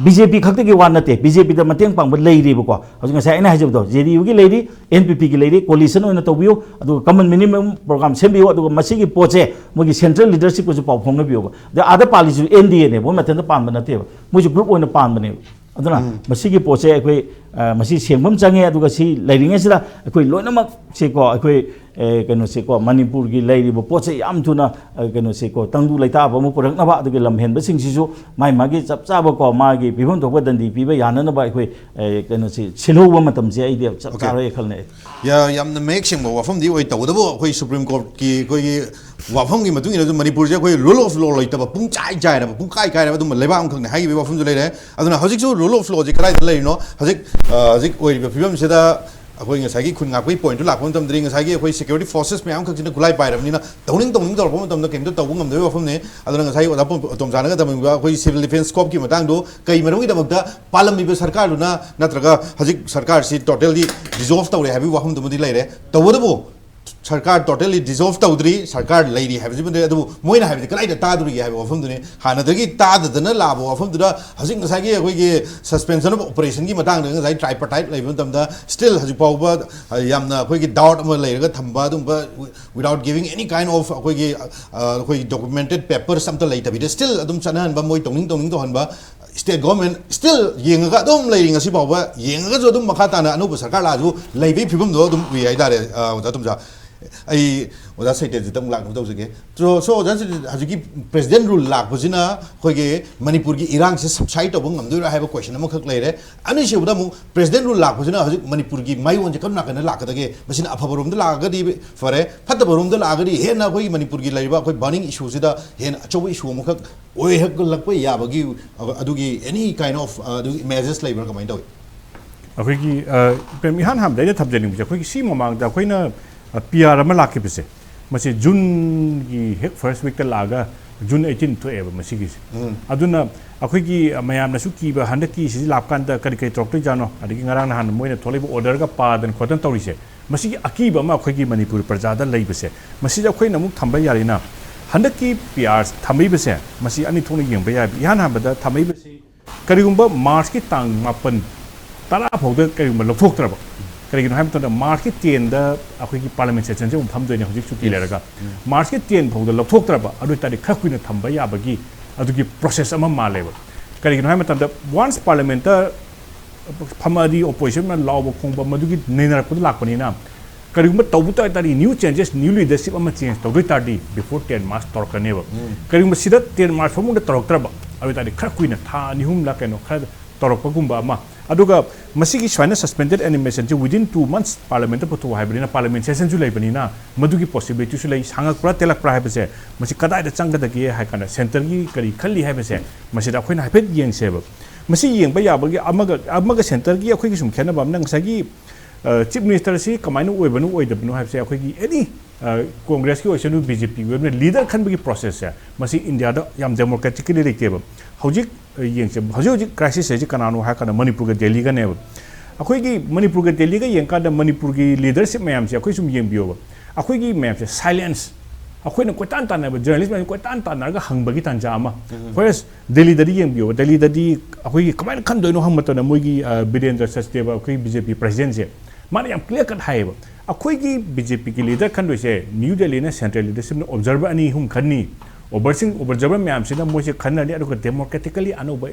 ꯕꯤ ꯖꯦ ꯄꯤ ꯈꯛꯇꯒꯤ ꯋꯥ ꯅꯠꯇꯦ, ꯕꯤ ꯖꯦ ꯄꯤꯗ ꯃꯇꯦꯡ ꯄꯥꯡꯕ ꯂꯩꯔꯤꯕꯀꯣ꯫ ꯍꯧꯖꯤꯛ ꯉꯁꯥꯏ ꯑꯩꯅ ꯍꯥꯏꯖꯕꯗꯣ, ꯖꯦ ꯗꯤ ꯌꯨꯒꯤ ꯂꯩꯔꯤ, ꯑꯦꯟ ꯄꯤ ꯄꯤꯒꯤ ꯂꯩꯔꯤ, ꯀꯣꯂꯤꯁꯟ ꯑꯣꯏꯅ ꯇꯧꯕꯤꯌꯨ, ꯑꯗꯨꯒ ꯀꯃꯟ ꯃꯤꯅꯤꯃꯝ ꯄ꯭ꯔꯣꯒ꯭ꯔꯥꯝ ꯁꯦꯝꯕꯤꯌꯨ, ꯑꯗꯨꯒ ꯃꯁꯤꯒꯤ ꯄꯣꯠꯁꯦ ꯃꯣꯏꯒꯤ ꯁꯦꯟꯇ꯭ꯔꯦꯜ ꯂꯤꯗꯔꯁꯤꯞꯀꯁꯨ ꯄꯥꯎ ꯐꯥꯎꯅꯕꯤꯌꯨꯕ꯫ ꯑꯗ ꯑꯥꯗ ꯄꯥꯜꯂꯤꯁꯤꯁꯨ ꯑꯦꯟ ꯗꯤ ꯑꯦꯅꯦꯕ, ꯃꯣꯏ ꯃꯊꯟꯇ ꯄꯥꯟꯕ ꯅꯠꯇꯦꯕ, ꯃꯣꯏꯁꯨ ꯒ꯭ꯔꯨꯞ ꯑꯣꯏꯅ ꯄꯥꯟꯕꯅꯦꯕ꯫ ꯑꯗꯨꯅ ꯎꯝ꯫ ꯃꯁꯤꯒꯤ ꯄꯣꯠꯁꯦ ꯑꯩꯈꯣꯏ, ꯑ, ꯃꯁꯤ ꯁꯦꯡꯕ ꯑꯃ ꯆꯪꯉꯦ꯫ ꯑꯗꯨꯒ ꯁꯤ ꯂꯩꯔꯤꯉꯩꯁꯤꯗ ꯑꯩꯈꯣꯏ ꯂꯣꯏꯅꯃꯛ ꯁꯤꯀꯣ, ꯑꯩꯈꯣꯏ, ꯑꯦ, ꯀꯩꯅꯣꯁꯦꯀꯣ, ꯃꯅꯤꯄꯨꯔꯒꯤ ꯂꯩꯔꯤꯕ ꯄꯣꯠꯁꯦ ꯌꯥꯝ ꯊꯨꯅ, ꯑ, ꯀꯩꯅꯣꯁꯦꯀꯣ, ꯇꯪꯗꯨ ꯂꯩꯇꯥꯕ ꯑꯃ ꯄꯨꯔꯛꯅꯕ, ꯑꯗꯨꯒ ꯂꯝꯍꯦꯟꯕꯁꯤꯡꯁꯤꯁꯨ ꯃꯥꯒꯤ ꯃꯥꯒꯤ ꯆꯞ ꯆꯥꯕꯀꯣ, ꯃꯥꯒꯤ ꯄꯤꯐꯝ ꯊꯣꯛꯄ ꯗꯟꯗꯤ ꯄꯤꯕ ꯌꯥꯅꯅꯕ ꯑꯩꯈꯣꯏ, ꯑꯦ, ꯀꯩꯅꯣꯁꯦ ꯁꯤꯜꯍꯧꯕ ꯃꯇꯝꯁꯦ ꯑꯩꯗꯤ ꯆꯞ Okay. ꯆꯥꯔꯣꯏ ꯈꯜꯂꯦ꯫ ꯌꯥ-, ꯌꯥꯝꯅ ꯃꯌꯦꯛ ꯁꯦꯡꯕ ꯋꯥꯐꯝꯗꯤ ꯑꯣꯏ꯫ ꯇꯧꯕꯇꯕꯨ ꯑꯩꯈꯣꯏ Supreme Courtꯀꯤ ꯑꯩꯈꯣꯏꯒꯤ ꯋꯥꯐꯝꯒꯤ ꯃꯇꯨꯡ ꯏꯟꯅꯁꯨ ꯃꯅꯤꯄꯨꯔꯁꯦ ꯑꯩꯈꯣꯏ rule of law ꯂꯩꯇꯕ, ꯄꯨꯡ ꯆꯥꯏ ꯆꯥꯏꯔꯕ, ꯄꯨꯡ ꯀꯥꯏ ꯀꯥꯏꯔꯕ ꯑꯗꯨꯝꯕ ꯂꯩꯕꯥꯛ ꯑꯃꯈꯛꯅꯤ ꯍꯥꯏꯈꯤꯕꯒꯤ ꯋꯥꯐꯝꯁꯨ ꯂꯩꯔꯦ꯫ ꯑꯗꯨꯅ ꯍꯧꯖꯤꯛꯁꯨ rule of lawꯁꯦ ꯀꯗꯥꯏꯗ ꯂꯩꯔꯤꯅꯣ? ꯍꯧꯖꯤꯛ, ꯑ, ꯍꯧꯖꯤꯛ ꯑꯣꯏꯔꯤꯕ ꯐꯤꯕꯝꯁꯤꯗ ꯑꯩꯈꯣꯏ ꯉꯁꯥꯏꯒꯤ ꯈꯨꯟ ꯉꯥꯛꯄꯒꯤ pointꯇꯨ ꯂꯥꯛꯄ ꯃꯇꯝꯗꯗꯤ ꯉꯁꯥꯏꯒꯤ ꯑꯩꯈꯣꯏ security forces ꯃꯌꯥꯝ ꯈꯛꯁꯤꯅ ꯈꯨꯠꯂꯥꯏ ꯄꯥꯏꯔꯕꯅꯤꯅ ꯇꯧꯅꯤꯡ ꯇꯧꯅꯤꯡ ꯇꯧꯔꯛꯄ ꯃꯇꯝꯗ ꯀꯩꯝꯇ ꯇꯧꯕ ꯉꯝꯗꯕꯒꯤ ꯋꯥꯐꯝꯅꯤ꯫ ꯑꯗꯨꯅ ꯉꯁꯥꯏ ꯑꯣꯖꯥ ꯄꯣꯝ-, ꯇꯣꯝꯆꯥꯅꯒ ꯇꯝꯕꯤꯕ ꯑꯩꯈꯣꯏ civil defence corpsꯀꯤ ꯃꯇꯥꯡꯗꯣ ꯀꯩ ꯃꯔꯝꯒꯤꯗꯃꯛꯇ ꯄꯥꯜꯂꯝꯃꯤꯕ ꯁꯔꯀꯥꯔꯗꯨꯅ ꯅꯠꯇ꯭ꯔꯒ ꯍꯧꯖꯤꯛ ꯁꯔꯀꯥꯔꯁꯤ totally dissolve ꯇꯧꯔꯦ ꯍꯥꯏꯕꯒꯤ ꯋꯥꯐꯝꯗꯨꯃꯗꯤ ꯂꯩꯔꯦ꯫ ꯇꯧꯕꯇꯕꯨ ꯁꯔꯀꯥꯔ totally dissolve ꯇꯧꯗ꯭ꯔꯤ, ꯁꯔꯀꯥꯔ ꯂꯩꯔꯤ ꯍꯥꯏꯕꯁꯤꯃꯗꯤ, ꯑꯗꯨꯕꯨ ꯃꯣꯏꯅ ꯍꯥꯏꯕꯗꯤ ꯀꯗꯥꯏꯗ ꯇꯥꯗꯣꯔꯤꯒꯦ ꯍꯥꯏꯕ ꯋꯥꯐꯝꯗꯨꯅꯤ꯫ ꯍꯥꯟꯅꯗꯒꯤ ꯇꯥꯗꯗꯅ ꯂꯥꯛꯑꯕ ꯋꯥꯐꯝꯗꯨꯗ ꯍꯧꯖꯤꯛ ꯉꯁꯥꯏꯒꯤ ꯑꯩꯈꯣꯏꯒꯤ suspension of operationꯒꯤ ꯃꯇꯥꯡꯗ ꯉꯁꯥꯏ tripartite ꯂꯩꯕ ꯃꯇꯝꯗ still ꯍꯧꯖꯤꯛ ꯐꯥꯎꯕ, ꯑ, ꯌꯥꯝꯅ ꯑꯩꯈꯣꯏꯒꯤ doubt ꯑꯃ ꯂꯩꯔꯒ ꯊꯝꯕ ꯑꯗꯨꯒꯨꯝꯕ without giving any kind of ꯑꯩꯈꯣꯏꯒꯤ, ꯑ, ꯑꯩꯈꯣꯏ documented papers ꯑꯝꯇ ꯂꯩꯇꯕꯤꯗ still ꯑꯗꯨꯝ ꯆꯠꯅꯍꯟꯕ, ꯃꯣꯏ ꯇꯧꯅꯤꯡ ꯇꯧꯅꯤꯡ ꯇꯧꯍꯟꯕ, state government still ꯌꯦꯡꯉꯒ ꯑꯗꯨꯝ ꯂꯩꯔꯤ ꯉꯁꯤ ꯐꯥꯎꯕ꯫ ꯌꯦꯡꯉꯒꯁꯨ ꯑꯗꯨꯝ ꯃꯈꯥ ꯇꯥꯅ ꯑꯅꯧꯕ ꯁꯔꯀꯥꯔ ꯂꯥꯛꯑꯁꯨ ꯂꯩꯕꯒꯤ ꯐꯤꯕꯝꯗꯣ ꯑꯗꯨꯝ ꯎꯏ ꯍꯥꯏꯇꯥꯔꯦ, ꯑ, ꯑꯣꯖꯥ ꯇꯣꯝꯆꯥ꯫ ꯑꯩ ꯑꯣꯖꯥ ꯁꯩꯇꯦꯟꯖꯤꯠꯇ ꯑꯃꯨꯛ ꯂꯥꯛꯅꯕ ꯇꯧꯖꯒꯦ꯫ So, so ꯑꯣꯖꯥ ꯁꯩꯇꯦꯟꯖꯤꯠ, ꯍꯧꯖꯤꯛꯀꯤ president rule ꯂꯥꯛꯄꯁꯤꯅ ꯑꯩꯈꯣꯏꯒꯤ ꯃꯅꯤꯄꯨꯔꯒꯤ ꯏꯔꯥꯡꯁꯦ subside ꯇꯧꯕ ꯉꯝꯗꯣꯏꯔꯥ ꯍꯥꯏꯕ question ꯑꯃꯈꯛ ꯂꯩꯔꯦ꯫ ꯑꯅꯤꯁꯨꯕꯗ ꯑꯃꯨꯛ president rule ꯂꯥꯛꯄꯁꯤꯅ ꯍꯧꯖꯤꯛ ꯃꯅꯤꯄꯨꯔꯒꯤ ꯃꯥꯏꯑꯣꯟꯁꯦ ꯀꯔꯝ ꯅꯥꯀꯟꯗ ꯂꯥꯛꯀꯗꯒꯦ? ꯃꯁꯤꯅ ꯑꯐꯕꯔꯣꯝꯗ ꯂꯥꯛꯑꯒꯗꯤ ꯐꯔꯦ, ꯐꯠꯇꯕꯔꯣꯝꯗ ꯂꯥꯛꯑꯒꯗꯤ ꯍꯦꯟꯅ ꯑꯩꯈꯣꯏꯒꯤ ꯃꯅꯤꯄꯨꯔꯒꯤ ꯂꯩꯔꯤꯕ ꯑꯩꯈꯣꯏ burning issueꯁꯤꯗ ꯍꯦꯟꯅ ꯑꯆꯧꯕ issue ꯑꯃꯈꯛ ꯑꯣꯏꯍꯜꯂꯛꯄ ꯌꯥꯕꯒꯤ ꯑꯗꯨꯒꯤ any kind of, ꯑ, ꯑꯗꯨꯒꯤ measures ꯂꯩꯕ꯭ꯔꯥ? ꯀꯃꯥꯏꯅ ꯇꯧꯏ? ꯑꯩꯈꯣꯏꯒꯤ, ꯑ, ꯏꯍꯥꯟ ꯍꯥꯟꯕꯗ ꯑꯩꯅ ꯊꯝꯖꯅꯤꯡꯕꯁꯦ, ꯑꯩꯈꯣꯏꯒꯤ ꯁꯤ ꯃꯃꯥꯡꯗ ꯑꯩꯈꯣꯏꯅ, ꯑ, P R ꯑꯃ ꯂꯥꯛꯈꯤꯕꯁꯦ, ꯃꯁꯤ Juneꯒꯤ ꯍꯦꯛ first weekꯇ ꯂꯥꯛꯑꯒ June eighteen ꯊꯣꯛꯑꯦꯕ ꯃꯁꯤꯒꯤꯁꯦ꯫ ꯎꯝ꯫ ꯑꯗꯨꯅ ꯑꯩꯈꯣꯏꯒꯤ, ꯑ, ꯃꯌꯥꯝꯅꯁꯨ ꯀꯤꯕ, ꯍꯟꯗꯛꯀꯤ ꯁꯤꯁꯤ ꯂꯥꯛꯄ ꯀꯥꯟꯗ ꯀꯔꯤ ꯀꯔꯤ ꯇꯧꯔꯛꯇꯣꯏꯖꯥꯠꯅꯣ, ꯑꯗꯒꯤ ꯉꯔꯥꯡ ꯅꯍꯥꯟ ꯃꯣꯏꯅ ꯊꯣꯛꯂꯛꯏꯕ orderꯒ ꯄꯥꯗꯅ ꯈꯣꯠꯇꯅ ꯇꯧꯔꯤꯁꯦ, ꯃꯁꯤꯒꯤ ꯑꯀꯤꯕ ꯑꯃ ꯑꯩꯈꯣꯏꯒꯤ ꯃꯅꯤꯄꯨꯔ ꯄ꯭ꯔꯖꯥꯗ ꯂꯩꯕꯁꯦ, ꯃꯁꯤꯗ ꯑꯩꯈꯣꯏꯅ ꯑꯃꯨꯛ ꯊꯝꯕ ꯌꯥꯔꯤꯅ, ꯍꯟꯗꯛꯀꯤ P R ꯊꯝꯃꯛꯏꯕꯁꯦ, ꯃꯁꯤ ꯑꯅꯤ ꯊꯣꯛꯅ ꯌꯦꯡꯕ ꯌꯥꯏ꯫ ꯏꯍꯥꯟ ꯍꯥꯟꯕꯗ ꯊꯝꯃꯛꯏꯕꯁꯤ ꯀꯔꯤꯒꯨꯝꯕ Marchꯀꯤ ꯇꯥꯡ ꯃꯥꯄꯟ, ꯇꯔꯥ ꯐꯥꯎꯗ ꯀꯔꯤꯒꯨꯝꯕ ꯂꯧꯊꯣꯛꯇ꯭ꯔꯕ, ꯀꯔꯤꯒꯤꯅꯣ ꯍꯥꯏꯕ ꯃꯇꯝꯗ Marchꯀꯤ tenꯗ ꯑꯩꯈꯣꯏꯒꯤ parliament sessionꯁꯦ ꯑꯃꯨꯛ ꯐꯝꯗꯣꯏꯅꯦ ꯍꯧꯖꯤꯛ ꯁꯨꯇꯤ Yes. ꯂꯩꯔꯒ꯫ ꯎꯝ꯫ Marchꯀꯤ ten ꯐꯥꯎꯗ ꯂꯧꯊꯣꯛꯇ꯭ꯔꯕ, ꯑꯗꯨ ꯑꯣꯏꯇꯥꯔꯗꯤ ꯈꯔ ꯀꯨꯏꯅ ꯊꯝꯕ ꯌꯥꯕꯒꯤ ꯑꯗꯨꯒꯤ process ꯑꯃ ꯃꯥꯜꯂꯦꯕ꯫ ꯀꯔꯤꯒꯤꯅꯣ ꯍꯥꯏꯕ ꯃꯇꯝꯗ once parliamentꯇ ꯐꯝꯃꯛꯑꯗꯤ oppositionꯅ ꯂꯥꯎꯕ ꯈꯣꯡꯕ ꯃꯗꯨꯒꯤ ꯅꯩꯅꯔꯛꯄꯗ ꯂꯥꯛꯄꯅꯤꯅ, ꯀꯔꯤꯒꯨꯝꯕ ꯇꯧꯕ ꯇꯥꯔꯗꯤ, new changes, new leadership ꯑꯃ change ꯇꯧꯗꯣꯏ ꯇꯥꯔꯗꯤ before ten March ꯇꯧꯔꯛꯀꯅꯦꯕ꯫ ꯀꯔꯤꯒꯨꯝꯕ ꯁꯤꯗ ten March ꯐꯥꯎꯕꯗ ꯇꯧꯔꯛꯇ꯭ꯔꯕ, ꯑꯗꯨ ꯑꯣꯏ ꯇꯥꯔꯗꯤ ꯈꯔ ꯀꯨꯏꯅ, ꯊꯥ ꯑꯅꯤ ꯑꯍꯨꯝꯂ ꯀꯩꯅꯣ ꯈꯔ ꯇꯧꯔꯛꯄꯒꯨꯝꯕ ꯑꯃ꯫ ꯑꯗꯨꯒ ꯃꯁꯤꯒꯤ ꯁꯨꯃꯥꯏꯅ suspended animationꯁꯦ within two months parliamentꯇ ꯄꯨꯊꯣꯛꯑꯣ ꯍꯥꯏꯕꯅꯤꯅ, parliament sessionꯁꯨ ꯂꯩꯕꯅꯤꯅ, ꯃꯗꯨꯒꯤ possibilityꯁꯨ ꯂꯩ꯫ ꯁꯥꯡꯉꯛꯄ꯭ꯔꯥ ꯇꯦꯜꯂꯛꯄ꯭ꯔꯥ ꯍꯥꯏꯕꯁꯦ, ꯃꯁꯤ ꯀꯗꯥꯏꯗ ꯆꯪꯒꯗꯒꯦ ꯍꯥꯏ ꯀꯥꯟꯗ, centreꯒꯤ ꯀꯔꯤ ꯈꯜꯂꯤ ꯍꯥꯏꯕꯁꯦ ꯃꯁꯤꯗ ꯑꯩꯈꯣꯏꯅ ꯍꯥꯏꯐꯦꯠ ꯌꯦꯡꯁꯦꯕ꯫ ꯃꯁꯤ ꯌꯦꯡꯕ ꯌꯥꯕꯒꯤ ꯑꯃꯒ, ꯑꯃꯒ centreꯒꯤ ꯑꯩꯈꯣꯏꯒꯤ ꯁꯨꯝ ꯈꯦꯠꯅꯕ ꯑꯃꯅ, ꯉꯁꯥꯏꯒꯤ ꯑ, chief ministerꯁꯤ ꯀꯃꯥꯏꯅ ꯑꯣꯏꯕꯅꯣ ꯑꯣꯏꯗꯕꯅꯣ ꯍꯥꯏꯕꯁꯦ, ꯑꯩꯈꯣꯏꯒꯤ any, ꯑ, Congressꯀꯤ ꯑꯣꯏꯁꯅꯨ, BJPꯒꯤ ꯑꯣꯏꯕꯅ, leader ꯈꯟꯕꯒꯤ processꯁꯦ ꯃꯁꯤ Indiaꯗ ꯌꯥꯝ democratically ꯂꯩꯇꯦꯕ꯫ ꯍꯧꯖꯤꯛ, ꯑ, ꯌꯦꯡꯁꯦ, ꯍꯧꯖꯤꯛ ꯍꯧꯖꯤꯛ crisis ꯍꯥꯏꯁꯦ ꯀꯅꯥꯅꯣ ꯍꯥꯏ ꯀꯥꯟꯗ ꯃꯅꯤꯄꯨꯔꯒ ꯗꯦꯜꯂꯤꯒꯅꯦꯕ꯫ ꯑꯩꯈꯣꯏꯒꯤ ꯃꯅꯤꯄꯨꯔꯒ ꯗꯦꯜꯂꯤꯒ ꯌꯦꯡꯀꯥꯟꯗ ꯃꯅꯤꯄꯨꯔꯒꯤ leadership ꯃꯌꯥꯝꯁꯦ ꯑꯩꯈꯣꯏ ꯁꯨꯝ ꯌꯦꯡꯕꯤꯌꯣꯕ꯫ ꯑꯩꯈꯣꯏꯒꯤ ꯃꯌꯥꯝꯁꯦ silence꯫ ꯑꯩꯈꯣꯏꯅ ꯀꯣꯏꯇꯥꯟ ꯇꯥꯟꯅꯕ, journalist ꯃꯌꯥꯝꯁꯦ ꯀꯣꯏꯇꯥꯟ ꯇꯥꯟꯅꯔꯒ ꯍꯪꯕꯒꯤ ꯇꯥꯟꯖꯥ ꯑꯃ꯫ Whereas ꯗꯦꯜꯂꯤꯗꯗꯤ ꯌꯦꯡꯕꯤꯌꯣꯕ, ꯗꯦꯜꯂꯤꯗꯗꯤ ꯑꯩꯈꯣꯏꯒꯤ ꯀꯃꯥꯏꯅ ꯈꯟꯗꯣꯏꯅꯣ ꯍꯪꯕ ꯃꯇꯝꯗ ꯃꯣꯏꯒꯤ, ꯑ, ꯕꯤꯔꯦꯟꯗ꯭ꯔ ꯁꯆꯗꯦꯕ, ꯑꯩꯈꯣꯏꯒꯤ BJP presidentꯁꯦ, ꯃꯥꯅ ꯌꯥꯝ clear cut ꯍꯥꯏꯌꯦꯕ꯫ ꯑꯩꯈꯣꯏꯒꯤ BJPꯒꯤ leader ꯈꯟꯗꯣꯏꯁꯦ New Delhiꯅ central leadershipꯅ observer ꯑꯅꯤ ꯑꯍꯨꯝ ꯈꯟꯅꯤ, observing observer ꯃꯌꯥꯝꯁꯤꯅ ꯃꯣꯏꯁꯦ ꯈꯟꯅꯔꯅꯤ, ꯑꯗꯨꯒ democratically ꯑꯅꯧꯕ,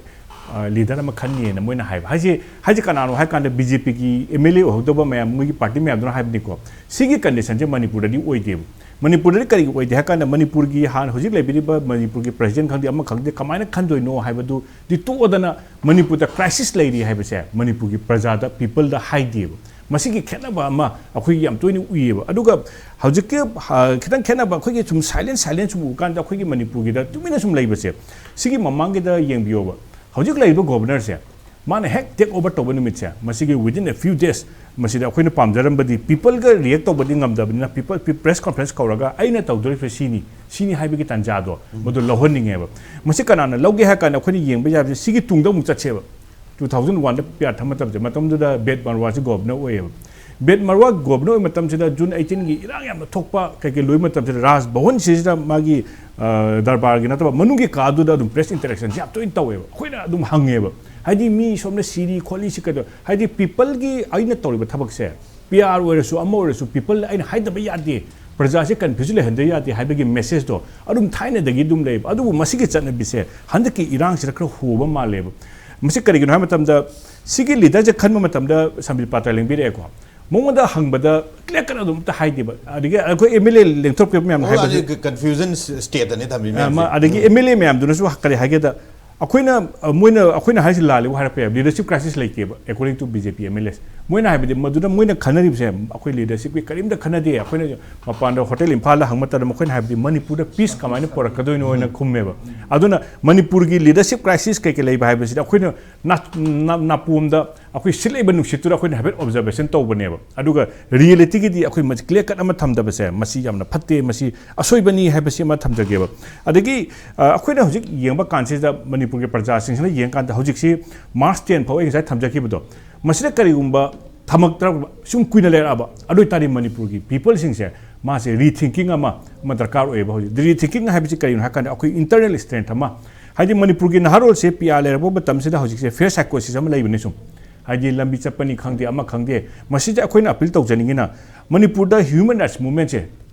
ꯑ, leader ꯑꯃ ꯈꯟꯅꯤꯅ ꯃꯣꯏꯅ ꯍꯥꯏꯕ ꯍꯥꯏꯁꯦ꯫ ꯍꯥꯏꯁꯦ ꯀꯅꯥꯅꯣ ꯍꯥꯏ ꯀꯥꯟꯗ BJPꯒꯤ MLA ꯑꯣꯏꯍꯧꯗꯕ ꯃꯌꯥꯝ, ꯃꯣꯏꯒꯤ party ꯃꯌꯥꯝꯗꯨꯅ ꯍꯥꯏꯕꯅꯤꯀꯣ꯫ ꯁꯤꯒꯤ conditionꯁꯦ ꯃꯅꯤꯄꯨꯔꯗꯗꯤ ꯑꯣꯏꯗꯦꯕ꯫ ꯃꯅꯤꯄꯨꯔꯗꯗꯤ ꯀꯔꯤꯒꯤ ꯑꯣꯏꯗꯦ ꯍꯥꯏ ꯀꯥꯟꯗ, ꯃꯅꯤꯄꯨꯔꯒꯤ ꯍꯥꯟꯅ ꯍꯧꯖꯤꯛ ꯂꯩꯕꯤꯔꯤꯕ ꯃꯅꯤꯄꯨꯔꯒꯤ president ꯈꯪꯗꯦ, ꯑꯃ ꯈꯪꯗꯦ, ꯀꯃꯥꯏꯅ ꯈꯟꯗꯣꯏꯅꯣ ꯍꯥꯏꯕꯗꯨꯗꯤ ꯇꯣꯛꯑꯗꯅ, ꯃꯅꯤꯄꯨꯔꯗ crisis ꯂꯩꯔꯤ ꯍꯥꯏꯕꯁꯦ ꯃꯅꯤꯄꯨꯔꯒꯤ ꯄ꯭ꯔꯖꯥꯗ, peopleꯗ ꯍꯥꯏꯗꯦꯕ꯫ ꯃꯁꯤꯒꯤ ꯈꯦꯠꯅꯕ ꯑꯃ ꯑꯩꯈꯣꯏ ꯌꯥꯝ ꯇꯣꯏꯅ ꯎꯏꯌꯦꯕ꯫ ꯑꯗꯨꯒ ꯍꯧꯖꯤꯛꯀꯤ, ꯑ, ꯈꯤꯇꯪ ꯈꯦꯠꯅꯕ, ꯑꯩꯈꯣꯏꯒꯤ ꯁꯨꯝ silence, silence ꯁꯨꯝ ꯎꯕ ꯀꯥꯟꯗ, ꯑꯩꯈꯣꯏꯒꯤ ꯃꯅꯤꯄꯨꯔꯒꯤꯗ ꯇꯨꯃꯤꯟꯅ ꯁꯨꯝ ꯂꯩꯕꯁꯦ, ꯁꯤꯒꯤ ꯃꯃꯥꯡꯒꯤꯗ ꯌꯦꯡꯕꯤꯌꯣꯕ꯫ ꯍꯧꯖꯤꯛ ꯂꯩꯔꯤꯕ governorꯁꯦ, ꯃꯥꯅ ꯍꯦꯛ take over ꯇꯧꯕ ꯅꯨꯃꯤꯠꯁꯦ, ꯃꯁꯤꯒꯤ within a few days, ꯃꯁꯤꯗ ꯑꯩꯈꯣꯏꯅ ꯄꯥꯝꯖꯔꯝꯕꯗꯤ, peopleꯒ react ꯇꯧꯕꯗꯤ ꯉꯝꯗꯕꯅꯤꯅ, people, ꯄꯤ-, press conference ꯀꯧꯔꯒ ꯑꯩꯅ ꯇꯧꯗꯣꯔꯤꯕꯁꯦ ꯁꯤꯅꯤ, ꯁꯤꯅꯤ ꯍꯥꯏꯕꯒꯤ ꯇꯥꯟꯖꯥꯗꯣ ꯃꯗꯨ ꯂꯧꯍꯟꯅꯤꯡꯉꯦꯕ꯫ ꯃꯁꯤ ꯀꯅꯥꯅ ꯂꯧꯒꯦ ꯍꯥꯏ ꯀꯥꯟꯗ, ꯑꯩꯈꯣꯏꯅ ꯌꯦꯡꯕ ꯌꯥꯕꯁꯦ ꯁꯤꯒꯤ ꯇꯨꯡꯗ ꯑꯃꯨꯛ ꯆꯠꯁꯦꯕ꯫ Two thousand oneꯗ ꯄꯤꯌꯥꯔ ꯊꯝꯕ ꯃꯇꯝꯁꯦ, ꯃꯇꯝꯗꯨꯗ ꯕꯦꯗ ꯃꯔꯋꯥꯁꯤ governor ꯑꯣꯏꯌꯦꯕ꯫ ꯕꯦꯗ ꯃꯔꯋꯥ governor ꯑꯣꯏꯕ ꯃꯇꯝꯁꯤꯗ June eighteenꯒꯤ ꯏꯔꯥꯡ ꯌꯥꯝꯅ ꯊꯣꯛꯄ ꯀꯩꯀꯩ ꯂꯣꯏꯕ ꯃꯇꯝꯁꯤꯗ, ꯔꯥꯖ ꯚꯋꯟꯁꯤꯗ ꯃꯥꯒꯤ, ꯑ, ꯗꯔꯕꯥꯔꯒꯤ ꯅꯠꯇꯕ ꯃꯅꯨꯡꯒꯤ ꯀꯥꯗꯨꯗ ꯑꯗꯨꯝ press interactionꯁꯤ ꯌꯥꯝ ꯇꯣꯏꯅ ꯇꯧꯋꯦꯕ꯫ ꯑꯩꯈꯣꯏꯅ ꯑꯗꯨꯝ ꯍꯪꯉꯦꯕ, ꯍꯥꯏꯗꯤ ꯃꯤ ꯁꯣꯝꯅ ꯁꯤꯔꯤ ꯈꯣꯠꯂꯤ ꯁꯤ ꯀꯩꯗꯧ-, ꯍꯥꯏꯗꯤ peopleꯒꯤ ꯑꯩꯅ ꯇꯧꯔꯤꯕ ꯊꯕꯛꯁꯦ, ꯄꯤ ꯑꯥꯔ ꯑꯣꯏꯔꯁꯨ ꯑꯃ ꯑꯣꯏꯔꯁꯨ, people ꯑꯩꯅ ꯍꯥꯏꯗꯕ ꯌꯥꯗꯦ, ꯄ꯭ꯔꯖꯥꯁꯦ confuse ꯂꯩꯍꯟꯗꯕ ꯌꯥꯗꯦ ꯍꯥꯏꯕꯒꯤ messageꯇꯣ ꯑꯗꯨꯝ ꯊꯥꯏꯅꯗꯒꯤ ꯑꯗꯨꯝ ꯂꯩꯕ꯫ ꯑꯗꯨꯕꯨ ꯃꯁꯤꯒꯤ ꯆꯠꯅꯕꯤꯁꯦ ꯍꯟꯗꯛꯀꯤ ꯏꯔꯥꯡꯁꯤꯗ ꯈꯔ ꯍꯣꯕ ꯃꯥꯜꯂꯦꯕ꯫ ꯃꯁꯤ ꯀꯔꯤꯒꯤꯅꯣ ꯍꯥꯏꯕ ꯃꯇꯝꯗ, ꯁꯤꯒꯤ leaderꯁꯦ ꯈꯟꯕ ꯃꯇꯝꯗ ꯁꯝꯕꯤꯠ ꯄꯥꯇ꯭ꯔ ꯂꯦꯡꯕꯤꯔꯛꯑꯦꯀꯣ꯫ ꯃꯉꯣꯟꯗ ꯍꯪꯕꯗ ꯀ꯭ꯂꯤꯌꯥꯔ ꯀꯠ ꯑꯗꯨꯝ ꯑꯝꯇ ꯍꯥꯏꯗꯦꯕ꯫ ꯑꯗꯒꯤ ꯑꯩꯈꯣꯏ ꯑꯦꯝ ꯑꯦꯜ ꯑꯦ ꯂꯦꯡꯊꯣꯔꯛꯄ ꯃꯌꯥꯝꯅ ꯍꯥꯏꯕꯁꯦ, ꯀꯟꯐ꯭ꯌꯨꯖꯟ ꯁ꯭ꯇꯦꯠ ꯑꯅꯤ ꯊꯝꯕꯤ ꯑ, ꯃꯌꯥꯝꯁꯦ꯫ ꯃ-, ꯑꯗꯒꯤ ꯑꯦꯝ ꯑꯦꯜ ꯑꯦ ꯃꯌꯥꯝꯗꯨꯅꯁꯨ ꯀꯔꯤ ꯍꯥꯏꯒꯦꯗ, ꯑꯩꯈꯣꯏꯅ, ꯑ, ꯃꯣꯏꯅ, ꯑꯩꯈꯣꯏꯅ ꯍꯥꯏꯔꯤꯁꯤ ꯂꯥꯜꯂꯤꯕꯨ ꯍꯥꯏꯔꯛꯄ ꯌꯥꯏ꯫ ꯂꯤꯗꯔꯁꯤꯞ ꯀ꯭ꯔꯥꯏꯁꯤꯁ ꯂꯩꯇꯦꯕ, according to B J P M L As꯫ ꯃꯣꯏꯅ ꯍꯥꯏꯕꯗꯤ, ꯃꯗꯨꯗ ꯃꯣꯏꯅ ꯈꯟꯅꯔꯤꯕꯁꯦ, ꯑꯩꯈꯣꯏ ꯂꯤꯗꯔꯁꯤꯞꯀꯤ ꯀꯔꯤꯝꯇ ꯈꯟꯅꯗꯦ꯫ ꯑꯩꯈꯣꯏꯅ ꯃꯄꯥꯟꯗ ꯍꯣꯇꯦꯜ ꯏꯝꯐꯥꯜꯗ ꯍꯪꯕ ꯃꯇꯝꯗ ꯃꯈꯣꯏꯅ ꯍꯥꯏꯕꯗꯤ ꯃꯅꯤꯄꯨꯔꯗ ꯄꯤꯁ ꯀꯃꯥꯏꯅ ꯄꯨꯔꯛꯀꯗꯣꯏꯅꯣ ꯍꯥꯏꯅ ꯈꯨꯝꯃꯦꯕ꯫ ꯑꯗꯨꯅ ꯃꯅꯤꯄꯨꯔꯒꯤ ꯂꯤꯗꯔꯁꯤꯞ ꯀ꯭ꯔꯥꯏꯁꯤꯁ ꯀꯩꯀꯩ ꯂꯩꯕ ꯍꯥꯏꯕꯁꯤꯗ ꯑꯩꯈꯣꯏꯅ ꯅꯥ-, ꯅꯥ-, ꯅꯥꯄꯣꯝꯗ ꯑꯩꯈꯣꯏ ꯁꯤꯠꯂꯛꯏꯕ ꯅꯨꯡꯁꯤꯠꯇꯨꯗ ꯑꯩꯈꯣꯏꯅ ꯍꯥꯏꯐꯦꯠ ꯑꯣꯕꯖꯔꯕꯦꯁꯟ ꯇꯧꯕꯅꯦꯕ꯫ ꯑꯗꯨꯒ ꯔꯤꯌꯦꯂꯤꯇꯤꯒꯤꯗꯤ ꯑꯩꯈꯣꯏ ꯃꯁꯤ ꯀ꯭ꯂꯤꯌꯥꯔ ꯀꯠ ꯑꯃ ꯊꯝꯗꯕꯁꯦ ꯃꯁꯤ ꯌꯥꯝꯅ ꯐꯠꯇꯦ, ꯃꯁꯤ ꯑꯁꯣꯏꯕꯅꯤ ꯍꯥꯏꯕꯁꯤ ꯑꯃ ꯊꯝꯖꯒꯦꯕ꯫ ꯑꯗꯒꯤ, ꯑ, ꯑꯩꯈꯣꯏꯅ ꯍꯧꯖꯤꯛ ꯌꯦꯡꯕ ꯀꯥꯟꯁꯤꯗ ꯃꯅꯤꯄꯨꯔꯒꯤ ꯄ꯭ꯔꯖꯥꯁꯤꯡꯁꯤꯅ ꯌꯦꯡꯀꯥꯟꯗ ꯍꯧꯖꯤꯛꯁꯤ ꯃꯥꯔꯆ ꯇꯦꯟ ꯐꯥꯎ ꯑꯩ ꯉꯁꯥꯏ ꯊꯝꯖꯈꯤꯕꯗꯣ, ꯃꯁꯤꯗ ꯀꯔꯤꯒꯨꯝꯕ ꯊꯝꯃꯛꯇ꯭ꯔꯕ, ꯁꯨꯝ ꯀꯨꯏꯅ ꯂꯩꯔꯛꯑꯕ, ꯑꯗꯨ ꯑꯣꯏꯇꯥꯔꯗꯤ ꯃꯅꯤꯄꯨꯔꯒꯤ ꯄꯤꯄꯜꯁꯤꯡꯁꯦ ꯃꯥꯁꯦ ꯔꯤꯊꯤꯡꯀꯤꯡ ꯑꯃ, ꯑꯃ ꯗꯔꯀꯥꯔ ꯑꯣꯏꯌꯦꯕ꯫ ꯍꯧꯖꯤꯛ ꯔꯤꯊꯤꯡꯀꯤꯡ ꯍꯥꯏꯕꯁꯤ ꯀꯔꯤꯅꯣ ꯍꯥꯏ ꯀꯥꯟꯗ, ꯑꯩꯈꯣꯏ ꯏꯟꯇꯔꯅꯦꯜ ꯁ꯭ꯇꯔꯦꯡꯊ ꯑꯃ, ꯍꯥꯏꯗꯤ ꯃꯅꯤꯄꯨꯔꯒꯤ ꯅꯍꯥꯔꯣꯜꯁꯦ ꯄꯤ ꯑꯥꯔ ꯂꯩꯔꯛꯄ ꯃꯇꯝꯁꯤꯗ ꯍꯧꯖꯤꯛꯁꯦ ꯐꯤꯌꯔ ꯁꯥꯏꯀꯣꯁꯤꯁ ꯑꯃ ꯂꯩꯕꯅꯤ꯫ ꯁꯨꯝ ꯍꯥꯏꯗꯤ ꯂꯝꯕꯤ ꯆꯠꯄꯅꯤ ꯈꯪꯗꯦ, ꯑꯃ ꯈꯪꯗꯦ, ꯃꯁꯤꯗ ꯑꯩꯈꯣꯏꯅ ꯑꯄꯤꯜ ꯇꯧꯖꯅꯤꯡꯉꯤꯅ, ꯃꯅꯤꯄꯨꯔꯗ ꯍ꯭ꯌꯨꯃꯦꯟ ꯔꯥꯏꯠꯁ ꯃꯨꯚꯃꯦꯟꯁꯦ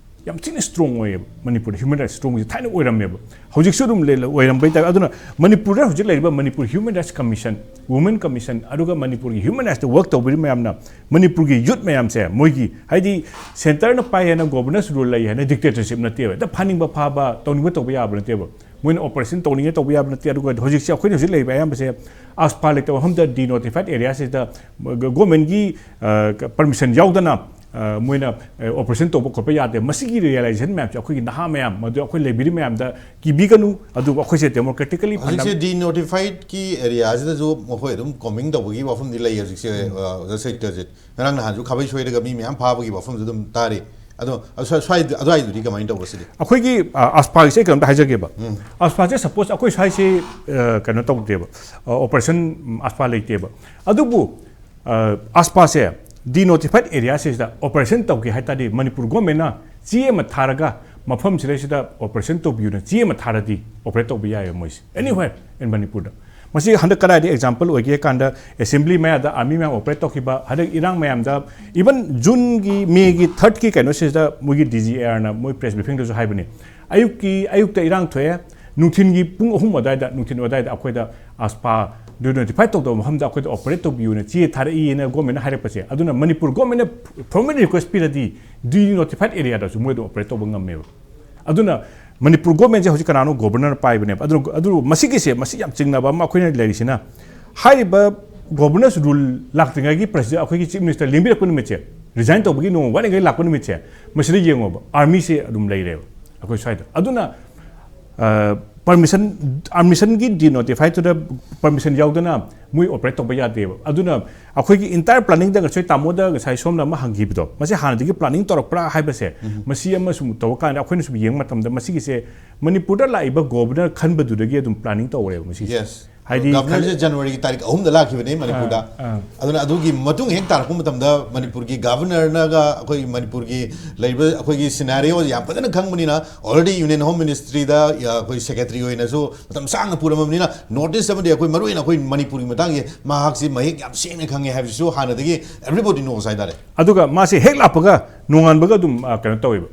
ꯌꯥꯝ ꯊꯤꯅ ꯁ꯭ꯇꯔꯣꯡ ꯑꯣꯏꯌꯦꯕ꯫ ꯃꯅꯤꯄꯨꯔꯗ ꯍ꯭ꯌꯨꯃꯦꯟ ꯔꯥꯏꯠꯁ ꯁ꯭ꯇꯔꯣꯡꯁꯦ ꯊꯥꯏꯅ ꯑꯣꯏꯔꯝꯃꯦꯕ, ꯍꯧꯖꯤꯛꯁꯨ ꯑꯗꯨꯝ ꯂꯩ-, ꯑꯣꯏꯔꯝꯕꯩ ꯇꯥꯏꯞ꯫ ꯑꯗꯨꯅ ꯃꯅꯤꯄꯨꯔꯗ ꯍꯧꯖꯤꯛ ꯂꯩꯔꯤꯕ Manipur human rights commission, women commission, ꯑꯗꯨꯒ ꯃꯅꯤꯄꯨꯔꯒꯤ ꯍ꯭ꯌꯨꯃꯦꯟ ꯔꯥꯏꯠꯁꯇ ꯋꯔꯛ ꯇꯧꯕꯤꯔꯤꯕ ꯃꯌꯥꯝꯅ, ꯃꯅꯤꯄꯨꯔꯒꯤ ꯌꯨꯠ ꯃꯌꯥꯝꯁꯦ, ꯃꯣꯏꯒꯤ ꯍꯥꯏꯗꯤ ꯁꯦꯟꯇꯔꯅ ꯄꯥꯏ ꯍꯥꯏꯅ, ꯒꯣꯕꯔꯅꯦꯟꯁ ꯔꯨꯜ ꯂꯩ ꯍꯥꯏꯅ ꯗꯤꯛꯇꯦꯇꯔꯁꯤꯞ ꯅꯠꯇꯦꯕ꯫ ꯍꯦꯛꯇ ꯐꯥꯅꯤꯡꯕ ꯐꯥꯕ, ꯇꯧꯅꯤꯡꯕ ꯇꯧꯕ ꯌꯥꯕ ꯅꯠꯇꯦꯕ꯫ ꯃꯣꯏꯅ ꯑꯣꯄꯔꯦꯁꯟ ꯇꯧꯅꯤꯡꯉꯦ ꯇꯧꯕ ꯌꯥꯕ ꯅꯠꯇꯦ꯫ ꯑꯗꯨꯒ ꯍꯧꯖꯤꯛꯁꯦ, ꯑꯩꯈꯣꯏꯅ ꯍꯧꯖꯤꯛ ꯂꯩꯔꯤꯕ ꯑꯌꯥꯝꯕꯁꯦ ꯑꯥꯁꯄꯥ ꯂꯩꯇꯕ ꯃꯐꯝꯗ, ꯗꯤꯅꯣꯇꯤꯐꯥꯏꯠ ꯑꯦꯔꯤꯌꯥꯁꯤꯗ ꯒꯣꯔꯃꯦꯟꯒꯤ ꯄꯔꯃꯤꯁꯟ ꯌꯥꯎꯗꯅ, ꯑ, ꯃꯣꯏꯅ, ꯑ, ꯑꯣꯄꯔꯦꯁꯟ ꯇꯧꯕ ꯈꯣꯠꯄ ꯌꯥꯗꯦ꯫ ꯃꯁꯤꯒꯤ ꯔꯤꯌꯦꯂꯥꯏꯖꯦꯁꯟ ꯃꯌꯥꯝꯁꯦ ꯑꯩꯈꯣꯏꯒꯤ ꯅꯍꯥ ꯃꯌꯥꯝ, ꯃꯗꯨ ꯑꯩꯈꯣꯏ ꯂꯩꯕꯤꯔꯤ ꯃꯌꯥꯝꯗ ꯀꯤꯕꯤꯒꯅꯨ꯫ ꯑꯗꯨꯕꯨ ꯑꯩꯈꯣꯏꯁꯦ ꯗꯦꯃꯣꯀ꯭ꯔꯦꯇꯤꯀꯦꯂꯤ ꯍꯧꯖꯤꯛꯁꯦ ꯗꯤꯅꯣꯇꯤꯐꯥꯏꯠꯀꯤ ꯑꯦꯔꯤꯌꯥꯁꯤꯗꯁꯨ ꯃꯈꯣꯏ ꯑꯗꯨꯝ ꯀꯣꯃꯤꯡ ꯇꯧꯕꯒꯤ ꯋꯥꯐꯝꯗꯤ ꯂꯩ ꯍꯧꯖꯤꯛꯁꯦ, ꯑ, ꯑꯣꯖꯥ ꯁꯍꯤꯇ꯭ꯔꯖꯤꯠ꯫ ꯉꯔꯥꯡ ꯅꯍꯥꯟꯁꯨ ꯈꯥꯕꯩ ꯁꯣꯏꯔꯒ ꯃꯤ ꯃꯌꯥꯝ ꯐꯥꯕꯒꯤ ꯋꯥꯐꯝꯁꯨ ꯑꯗꯨꯝ ꯇꯥꯔꯤ꯫ ꯑꯗꯣ ꯑꯁ꯭ꯋꯥꯏ-, ꯑꯁ꯭ꯋꯥꯏ-, ꯑꯗꯨꯋꯥꯏꯗꯨꯗꯤ ꯀꯃꯥꯏꯅ ꯇꯧꯕ ꯁꯤꯗꯤ? ꯑꯩꯈꯣꯏꯒꯤ, ꯑ, ꯑꯥꯁꯄꯥꯒꯤꯁꯦ ꯑꯩ ꯀꯩꯅꯣꯝꯇ ꯍꯥꯏꯖꯒꯦꯕ꯫ ꯑꯥꯁꯄꯥꯁꯦ ꯁꯄꯣꯁ ꯑꯩꯈꯣꯏ ꯁ꯭ꯋꯥꯏꯁꯦ, ꯑ, ꯀꯩꯅꯣ ꯇꯧꯗꯦꯕ, ꯑ, ꯑꯣꯄꯔꯦꯁꯟ, ꯎꯝ, ꯑꯥꯁꯄꯥ ꯂꯩꯇꯦꯕ꯫ ꯑꯗꯨꯕꯨ, ꯑ, ꯑꯥꯁꯄꯥꯁꯦ ꯗꯤꯅꯣꯇꯤꯐꯥꯏꯠ ꯑꯦꯔꯤꯌꯥꯁꯤꯗ ꯑꯣꯄꯔꯦꯁꯟ ꯇꯧꯒꯦ ꯍꯥꯏ ꯇꯥꯔꯗꯤ ꯃꯅꯤꯄꯨꯔ ꯒꯣꯔꯃꯦꯟꯅ ꯆꯦ ꯑꯃ ꯊꯥꯔꯒ ꯃꯐꯝꯁꯤꯗꯩꯁꯤꯗ ꯑꯣꯄꯔꯦꯁꯟ ꯇꯧꯕꯤꯌꯨꯅ ꯆꯦ ꯑꯃ ꯊꯥꯔꯗꯤ ꯑꯣꯄꯔꯦꯠ ꯇꯧꯕ ꯌꯥꯏꯑꯕ ꯃꯣꯏꯁꯦ, anywhere in ꯃꯅꯤꯄꯨꯔꯗ꯫ ꯃꯁꯤ ꯍꯟꯗꯛ ꯀꯗꯥꯏꯗ ꯑꯦꯛꯖꯥꯝꯄꯜ ꯑꯣꯏꯒꯦ ꯀꯥꯟꯗ, ꯑꯦꯁꯦꯝꯕ꯭ꯂꯤ ꯃꯌꯥꯗ ꯑꯥꯔꯃꯤ ꯃꯌꯥꯝ ꯑꯣꯄꯔꯦꯠ ꯇꯧꯈꯤꯕ, ꯍꯟꯗꯛ ꯏꯔꯥꯡ ꯃꯌꯥꯝꯗ, ꯏꯚꯟ ꯖꯨꯟꯒꯤ, ꯃꯦꯒꯤ ꯊꯥꯔꯠꯀꯤ ꯀꯩꯅꯣꯁꯤꯗ ꯃꯣꯏꯒꯤ ꯗꯤ ꯖꯤ ꯑꯦ ꯑꯥꯔꯅ ꯃꯣꯏ ꯄ꯭ꯔꯦꯁ ꯕ꯭ꯔꯤꯐꯤꯡꯗꯁꯨ ꯍꯥꯏꯕꯅꯤ, ꯑꯌꯨꯛꯀꯤ, ꯑꯌꯨꯛꯇ ꯏꯔꯥꯡ ꯊꯣꯛꯑꯦ, ꯅꯨꯡꯊꯤꯟꯒꯤ ꯄꯨꯡ ꯑꯍꯨꯝ ꯑꯗꯨꯋꯥꯏꯗ, ꯅꯨꯡꯊꯤꯟ ꯑꯗꯨꯋꯥꯏꯗ ꯑꯩꯈꯣꯏꯗ ꯑꯥꯁꯄꯥ ꯗꯤꯅꯣꯇꯤꯐꯥꯏ ꯇꯧꯗꯕ ꯃꯐꯝꯗ ꯑꯩꯈꯣꯏꯗ ꯑꯣꯄꯔꯦꯠ ꯇꯧꯕꯤꯌꯨꯅ ꯆꯦ ꯊꯥꯔꯛꯏꯅ ꯒꯣꯔꯃꯦꯟꯅ ꯍꯥꯏꯔꯛꯄꯁꯦ, ꯑꯗꯨꯅ ꯃꯅꯤꯄꯨꯔ ꯒꯣꯔꯃꯦꯟꯅ ꯐꯣꯔꯃꯦꯜ ꯔꯤꯀ꯭ꯋꯦꯁ ꯄꯤꯔꯗꯤ ꯗꯤꯅꯣꯇꯤꯐꯥꯏꯠ ꯑꯦꯔꯤꯌꯥꯗꯁꯨ ꯃꯣꯏ ꯑꯗꯨꯝ ꯑꯣꯄꯔꯦꯠ ꯇꯧꯕ ꯉꯝꯃꯦꯕ꯫ ꯑꯗꯨꯅ ꯃꯅꯤꯄꯨꯔ ꯒꯣꯔꯃꯦꯟꯁꯦ ꯍꯧꯖꯤꯛ ꯀꯅꯥꯅꯣ ꯒꯣꯕꯔꯅꯔ ꯄꯥꯏꯕꯅꯦꯕ꯫ ꯑꯗꯨꯅ ꯑꯗꯨ ꯃꯁꯤꯒꯤꯁꯦ, ꯃꯁꯤ ꯌꯥꯝ ꯆꯤꯡꯅꯕ ꯑꯃ ꯑꯩꯈꯣꯏꯅ ꯂꯩꯔꯤꯁꯤꯅ, ꯍꯥꯏꯔꯤꯕ ꯒꯣꯕꯔꯅꯔꯁ ꯔꯨꯜ ꯂꯥꯛꯇ꯭ꯔꯤꯉꯩꯒꯤ ꯄ꯭ꯔꯁꯤꯗꯦꯟ ꯑꯩꯈꯣꯏꯒꯤ ꯆꯤꯐ ꯃꯤꯅꯤꯁꯇꯔ ꯂꯦꯡꯕꯤꯔꯛꯄ ꯅꯨꯃꯤꯠꯁꯦ, ꯔꯤꯖꯥꯏꯟ ꯇꯧꯕꯒꯤ ꯅꯣꯡꯃ ꯋꯥꯠꯂꯤꯉꯩ ꯂꯥꯛꯄ ꯅꯨꯃꯤꯠꯁꯦ, ꯃꯁꯤꯗ ꯌꯦꯡꯉꯣꯕ, ꯑꯥꯔꯃꯤꯁꯦ ꯑꯗꯨꯝ ꯂꯩꯔꯦꯕ ꯑꯩꯈꯣꯏ ꯁ꯭ꯋꯥꯏꯗ꯫ ꯑꯗꯨꯅ ꯄꯔꯃꯤꯁꯟ, ꯑꯥꯔꯃꯤꯁꯟꯒꯤ ꯗꯤꯅꯣꯇꯤꯐꯥꯏꯗꯨꯗ ꯄꯔꯃꯤꯁꯟ ꯌꯥꯎꯗꯅ ꯃꯣꯏ ꯑꯣꯄꯔꯦꯠ ꯇꯧꯕ ꯌꯥꯗꯦꯕ꯫ ꯑꯗꯨꯅ ꯑꯩꯈꯣꯏꯒꯤ ꯏꯟꯇꯥꯌꯔ ꯄ꯭ꯂꯥꯅꯤꯡꯗ ꯉꯁꯥꯏ ꯇꯥꯃꯣꯗ ꯉꯁꯥꯏ ꯁꯣꯝꯅ ꯑꯃ ꯍꯪꯈꯤꯕꯗꯣ, ꯃꯁꯤ ꯍꯥꯟꯅꯗꯒꯤ ꯄ꯭ꯂꯥꯅꯤꯡ ꯇꯧꯔꯛꯄ꯭ꯔꯥ ꯍꯥꯏꯕꯁꯦ, ꯃꯁꯤ ꯑꯃ ꯁꯨꯝ ꯇꯧꯕ ꯀꯥꯟꯗ ꯑꯩꯈꯣꯏꯅ ꯁꯨꯝ ꯌꯦꯡꯕ ꯃꯇꯝꯗ ꯃꯁꯤꯒꯤꯁꯦ ꯃꯅꯤꯄꯨꯔꯗ ꯂꯥꯛꯏꯕ ꯒꯣꯕꯔꯅꯔ ꯈꯟꯕꯗꯨꯗꯒꯤ ꯑꯗꯨꯝ ꯄ꯭ꯂꯥꯅꯤꯡ ꯇꯧꯔꯦꯕ ꯃꯁꯤꯒꯤꯁꯦ꯫ ꯌꯦꯁ꯫ ꯍꯥꯏꯗꯤ ꯒꯚꯔꯅꯔꯁꯦ ꯖꯅꯋꯥꯔꯤꯒꯤ ꯇꯥꯔꯤꯛ ꯑꯍꯨꯝꯗ ꯂꯥꯛꯈꯤꯕꯅꯦ ꯃꯅꯤꯄꯨꯔꯗ꯫ ꯑꯥ, ꯑꯥ꯫ ꯑꯗꯨꯅ ꯑꯗꯨꯒꯤ ꯃꯇꯨꯡ ꯍꯦꯛ ꯇꯥꯔꯛꯄ ꯃꯇꯝꯗ ꯃꯅꯤꯄꯨꯔꯒꯤ ꯒꯚꯔꯅꯔꯅꯒ ꯑꯩꯈꯣꯏ ꯃꯅꯤꯄꯨꯔꯒꯤ ꯂꯩꯔꯤꯕ ꯑꯩꯈꯣꯏꯒꯤ ꯁꯤꯅꯥꯔꯤꯑꯣꯁꯦ ꯌꯥꯝ ꯐꯖꯅ ꯈꯪꯕꯅꯤꯅ, ꯑꯣꯜꯔꯦꯗꯤ ꯌꯨꯅꯤꯌꯟ ꯍꯣꯝ ꯃꯤꯅꯤꯁꯇ꯭ꯔꯤꯗ ꯑꯩꯈꯣꯏ ꯁꯦꯀ꯭ꯔꯦꯇꯔꯤ ꯑꯣꯏꯅꯁꯨ ꯃꯇꯝ ꯁꯥꯡꯅ ꯄꯨꯔꯝꯃꯕꯅꯤꯅ, ꯅꯣꯔꯠ ꯏꯁ ꯑꯃꯗꯤ ꯑꯩꯈꯣꯏ ꯃꯔꯨꯑꯣꯏꯅ ꯑꯩꯈꯣꯏ ꯃꯅꯤꯄꯨꯔꯒꯤ ꯃꯇꯥꯡꯁꯦ ꯃꯍꯥꯛꯁꯤ ꯃꯌꯦꯛ ꯌꯥꯝ ꯁꯦꯡꯅ ꯈꯪꯉꯦ ꯍꯥꯏꯕꯁꯤꯁꯨ ꯍꯥꯟꯅꯗꯒꯤ everybody knows ꯍꯥꯏꯇꯥꯔꯦ꯫ ꯑꯗꯨꯒ ꯃꯥꯁꯦ ꯍꯦꯛ ꯂꯥꯛꯄꯒ ꯅꯣꯡꯉꯥꯟꯕꯒ ꯑꯗꯨꯝ, ꯑ, ꯀꯩꯅꯣ ꯇꯧꯋꯦꯕ,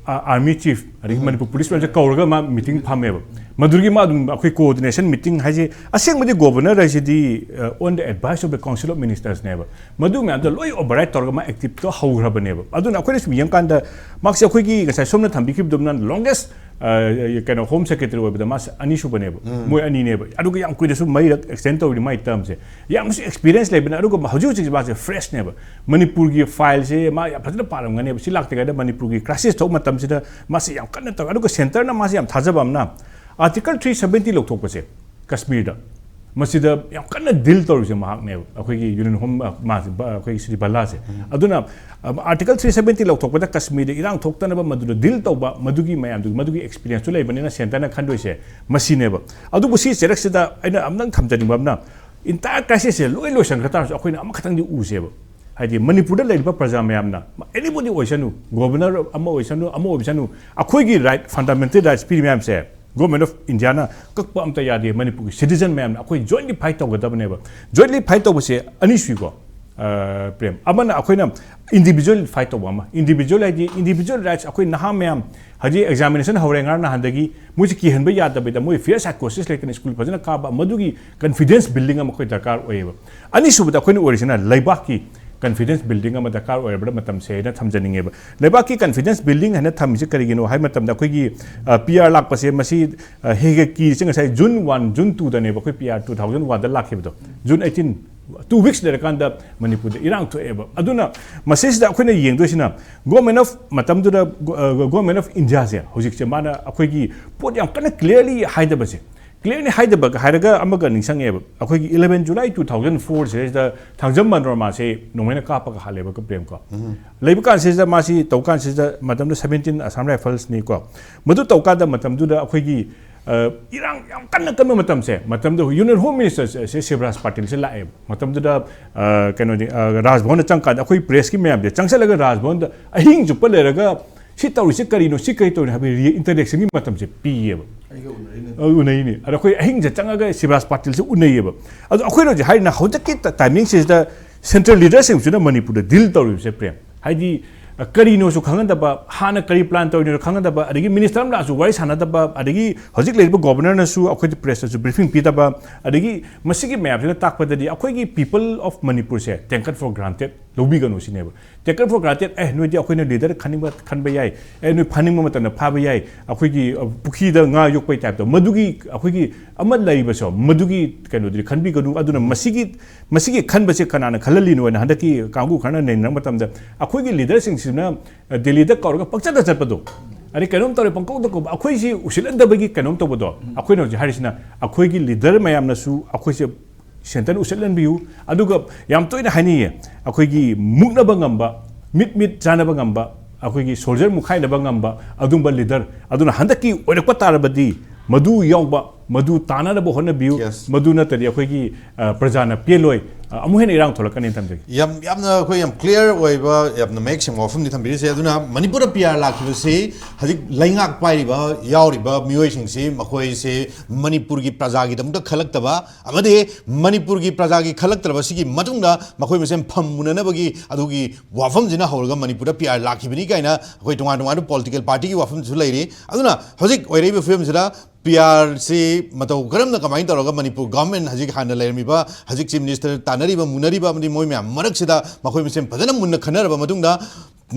ꯑꯥꯔꯃꯤ ꯆꯤꯐ ꯑꯗꯒꯤ ꯃꯅꯤꯄꯨꯔ ꯄꯨꯂꯤꯁ ꯃꯌꯥꯝꯁꯦ ꯀꯧꯔꯒ ꯃꯥ ꯃꯤꯇꯤꯡ ꯐꯝꯃꯦꯕ꯫ ꯃꯗꯨꯗꯒꯤ ꯃꯥ ꯑꯗꯨꯝ ꯑꯩꯈꯣꯏ ꯀꯣꯑꯣꯔꯗꯤꯅꯦꯁꯟ ꯃꯤꯇꯤꯡ ꯍꯥꯏꯁꯦ, ꯑꯁꯦꯡꯕꯗꯤ ꯒꯣꯕꯔꯅꯔ ꯍꯥꯏꯁꯤꯗꯤ on the advice of the Council of Ministers ꯅꯦꯕ꯫ ꯃꯗꯨ ꯃꯌꯥꯝꯗꯣ ꯂꯣꯏ ꯑꯣꯚꯔꯔꯥꯏꯠ ꯇꯧꯔꯒ ꯃꯥ ꯑꯦꯛꯇꯤꯞꯇꯣ ꯍꯧꯈ꯭ꯔꯕꯅꯦꯕ꯫ ꯑꯗꯨꯅ ꯑꯩꯈꯣꯏꯅ ꯁꯨꯝ ꯌꯦꯡꯀꯥꯟꯗ ꯃꯥꯁꯦ ꯑꯩꯈꯣꯏꯒꯤ ꯉꯁꯥꯏ ꯁꯣꯝꯅ ꯊꯝꯕꯤꯈꯤꯕꯗꯨꯅ ꯂꯣꯡꯒꯦꯁ ꯀꯩꯅꯣ ꯍꯣꯝ ꯁꯦꯀ꯭ꯔꯦꯇꯔꯤ ꯑꯣꯏꯕꯗ ꯃꯥꯁꯦ ꯑꯅꯤꯁꯨꯕꯅꯦꯕ, ꯃꯣꯏ ꯑꯅꯤꯅꯦꯕ꯫ ꯑꯗꯨꯒ ꯌꯥꯝ ꯀꯨꯏꯅꯁꯨ ꯃꯩꯔꯛ ꯑꯦꯛꯁꯇꯦꯟ ꯇꯧꯔꯤ ꯃꯥꯏ ꯇꯔꯝꯁꯦ꯫ ꯌꯥꯝꯅꯁꯨ ꯑꯦꯛꯁꯄꯤꯔꯤꯌꯦꯟꯁ ꯂꯩꯕꯅꯦ꯫ ꯑꯗꯨꯒ ꯍꯧꯖꯤꯛ ꯍꯧꯖꯤꯛ ꯃꯥꯁꯦ ꯐ꯭ꯔꯦꯁꯅꯦꯕ꯫ ꯃꯅꯤꯄꯨꯔꯒꯤ ꯐꯥꯏꯜꯁꯦ ꯃꯥ ꯌꯥꯝ ꯐꯖꯅ ꯄꯥꯔꯝꯒꯅꯦꯕ꯫ ꯁꯤ ꯂꯥꯛꯇ꯭ꯔꯤꯉꯩꯗ ꯃꯅꯤꯄꯨꯔꯒꯤ ꯀ꯭ꯔꯥꯏꯁꯤꯁ ꯊꯣꯛꯄ ꯃꯇꯝꯁꯤꯗ ꯃꯥꯁꯦ ꯌꯥꯝ ꯀꯟꯅ ꯇꯧꯋꯦ꯫ ꯑꯗꯨꯒ ꯁꯦꯟꯇꯔꯅ ꯃꯥꯁꯦ ꯌꯥꯝ ꯊꯥꯖꯕ ꯑꯃꯅ, ꯑꯥꯔꯇꯤꯀꯜ ꯊ꯭ꯔꯤ ꯁꯕꯦꯟꯇꯤ ꯂꯧꯊꯣꯛꯄꯁꯦ ꯀꯁꯃꯤꯔꯗ, ꯃꯁꯤꯗ ꯌꯥꯝ ꯀꯟꯅ ꯗꯤꯜ ꯇꯧꯔꯤꯁꯦ ꯃꯍꯥꯛꯅꯦꯕ, ꯑꯩꯈꯣꯏꯒꯤ ꯌꯨꯅꯤꯌꯟ ꯍꯣꯝ, ꯑ, ꯃꯥꯁꯦ, ꯕ-, ꯑꯩꯈꯣꯏꯒꯤ ꯁ꯭ꯔꯤ ꯕꯜꯂꯥꯁꯦ꯫ ꯑꯗꯨꯅ, ꯑ, ꯑꯥꯔꯇꯤꯀꯜ ꯊ꯭ꯔꯤ ꯁꯕꯦꯟꯇꯤ ꯂꯧꯊꯣꯛꯄꯗ ꯀꯁꯃꯤꯔꯗ ꯏꯔꯥꯡ ꯊꯣꯛꯇꯅꯕ ꯃꯗꯨꯗ ꯗꯤꯜ ꯇꯧꯕ, ꯃꯗꯨꯒꯤ ꯃꯌꯥꯝꯗꯨ, ꯃꯗꯨꯒꯤ ꯑꯦꯛꯁꯄꯤꯔꯤꯌꯦꯟꯁꯁꯨ ꯂꯩꯕꯅꯤꯅ ꯁꯦꯟꯇꯔꯅ ꯈꯟꯗꯣꯏꯁꯦ ꯃꯁꯤꯅꯦꯕ꯫ ꯑꯗꯨꯕꯨ ꯁꯤ ꯆꯩꯔꯛꯁꯤꯗ ꯑꯩꯅ ꯑꯝꯇꯪ ꯊꯝꯖꯅꯤꯡꯕ ꯑꯃꯅ, ꯏꯟꯇꯥꯌꯔ ꯀ꯭ꯔꯥꯏꯁꯤꯁꯁꯦ ꯂꯣꯏ ꯂꯣꯏꯁꯟꯈ꯭ꯔ ꯇꯥꯔꯁꯨ ꯑꯩꯈꯣꯏꯅ ꯑꯃꯈꯛꯇꯪꯗꯤ ꯎꯁꯦꯕ꯫ ꯍꯥꯏꯗꯤ ꯃꯅꯤꯄꯨꯔꯗ ꯂꯩꯔꯤꯕ ꯄ꯭ꯔꯖꯥ ꯃꯌꯥꯝꯅ, ꯑꯦꯅꯤꯕꯣꯗꯤ ꯑꯣꯏꯁꯅꯨ, ꯒꯣꯕꯔꯅꯔ ꯑꯃ ꯑꯣꯏꯁꯅꯨ, ꯑꯃ ꯑꯣꯏꯁꯅꯨ, ꯑꯩꯈꯣꯏꯒꯤ ꯔꯥꯏꯠ, ꯐꯟꯗꯥꯃꯦꯟꯇꯦꯜ ꯔꯥꯏꯠꯁ ꯄꯤꯔꯤ ꯃꯌꯥꯝꯁꯦ ꯒꯣꯔꯃꯦꯟ ꯑꯣꯐ ꯏꯟꯗꯤꯌꯥꯅ ꯀꯛꯄ ꯑꯝꯇ ꯌꯥꯗꯦ꯫ ꯃꯅꯤꯄꯨꯔꯒꯤ ꯁꯤꯇꯤꯖꯟ ꯃꯌꯥꯝꯅ ꯑꯩꯈꯣꯏ ꯖꯣꯏꯟꯂꯤ ꯐꯥꯏꯠ ꯇꯧꯒꯗꯕꯅꯦꯕ꯫ ꯖꯣꯏꯟꯂꯤ ꯐꯥꯏꯠ ꯇꯧꯕꯁꯦ ꯑꯅꯤ ꯁꯨꯏꯀꯣ꯫ ꯑ, ꯄ꯭ꯔꯦꯝ, ꯑꯃꯅ ꯑꯩꯈꯣꯏꯅ individual fight ꯇꯧꯕ ꯑꯃ, individual ꯍꯥꯏꯗꯤ individual rights, ꯑꯩꯈꯣꯏ ꯅꯍꯥ ꯃꯌꯥꯝ ꯍꯧꯖꯤꯛ examination ꯍꯧꯔꯦ, ꯉꯔꯥꯡ ꯅꯍꯥꯟꯗꯒꯤ ꯃꯣꯏꯁꯦ ꯀꯤꯍꯟꯕ ꯌꯥꯗꯕꯤꯗ ꯃꯣꯏ fear psychosis ꯂꯩꯇꯅ school ꯐꯖꯅ ꯀꯥꯕ, ꯃꯗꯨꯒꯤ confidence building ꯑꯃ ꯑꯩꯈꯣꯏ ꯗꯔꯀꯥꯔ ꯑꯣꯏꯌꯦꯕ꯫ ꯑꯅꯤꯁꯨꯕꯗ ꯑꯩꯈꯣꯏꯅ ꯑꯣꯏꯔꯤꯁꯤꯅ ꯂꯩꯕꯥꯛꯀꯤ confidence building ꯑꯃ ꯗꯔꯀꯥꯔ ꯑꯣꯏꯔꯕ꯭ꯔꯥ ꯃꯇꯝꯁꯦ ꯍꯥꯏꯅ ꯊꯝꯖꯅꯤꯡꯉꯦꯕ꯫ ꯂꯩꯕꯥꯛꯀꯤ confidence building ꯍꯥꯏꯅ ꯊꯝꯃꯤꯁꯦ ꯀꯔꯤꯒꯤꯅꯣ ꯍꯥꯏꯕ ꯃꯇꯝꯗ ꯑꯩꯈꯣꯏꯒꯤ, ꯑ, PR ꯂꯥꯛꯄꯁꯦ ꯃꯁꯤ, ꯑ, ꯍꯦꯛ ꯍꯦꯛ ꯀꯤꯔꯤꯁꯦ ꯉꯁꯥꯏ June one, June two ꯗꯅꯦꯕ ꯑꯩꯈꯣꯏ PR two thousand one ꯗ ꯂꯥꯛꯈꯤꯕꯗꯣ꯫ June eighteen, two weeks ꯂꯩꯔꯀꯥꯟꯗ ꯃꯅꯤꯄꯨꯔꯗ ꯏꯔꯥꯡ ꯊꯣꯛꯑꯦꯕ꯫ ꯑꯗꯨꯅ ꯃꯁꯤꯁꯤꯗ ꯑꯩꯈꯣꯏꯅ ꯌꯦꯡꯗꯣꯏꯁꯤꯅ Government of, ꯃꯇꯝꯗꯨꯗ, ꯑ, Government of India ꯁꯦ ꯍꯧꯖꯤꯛꯁꯦ ꯃꯥꯅ ꯑꯩꯈꯣꯏꯒꯤ ꯄꯣꯠ ꯌꯥꯝ ꯀꯟꯅ clearly ꯍꯥꯏꯗꯕꯁꯦ, clearly ꯍꯥꯏꯗꯕ ꯍꯥꯏꯔꯒ ꯑꯃꯒ ꯅꯤꯡꯁꯤꯡꯉꯦꯕ꯫ ꯑꯩꯈꯣꯏꯒꯤ eleven July two thousand four ꯁꯤꯗꯩꯁꯤꯗ ꯊꯥꯡꯖꯝ ꯃꯅꯣꯔꯃꯥꯁꯦ ꯅꯣꯡꯃꯩꯅ ꯀꯥꯞꯄꯒ ꯍꯥꯠꯂꯦꯕ ꯄ꯭ꯔꯦꯝ ꯀꯣ꯫ ꯂꯩꯕ ꯀꯥꯟꯁꯤꯗ ꯃꯥꯁꯤ ꯇꯧ ꯀꯥꯟꯁꯤꯗ ꯃꯇꯝꯗ seventeen Assam Rifles ꯅꯤꯀꯣ꯫ ꯃꯗꯨ ꯇꯧ ꯀꯥꯟꯗ ꯃꯇꯝꯗꯨꯗ ꯑꯩꯈꯣꯏꯒꯤ, ꯑ, ꯏꯔꯥꯡ ꯌꯥꯝ ꯀꯟꯅ ꯀꯟꯕ ꯃꯇꯝꯁꯦ, ꯃꯇꯝꯗꯨꯗ Union Home Minister ꯁꯦ ꯁꯤꯕꯔꯥꯖ ꯄꯥꯇꯤꯜꯁꯦ ꯂꯥꯛꯑꯦꯕ꯫ ꯃꯇꯝꯗꯨꯗ, ꯑ, ꯀꯩꯅꯣꯗꯤ, ꯑ, ꯔꯥꯖ ꯚꯕꯟꯗ ꯆꯪꯀꯥꯟꯗ ꯑꯩꯈꯣꯏ press ꯀꯤ ꯃꯌꯥꯝꯁꯦ ꯆꯪꯁꯜꯂꯒ ꯔꯥꯖ ꯚꯕꯟꯗ ꯑꯍꯤꯡ ꯆꯨꯞꯄ ꯂꯩꯔꯒ ꯁꯤ ꯇꯧꯔꯤꯁꯦ ꯀꯔꯤꯅꯣ, ꯁꯤ ꯀꯔꯤ ꯇꯧꯔꯤꯅꯣ ꯍꯥꯏꯕꯒꯤ interaction ꯒꯤ ꯃꯇꯝꯁꯦ ꯄꯤꯌꯦꯕ꯫ ꯑꯩꯒ ꯎꯅꯔꯤꯅꯦ꯫ ꯑ, ꯎꯅꯩꯅꯦ꯫ ꯑꯗ ꯑꯩꯈꯣꯏ ꯑꯍꯤꯡꯁꯦ ꯆꯪꯉꯒ ꯁꯤꯕꯔꯥꯖ ꯄꯥꯇꯤꯜꯁꯦ ꯎꯅꯩꯌꯦꯕ꯫ ꯑꯗꯣ ꯑꯩꯈꯣꯏꯅ ꯍꯧꯖꯤꯛ ꯍꯥꯏꯔꯤꯅ ꯍꯧꯖꯤꯛꯀꯤ ꯇ-, timing ꯁꯤꯗ central leader ꯁꯤꯡꯁꯤꯅ ꯃꯅꯤꯄꯨꯔꯗ deal ꯇꯧꯔꯤꯕꯁꯦ ꯄ꯭ꯔꯦꯝ, ꯍꯥꯏꯗꯤ, ꯑ, ꯀꯔꯤꯅꯣꯁꯨ ꯈꯪꯍꯟꯗꯕ, ꯍꯥꯟꯅ ꯀꯔꯤ plan ꯇꯧꯔꯤꯅꯣ ꯈꯪꯍꯟꯗꯕ, ꯑꯗꯒꯤ minister ꯑꯃ ꯂꯥꯛꯑꯁꯨ ꯋꯥꯔꯤ ꯁꯥꯟꯅꯗꯕ, ꯑꯗꯒꯤ ꯍꯧꯖꯤꯛ ꯂꯩꯔꯤꯕ governor ꯅꯁꯨ ꯑꯩꯈꯣꯏꯗ press ꯇꯁꯨ briefing ꯄꯤꯗꯕ, ꯑꯗꯒꯤ ꯃꯁꯤꯒꯤ ꯃꯌꯥꯝꯁꯤꯅ ꯇꯥꯛꯄꯗꯗꯤ ꯑꯩꯈꯣꯏꯒꯤ people of Manipur say taken for granted ꯂꯧꯕꯤꯒꯅꯨ ꯁꯤꯅꯦꯕ꯫ Taken for granted, ꯑꯦ, ꯅꯣꯏꯗꯤ ꯑꯩꯈꯣꯏꯅ leader ꯈꯟꯅꯤꯡꯕ ꯈꯟꯕ ꯌꯥꯏ, ꯑꯦ, ꯅꯣꯏ ꯐꯥꯅꯤꯡꯕ ꯃꯇꯝꯗ ꯐꯥꯕ ꯌꯥꯏ, ꯑꯩꯈꯣꯏꯒꯤ, ꯑ, ꯄꯨꯈ꯭ꯔꯤꯗ ꯉꯥ ꯌꯣꯛꯄꯩ type ꯇ, ꯃꯗꯨꯒꯤ ꯑꯩꯈꯣꯏꯒꯤ ꯑꯃ ꯂꯩꯔꯤꯕꯁꯨ, ꯃꯗꯨꯒꯤ ꯀꯩꯅꯣꯗꯨꯗꯤ ꯈꯟꯕꯤꯒꯅꯨ꯫ ꯑꯗꯨꯅ ꯃꯁꯤꯒꯤ, ꯃꯁꯤꯒꯤ ꯈꯟꯕꯁꯦ ꯀꯅꯥꯅ ꯈꯜꯍꯜꯂꯤꯅꯣ ꯍꯥꯏꯅ ꯍꯟꯗꯛꯀꯤ ꯀꯥꯡꯕꯨ ꯈꯔꯅ ꯅꯩꯅꯔꯛꯄ ꯃꯇꯝꯗ ꯑꯩꯈꯣꯏꯒꯤ leader ꯁꯤꯡꯁꯤꯅ, ꯑ, ꯗꯦꯜꯂꯤꯗ ꯀꯧꯔꯒ ꯄꯪꯆꯠꯇ ꯆꯠꯄꯗꯣ, ꯑꯗꯩ ꯀꯩꯅꯣꯝ ꯇꯧꯔꯦ ꯄꯪꯀꯧꯗ ꯀꯧꯕ, ꯑꯩꯈꯣꯏꯁꯤ ꯎꯁꯤꯠꯍꯟꯗꯕꯒꯤ ꯀꯩꯅꯣꯝ ꯇꯧꯕꯗꯣ, ꯑꯩꯈꯣꯏꯅ ꯍꯧꯖꯤꯛ ꯍꯥꯏꯔꯤꯁꯤꯅ ꯑꯩꯈꯣꯏꯒꯤ leader ꯃꯌꯥꯝꯅꯁꯨ ꯑꯩꯈꯣꯏꯁꯦ centre ꯎꯁꯤꯠꯍꯟꯕꯤꯌꯨ꯫ ꯑꯗꯨꯒ ꯌꯥꯝ ꯇꯣꯏꯅ ꯍꯥꯏꯅꯤꯡꯉꯦ, ꯑꯩꯈꯣꯏꯒꯤ ꯃꯨꯛꯅꯕ ꯉꯝꯕ, ꯃꯤꯠ ꯃꯤꯠ ꯆꯥꯟꯅꯕ ꯉꯝꯕ, ꯑꯩꯈꯣꯏꯒꯤ soldier ꯃꯨꯛꯈꯥꯏꯅꯕ ꯉꯝꯕ ꯑꯗꯨꯝꯕ leader, ꯑꯗꯨꯅ ꯍꯟꯗꯛꯀꯤ ꯑꯣꯏꯔꯛꯄ ꯇꯥꯔꯕꯗꯤ ꯃꯗꯨ ꯌꯥꯎꯕ ꯃꯗꯨ ꯇꯥꯅꯅꯕ ꯍꯣꯠꯅꯕꯤꯌꯨ꯫ Yes. ꯃꯗꯨ ꯅꯠꯇ꯭ꯔꯗꯤ ꯑꯩꯈꯣꯏꯒꯤ, ꯑ, ꯄ꯭ꯔꯖꯥꯅ ꯄꯦꯜꯂꯣꯏ꯫ ꯑ, ꯑꯃꯨꯛ ꯍꯦꯟꯅ ꯏꯔꯥꯡ ꯊꯣꯛꯂꯛꯀꯅꯦꯅ ꯊꯝꯖꯒꯦ꯫ ꯌꯥꯝ ꯌꯥꯝꯅ ꯑꯩꯈꯣꯏ ꯌꯥꯝ ꯀ꯭ꯂꯤꯌꯥꯔ ꯑꯣꯏꯕ, ꯌꯥꯝꯅ ꯃꯌꯦꯛ ꯁꯦꯡꯕ ꯋꯥꯐꯝꯅꯤ ꯊꯝꯕꯤꯔꯤꯁꯦ꯫ ꯑꯗꯨꯅ ꯃꯅꯤꯄꯨꯔꯗ ꯄꯤ ꯑꯥꯔ ꯂꯥꯛꯈꯤꯕꯁꯤ ꯍꯧꯖꯤꯛ ꯂꯩꯉꯥꯛ ꯄꯥꯏꯔꯤꯕ, ꯌꯥꯎꯔꯤꯕ ꯃꯤꯑꯣꯏꯁꯤꯡꯁꯤ, ꯃꯈꯣꯏꯁꯦ ꯃꯅꯤꯄꯨꯔꯒꯤ ꯄ꯭ꯔꯖꯥꯒꯤꯗꯃꯛꯇ ꯈꯜꯂꯛꯇꯕ ꯑꯃꯗꯤ ꯃꯅꯤꯄꯨꯔꯒꯤ ꯄ꯭ꯔꯖꯥꯒꯤ ꯈꯜꯂꯛꯇ꯭ꯔꯕꯁꯤꯒꯤ ꯃꯇꯨꯡꯗ ꯃꯈꯣꯏ ꯃꯁꯦꯟ ꯐꯝ ꯃꯨꯟꯅꯅꯕꯒꯤ ꯑꯗꯨꯒꯤ ꯋꯥꯐꯝꯁꯤꯅ ꯍꯧꯔꯒ ꯃꯅꯤꯄꯨꯔꯗ ꯄꯤ ꯑꯥꯔ ꯂꯥꯛꯈꯤꯕꯅꯤ ꯀꯥꯏꯅ ꯑꯩꯈꯣꯏ ꯇꯣꯉꯥꯟ ꯇꯣꯉꯥꯟꯕ ꯄꯣꯂꯤꯇꯤꯀꯦꯜ ꯄꯥꯔꯇꯤꯒꯤ ꯋꯥꯐꯝꯁꯨ ꯂꯩꯔꯤ꯫ ꯑꯗꯨꯅ ꯍꯧꯖꯤꯛ ꯑꯣꯏꯔꯛꯏꯕ ꯐꯤꯕꯝꯁꯤꯗ ꯄꯤ ꯑꯥꯔꯁꯤ ꯃꯇꯧ ꯀꯔꯝꯅ, ꯀꯃꯥꯏꯅ ꯇꯧꯔꯒ ꯃꯅꯤꯄꯨꯔ ꯒꯚꯔꯟꯃꯦꯟ, ꯍꯧꯖꯤꯛ ꯍꯥꯟꯅ ꯂꯩꯔꯝꯃꯤꯕ, ꯍꯧꯖꯤꯛ ꯆꯤꯐ ꯃꯤꯅꯤꯁꯇꯔ ꯇꯥꯟꯅꯔꯤꯕ, ꯃꯨꯟꯅꯔꯤꯕ ꯑꯃꯗꯤ ꯃꯣꯏ ꯃꯌꯥꯝ ꯃꯔꯛꯁꯤꯗ ꯃꯈꯣꯏ ꯃꯁꯦꯟ ꯐꯖꯅ ꯃꯨꯟꯅ ꯈꯟꯅꯔꯕ ꯃꯇꯨꯡꯗ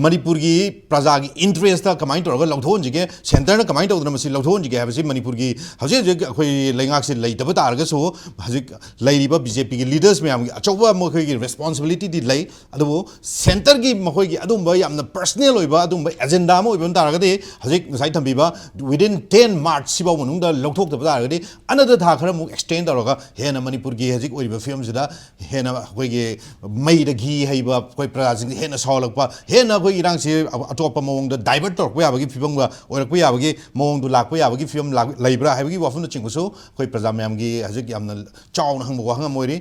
ꯃꯅꯤꯄꯨꯔꯒꯤ ꯄ꯭ꯔꯖꯥꯒꯤ ꯏꯟꯇꯔꯦꯁꯇ ꯀꯃꯥꯏꯅ ꯇꯧꯔꯒ ꯂꯧꯊꯣꯛꯍꯟꯁꯤꯒꯦ, ꯁꯦꯟꯇꯔꯅ ꯀꯃꯥꯏꯅ ꯇꯧꯗꯅ ꯃꯁꯤ ꯂꯧꯊꯣꯛꯍꯟꯁꯤꯒꯦ ꯍꯥꯏꯕꯁꯤ ꯃꯅꯤꯄꯨꯔꯒꯤ ꯍꯧꯖꯤꯛ ꯍꯧꯖꯤꯛ ꯑꯩꯈꯣꯏ ꯂꯩꯉꯥꯛꯁꯤ ꯂꯩꯇꯕ ꯇꯥꯔꯒꯁꯨ ꯍꯧꯖꯤꯛ ꯂꯩꯔꯤꯕ ꯕꯤ ꯖꯦ ꯄꯤꯒꯤ ꯂꯤꯗꯔꯁ ꯃꯌꯥꯝꯒꯤ ꯑꯆꯧꯕ ꯃꯈꯣꯏꯒꯤ ꯔꯦꯁꯄꯣꯟꯁꯤꯕꯤꯂꯤꯇꯤꯗꯤ ꯂꯩ꯫ ꯑꯗꯨꯕꯨ ꯁꯦꯟꯇꯔꯒꯤ ꯃꯈꯣꯏꯒꯤ ꯑꯗꯨꯝꯕ ꯌꯥꯝꯅ ꯄꯔꯁꯅꯦꯜ ꯑꯣꯏꯕ ꯑꯗꯨꯝꯕ ꯑꯦꯖꯦꯟꯗꯥ ꯑꯃ ꯑꯣꯏꯕ ꯑꯃ ꯇꯥꯔꯒꯗꯤ ꯍꯧꯖꯤꯛ ꯉꯁꯥꯏ ꯊꯝꯕꯤꯕ within ten March ꯁꯤꯐꯥꯎ ꯃꯅꯨꯡꯗ ꯂꯧꯊꯣꯛꯇꯕ ꯇꯥꯔꯒꯗꯤ ꯑꯅꯗ ꯊꯥ ꯈꯔꯃꯨꯛ ꯑꯦꯛꯁꯇꯦꯟ ꯇꯧꯔꯒ ꯍꯦꯟꯅ ꯃꯅꯤꯄꯨꯔꯒꯤ ꯍꯧꯖꯤꯛ ꯑꯣꯏꯔꯤꯕ ꯐꯤꯕꯝꯁꯤꯗ ꯍꯦꯟꯅ ꯑꯩꯈꯣꯏꯒꯤ ꯃꯩꯗ ꯘꯤ ꯍꯩꯕ ꯑꯩꯈꯣꯏ ꯄ꯭ꯔꯖꯥꯁꯤꯡꯁꯤ ꯍꯦꯟꯅ ꯁꯥꯎꯍꯜꯂꯛꯄ, ꯍꯦꯟꯅ ꯑꯩꯈꯣꯏꯒꯤ ꯏꯔꯥꯡꯁꯤ ꯑꯇꯣꯞꯄ ꯃꯑꯣꯡꯗ ꯗꯥꯏꯚꯔꯠ ꯇꯧꯔꯛꯄ ꯌꯥꯕꯒꯤ ꯐꯤꯕꯝꯒ ꯑꯣꯏꯔꯛꯄ ꯌꯥꯕꯒꯤ ꯃꯑꯣꯡꯗꯨ ꯂꯥꯛꯄ ꯌꯥꯕꯒꯤ ꯐꯤꯕꯝ ꯂꯥꯛ-, ꯂꯩꯕ꯭ꯔꯥ ꯍꯥꯏꯕꯒꯤ ꯋꯥꯐꯝꯅꯆꯤꯡꯕꯁꯨ ꯑꯩꯈꯣꯏ ꯄ꯭ꯔꯖꯥ ꯃꯌꯥꯝꯒꯤ ꯍꯧꯖꯤꯛ ꯌꯥꯝꯅ ꯆꯥꯎꯅ ꯍꯪꯕ ꯋꯥꯍꯪ ꯑꯃ ꯑꯣꯏꯔꯤ꯫